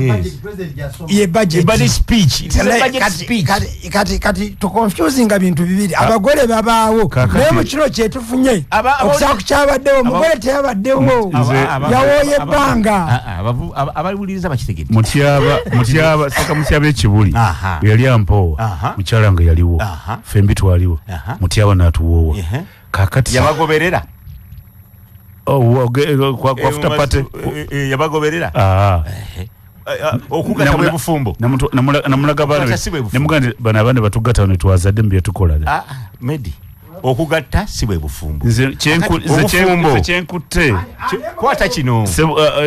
Speaker 4: ye budget. Kati tuconfusinga bintu bibiri. Abagole babaawo naye mu kino kyetufunye okusa ku kyabaddewo omugole teyabaddewo, yawooye ebbanga.
Speaker 8: Abawuliriza bakitegedde.
Speaker 1: Mutyaba seka Mutyaba ekibuli bwe yali ampoowa, mukyala nga yaliwo, ffembi twaliwo, Mutyaba n'atuwoowa. Kaakati
Speaker 8: yabagoberera.
Speaker 1: Kwafuta pate
Speaker 8: yabagoberera. Okugatta bwe bufumbo.
Speaker 1: Namulaga bano nemugamba nti bano abaana batugatta bano twazadde mu bye tukola.
Speaker 8: Medi, okugatta si bwe bufumbo.
Speaker 1: Nze kyenkutte
Speaker 8: kwata kino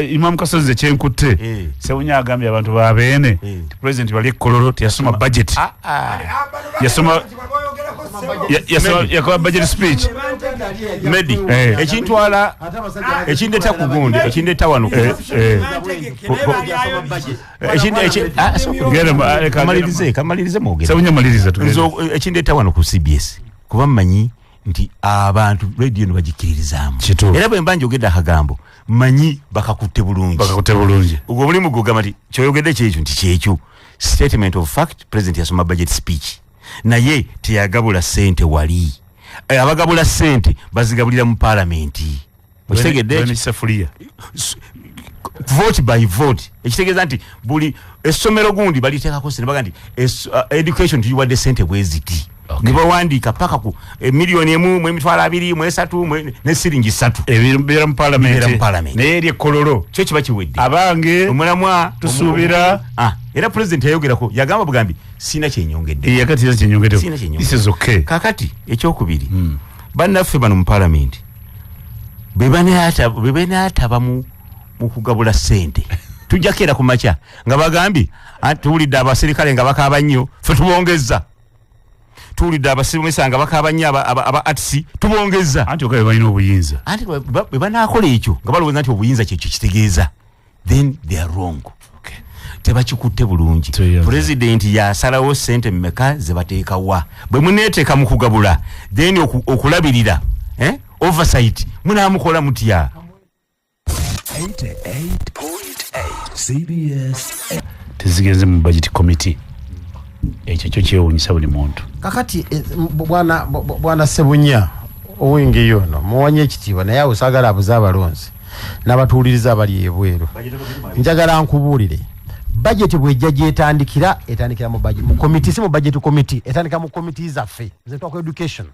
Speaker 1: Imam Kasozi nze kyenkutte Ssebunya agambye abantu ba Beene nti president bali e Kololo teyasoma budget. Yasoma yakola budget speech.
Speaker 8: Medi, ekintwala ekindeta ku gundi, ekindeta wano kamalirize mwogere.
Speaker 1: Ssebunya maliriza tugende.
Speaker 8: Nze ekindeta wano ku CBS kuba mmanyi nti abantu radio eno bagikkiririzaamu. Era bwe mba njogedde akagambo mmanyi bakakutte bulungi.
Speaker 1: Bakakutte bulungi.
Speaker 8: Ogwo omulimu gugamba nti kyoyogedde kyekyo nti kyekyo. Statement of fact, president yasoma budget speech. Naye teyagabula ssente wali. Abagabula ssente bazigabulira mu paalamenti. Okitegedde ekyo? Vote by vote. Ekitegeeza nti buli essomero gundi baliteekako ssente baga nti education tuyiwadde ssente bwe ziti. Ne bawandiika paka ku 1,000,000, 20,000, 3,000 ne siringi 3.
Speaker 1: Ebibeera mu paalamenti. Naye eri e Kololo
Speaker 8: kyo kiba kiwedde.
Speaker 1: Abange
Speaker 8: omulamwa
Speaker 1: tusuubira.
Speaker 8: Era president yayogerako yagamba bugambi sina kyenyongedde.
Speaker 1: Yakati sina kyenyongedde. This is okay.
Speaker 8: Kakati ekyokubiri bannaffe bano mu paalamenti be banaataba mu kugabula ssente. Tujja keera ku makya nga bagambye tuwulidde abaserikale nga bakaaba nnyo ffe tubongezza. Tuwulidde abasomesa nga bakaaba nnyo aba arts tubongezza.
Speaker 1: Anti okabe balina obuyinza.
Speaker 8: Anti bwe banaakola ekyo nga balowooza nti obuyinza kyekyo kitegeeza, then they are wrong. Tebakikutte bulungi. President yasalawo ssente mmeka ze bateekawa. Bwe muneeteeka mu kugabula then okulabirira oversight munaamukola mutya?
Speaker 5: 88.8 CBS.
Speaker 1: Tezigenze mu budget committee. Ekyo kyo kyewuunyisa buli muntu.
Speaker 6: Kakati bwana Ssebunya owenge yono muwanye ekitiibwa naye awo saagala abuze abalonzi n'abatuwuliriza abali ebweru. Njagala nkubuulire budget bw'ejja gyetandikira, etandikira mu budget mu committee, si mu budget committee, etandikira mu committee zaffe. Nze ntwako education.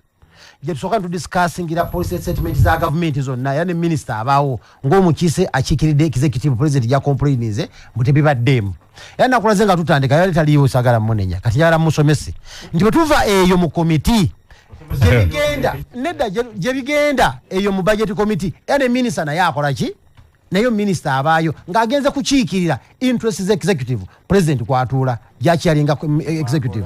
Speaker 6: Gye tusooka netudiscussingira policy statement za gavumenti zonna, era ne minisita abaawo ng'omukiise akiikiridde executive, president gya complaininze mbu tebibaddeemu. Era nakulaze nga tutandika, yali taliiwo, saagala munenya, kati njagala musomese nti bwe tuva eyo mu komiti gyebigenda, nedda, gyebigenda eyo mu budget committee, era ne minisita naye akola ki? Naye minisita abaayo ng'agenze kukiikirira interest za executive, president kwatuula gyakyalinga executive.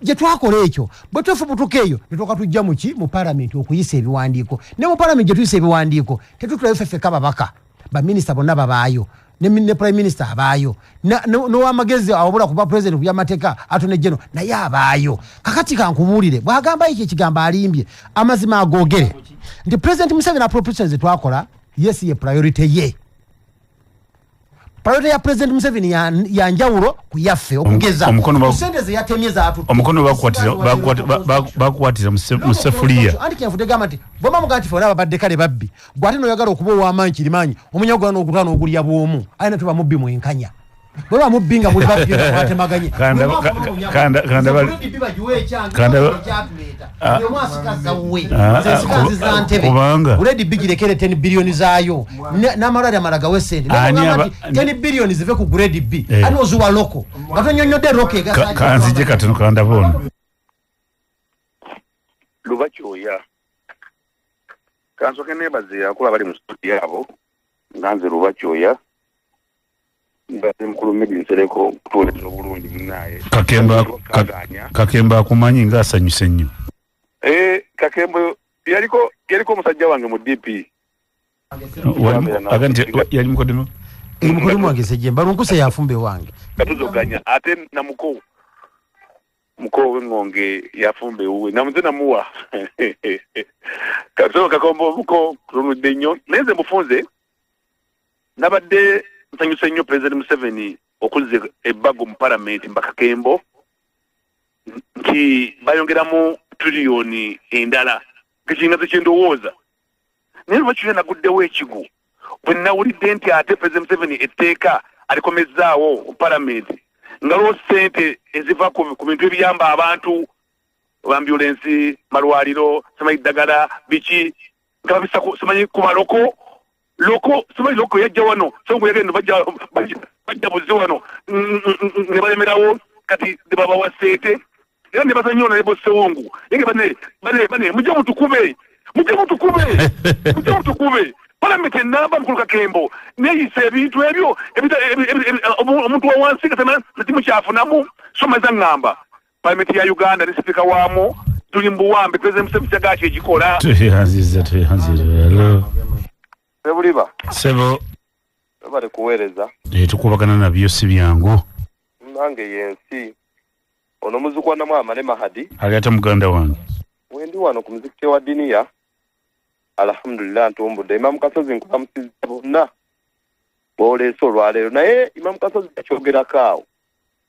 Speaker 6: Gye twakola ekyo, bwe twefubutuka eyo netuka tujja muki mu parliament okuyisa ebiwandiiko. Ne mu parliament gye tuyisa ebiwandiiko, tetutulayo ffeffeka babaka, baminisita bonna babaayo, ne prime minister abaayo, n'owamagezi awabula kuba president kubyamateeka, attorney general naye abaayo. Kakati kankubuulire, bw'agamba ekyo ekigambo alimbye. Amazima agoogere nti President Museveni appropriations zetwakola, yes, ye priority ye, priority ya President Museveni ya njawulo ku yaffe. Okugeza, sente ze yatemye zatutte.
Speaker 1: Omukono bakukwatira mu sefuliya.
Speaker 6: Anti kyenfudde gamba nti bwema mugaa nti ffe babadde kale babbi, gwe ate noyagala okuba ow'amaanyi kirimaanyi, omunyago n'ogutwa n'ogulya bw'omu, alina tuba mubbi mwenkanya. Bwe ba mubbi nga muli babbi nga mwatemaganye. Bagiwe ekyange ekyatuleeta, buli omu asikaza wuwe. Nze nsikaziza ntebe.
Speaker 1: Kubanga
Speaker 6: Grade B girekere 10 billion zaayo. N'amalwaliro amala gawe sente.
Speaker 1: Ani
Speaker 6: Nagamba nti 10 billion zive ku grade B, ate oziwa local nga tonyonyodde local egasa.
Speaker 1: Kanzije katono kandaba ono.
Speaker 9: Luba kyoya, kansooke neebaze akola bali mu studio abo, nga nze Luba Kyoya, mbaze mukulu Medi Nsereko okutuweereza obulungi munaaye.
Speaker 1: Kakemba. Kakemba akumanyi ng'asanyuse nnyo.
Speaker 9: Eh, Kakembo yaliko omusajja wange mu DP.
Speaker 1: Aga nti yali mukodemu.
Speaker 6: Mukodemu wange Sejjemba Lunkuse yafumba ewange.
Speaker 9: Katuzoganya ate namuko muko w'engonge yafumba ewuwe, namuze namuwa kato kakombo muko kulunudde nnyo. Naye nze mufunze, nabadde nsanyuse nnyo President Museveni okuzza ebbago mu palamenti mbakakembo nti bayongeramu triliyoni endala kekinga zekyendowooza. Naye lwaki naguddewo ekigo bwe nawulidde nti ate President Museveni etteeka alikomezzaawo mu palamenti nga lwo ssente eziva ku bintu ebiyamba abantu, ambulensi, malwaliro, simanyi ddagala biki, nga babisa simanyi ku baloko loko, simanyi loko yajja wano songo yagenda bajja buzi wano ne balemerawo. Kati ne babawa ssente era ne bazanyo ne bosewongu yenge bane mujje mutukube, mujje mutukube, mujje mutukube. Palamenti enamba mukulu Kakembo neyisa ebintu ebyo omuntu wa wansi katema netimukyafunamu. So maza ŋŋamba palamenti ya Uganda ne sipiika waamu tuli mu buwambe. President Museveni kyagala kyekikola.
Speaker 1: Tweyanziza, tweyanziza. Hello.
Speaker 10: Sebuliba.
Speaker 1: Sebo.
Speaker 10: Bali kuweereza.
Speaker 1: Tukubagana nabyo si byangu.
Speaker 10: Nange yensi ono muzukwana mwama ne Mahadi.
Speaker 1: Ali ate muganda wange?
Speaker 10: Wendi wano ku muzikiti wa diniya, alhamdulillah, ntumbudde. Imamu Kasozi, nkulamusiza bonna boleese olwaleero. Naye Imamu Kasozi yakyogerako awo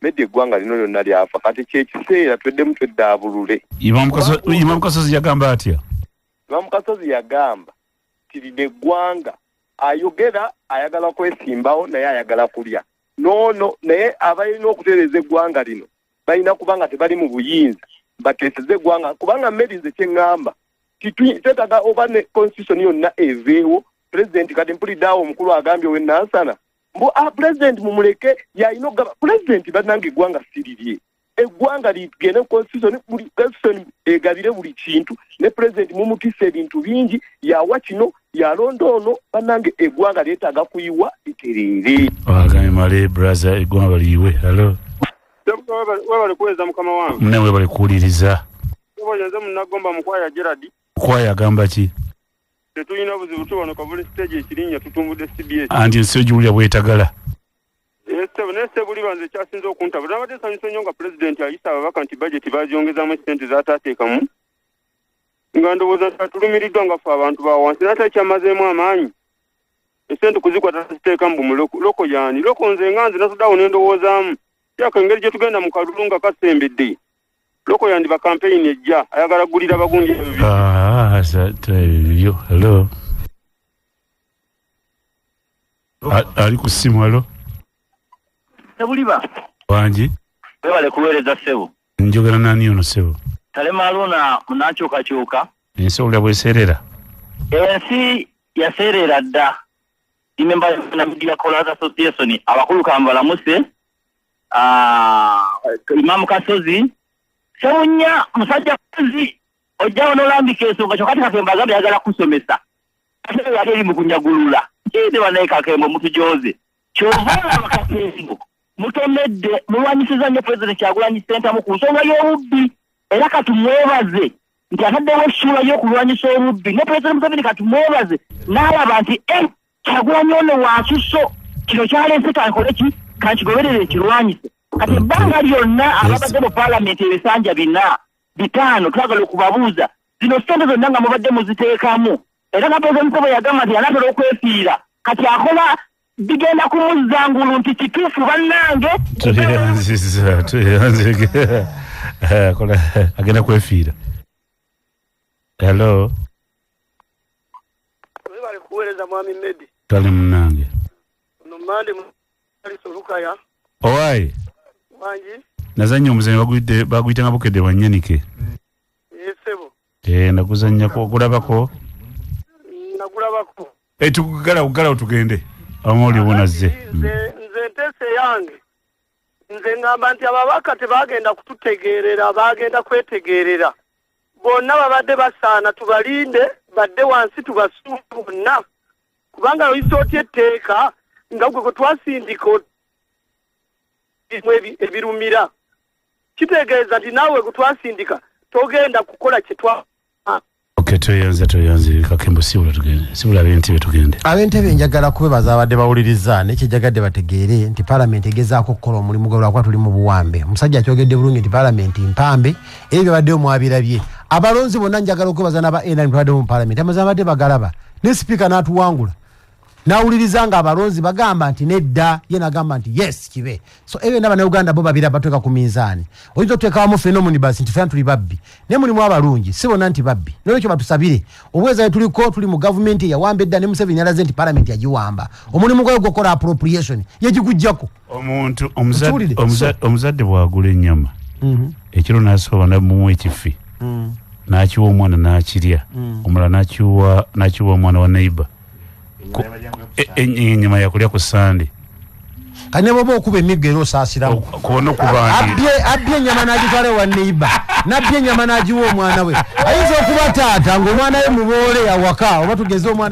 Speaker 10: meddi, eggwanga lino lyonna lyafa. Kati kyekiseera tweddemu tweddaabulule.
Speaker 1: Imamu Kasozi yagamba atya?
Speaker 10: Imamu Kasozi yagamba nti lino eggwanga, ayogera ayagala kwesimbawo naye ayagala kulya noono, naye abalina okutereeza eggwanga lino balina kubanga tebali mu buyinza bateeseze eggwanga. Kubanga mmeri nze kyeŋŋamba, twetaaga oba ne constitution yonna eveewo. Pulezidenti kati mpulidde awo omukulu agambye owenansana mbu ah, pulezidenti mumuleke yalina okugaba. Pulezidenti bannange, eggwanga sirirye, eggwanga ligende constitution, buli constitution egabire buli kintu. Ne pulezidenti mumutisa ebintu bingi, yawa kino, yalonda ono. Bannange, eggwanga lyetaaga kuyiwa litereere.
Speaker 1: Agambye male braza, eggwanga liyiwe. Hello.
Speaker 11: Webale kuweereza mukama wange.
Speaker 1: Munne, webale kuwuliriza.
Speaker 11: Nze Munagomba Mukwaya Gerard.
Speaker 1: Kwaya agamba ki?
Speaker 11: Tetulina buzibu, tubano kavule stage ekirinnya tutumbudde CBS.
Speaker 1: Anti ensi ogiwulira bwetagala.
Speaker 11: Naye sebuliba nze kyasinze okuntabula, nabadde nsanyusa nnyo nga pulezidenti ayisa ababaka nti bajeti bagyongezamu esente zataateekamu, nga ndowooza nti atulumiriddwa nga ffe abantu ba wansi. Naye ate kyamazeemu amaanyi esente kuzikwata ziteeka mbu mu local yaani local. Nze nga nze natuddeawo ne ndowoozaamu kyaka engeri gye tugenda mu kalulu nga kasembedde, local yandiba kampeyini ejja ayagala gulira bagungi ebyo.
Speaker 1: Ah, ebyo. Hello, ali ku ssimu. Hello.
Speaker 12: Sebuliba.
Speaker 1: Wangi.
Speaker 12: Webale kuweereza ssebo.
Speaker 1: Njogera nani ono ssebo?
Speaker 12: Talema Aluna munankyukakyuka.
Speaker 1: Ensi owulira bweseerera?
Speaker 12: Ensi yaseerera dda. Member ya Media Callers Association, abakulu kambalamuse. Imamu Kasozi Sewunya, musajja kazi ojjawo n'olambika ensonga, kyokka ate Kakembo agambye ayagala kusomesa, ate ate eri mu kunyagulula kiide. Banaye Kakembo mutujoze, kyova olaba Kakembo mutomedde, mulwanyisiza nnyo Pulezidenti Kyagulanyi Ssentamu ku nsonga y'obubbi, era katumwebaze nti ataddewo essuula y'okulwanyisa obubbi. Ne Pulezidenti Museveni katumwebaze n'alaba nti Kyagulanyi ono wansuso, kino kyaleese kankole ki, kankigoberere nkirwanyise. Kati ebbanga lyonna ababadde mu paalamenti ebisanja 4, 5, twagala okubabuuza zino sente zonna nga mubadde muziteekamu, era nga Pulezidenti Museveni yagamba nti anaatera okwefiira, kati akola bigenda kumuzza ngulu nti kituufu bannange.
Speaker 1: Tweyanziza, tweyanzige. Kola agenda kwefiira. Hello.
Speaker 13: Webale kuweereza, mwami Medi.
Speaker 1: Twale munange.
Speaker 13: Ono Mande Aliso Lukaya.
Speaker 1: Owaaye.
Speaker 13: Wangi.
Speaker 1: Nazannya omuzanyo baguyita nga Bukedde Wanyanike.
Speaker 13: Esebo.
Speaker 1: Naguzannyako, ogulabako?
Speaker 13: Nagulabako.
Speaker 1: Tugala gala tugende. Amawulire wonazze.
Speaker 13: Nze nteesa yange, nze ŋŋamba nti ababaka tebagenda kututegeerera, bagenda kwetegeerera bonna. Babadde basaana tubalinde badde wansi tubasuule bonna, kubanga oyisa otya etteeka nga gwe gwe twasindika ebirumira? Kitegeeza nti naawe gwe twasindika togenda kukola kyetwa
Speaker 1: Okay, tweyanze, tweyanze. Kakembo, sibula tugende, sibula ab'entebe tugende.
Speaker 6: Ab'entebe njagala kubebaza abadde bawuliriza, naye kyejagadde bategeere nti paalamenti egezaako okukola omulimu gwe, lwakuba tuli mu buwambe. Omusajja akyogedde bulungi nti paalamenti mpambe, era byabaddeyo mwabirabye. Abalonzi bonna njagala okwebaza n'aba NRM tubaddewo mu paalamenti, amazima abadde bagalaba, ne sipiika n'atuwangula nawuliriza nga abalonzi bagamba nti nedda, ye nagamba nti yes kibe. So ebyo byonna Bannayuganda bo babira, batuteeka ku minzaani. Oyinza otuteeka wamu ffenna omunibasi nti ffenna tuli babbi, naye mulimu abalungi, si bonna nti babbi. Nolwekyo batusabire obuweereza bwe tuliko. Tuli mu gavumenti eyawamba edda, ne Museveni yalaze nti palamenti yagiwamba, omulimu gwayo gwokola appropriation yegigujjako.
Speaker 1: Omuntu
Speaker 6: Okiwulire?
Speaker 1: omuzadde bwagula ennyama ekiro n'asooba namuwa ekifi, n'akiwa omwana n'akirya, omulala n'akiwa omwana wa neighbor. Ennyama yakulya ku Sande.
Speaker 6: Kati ne bwoba okuba emiggo era osaasiramu.
Speaker 1: Kubona okubandi.
Speaker 6: Abbye ennyama n'agitwala ewa neighbor, nabbye ennyama n'agiwa omwana we. Ayinza okuba taata ng'omwana we muboole awaka, oba tugeze omwana.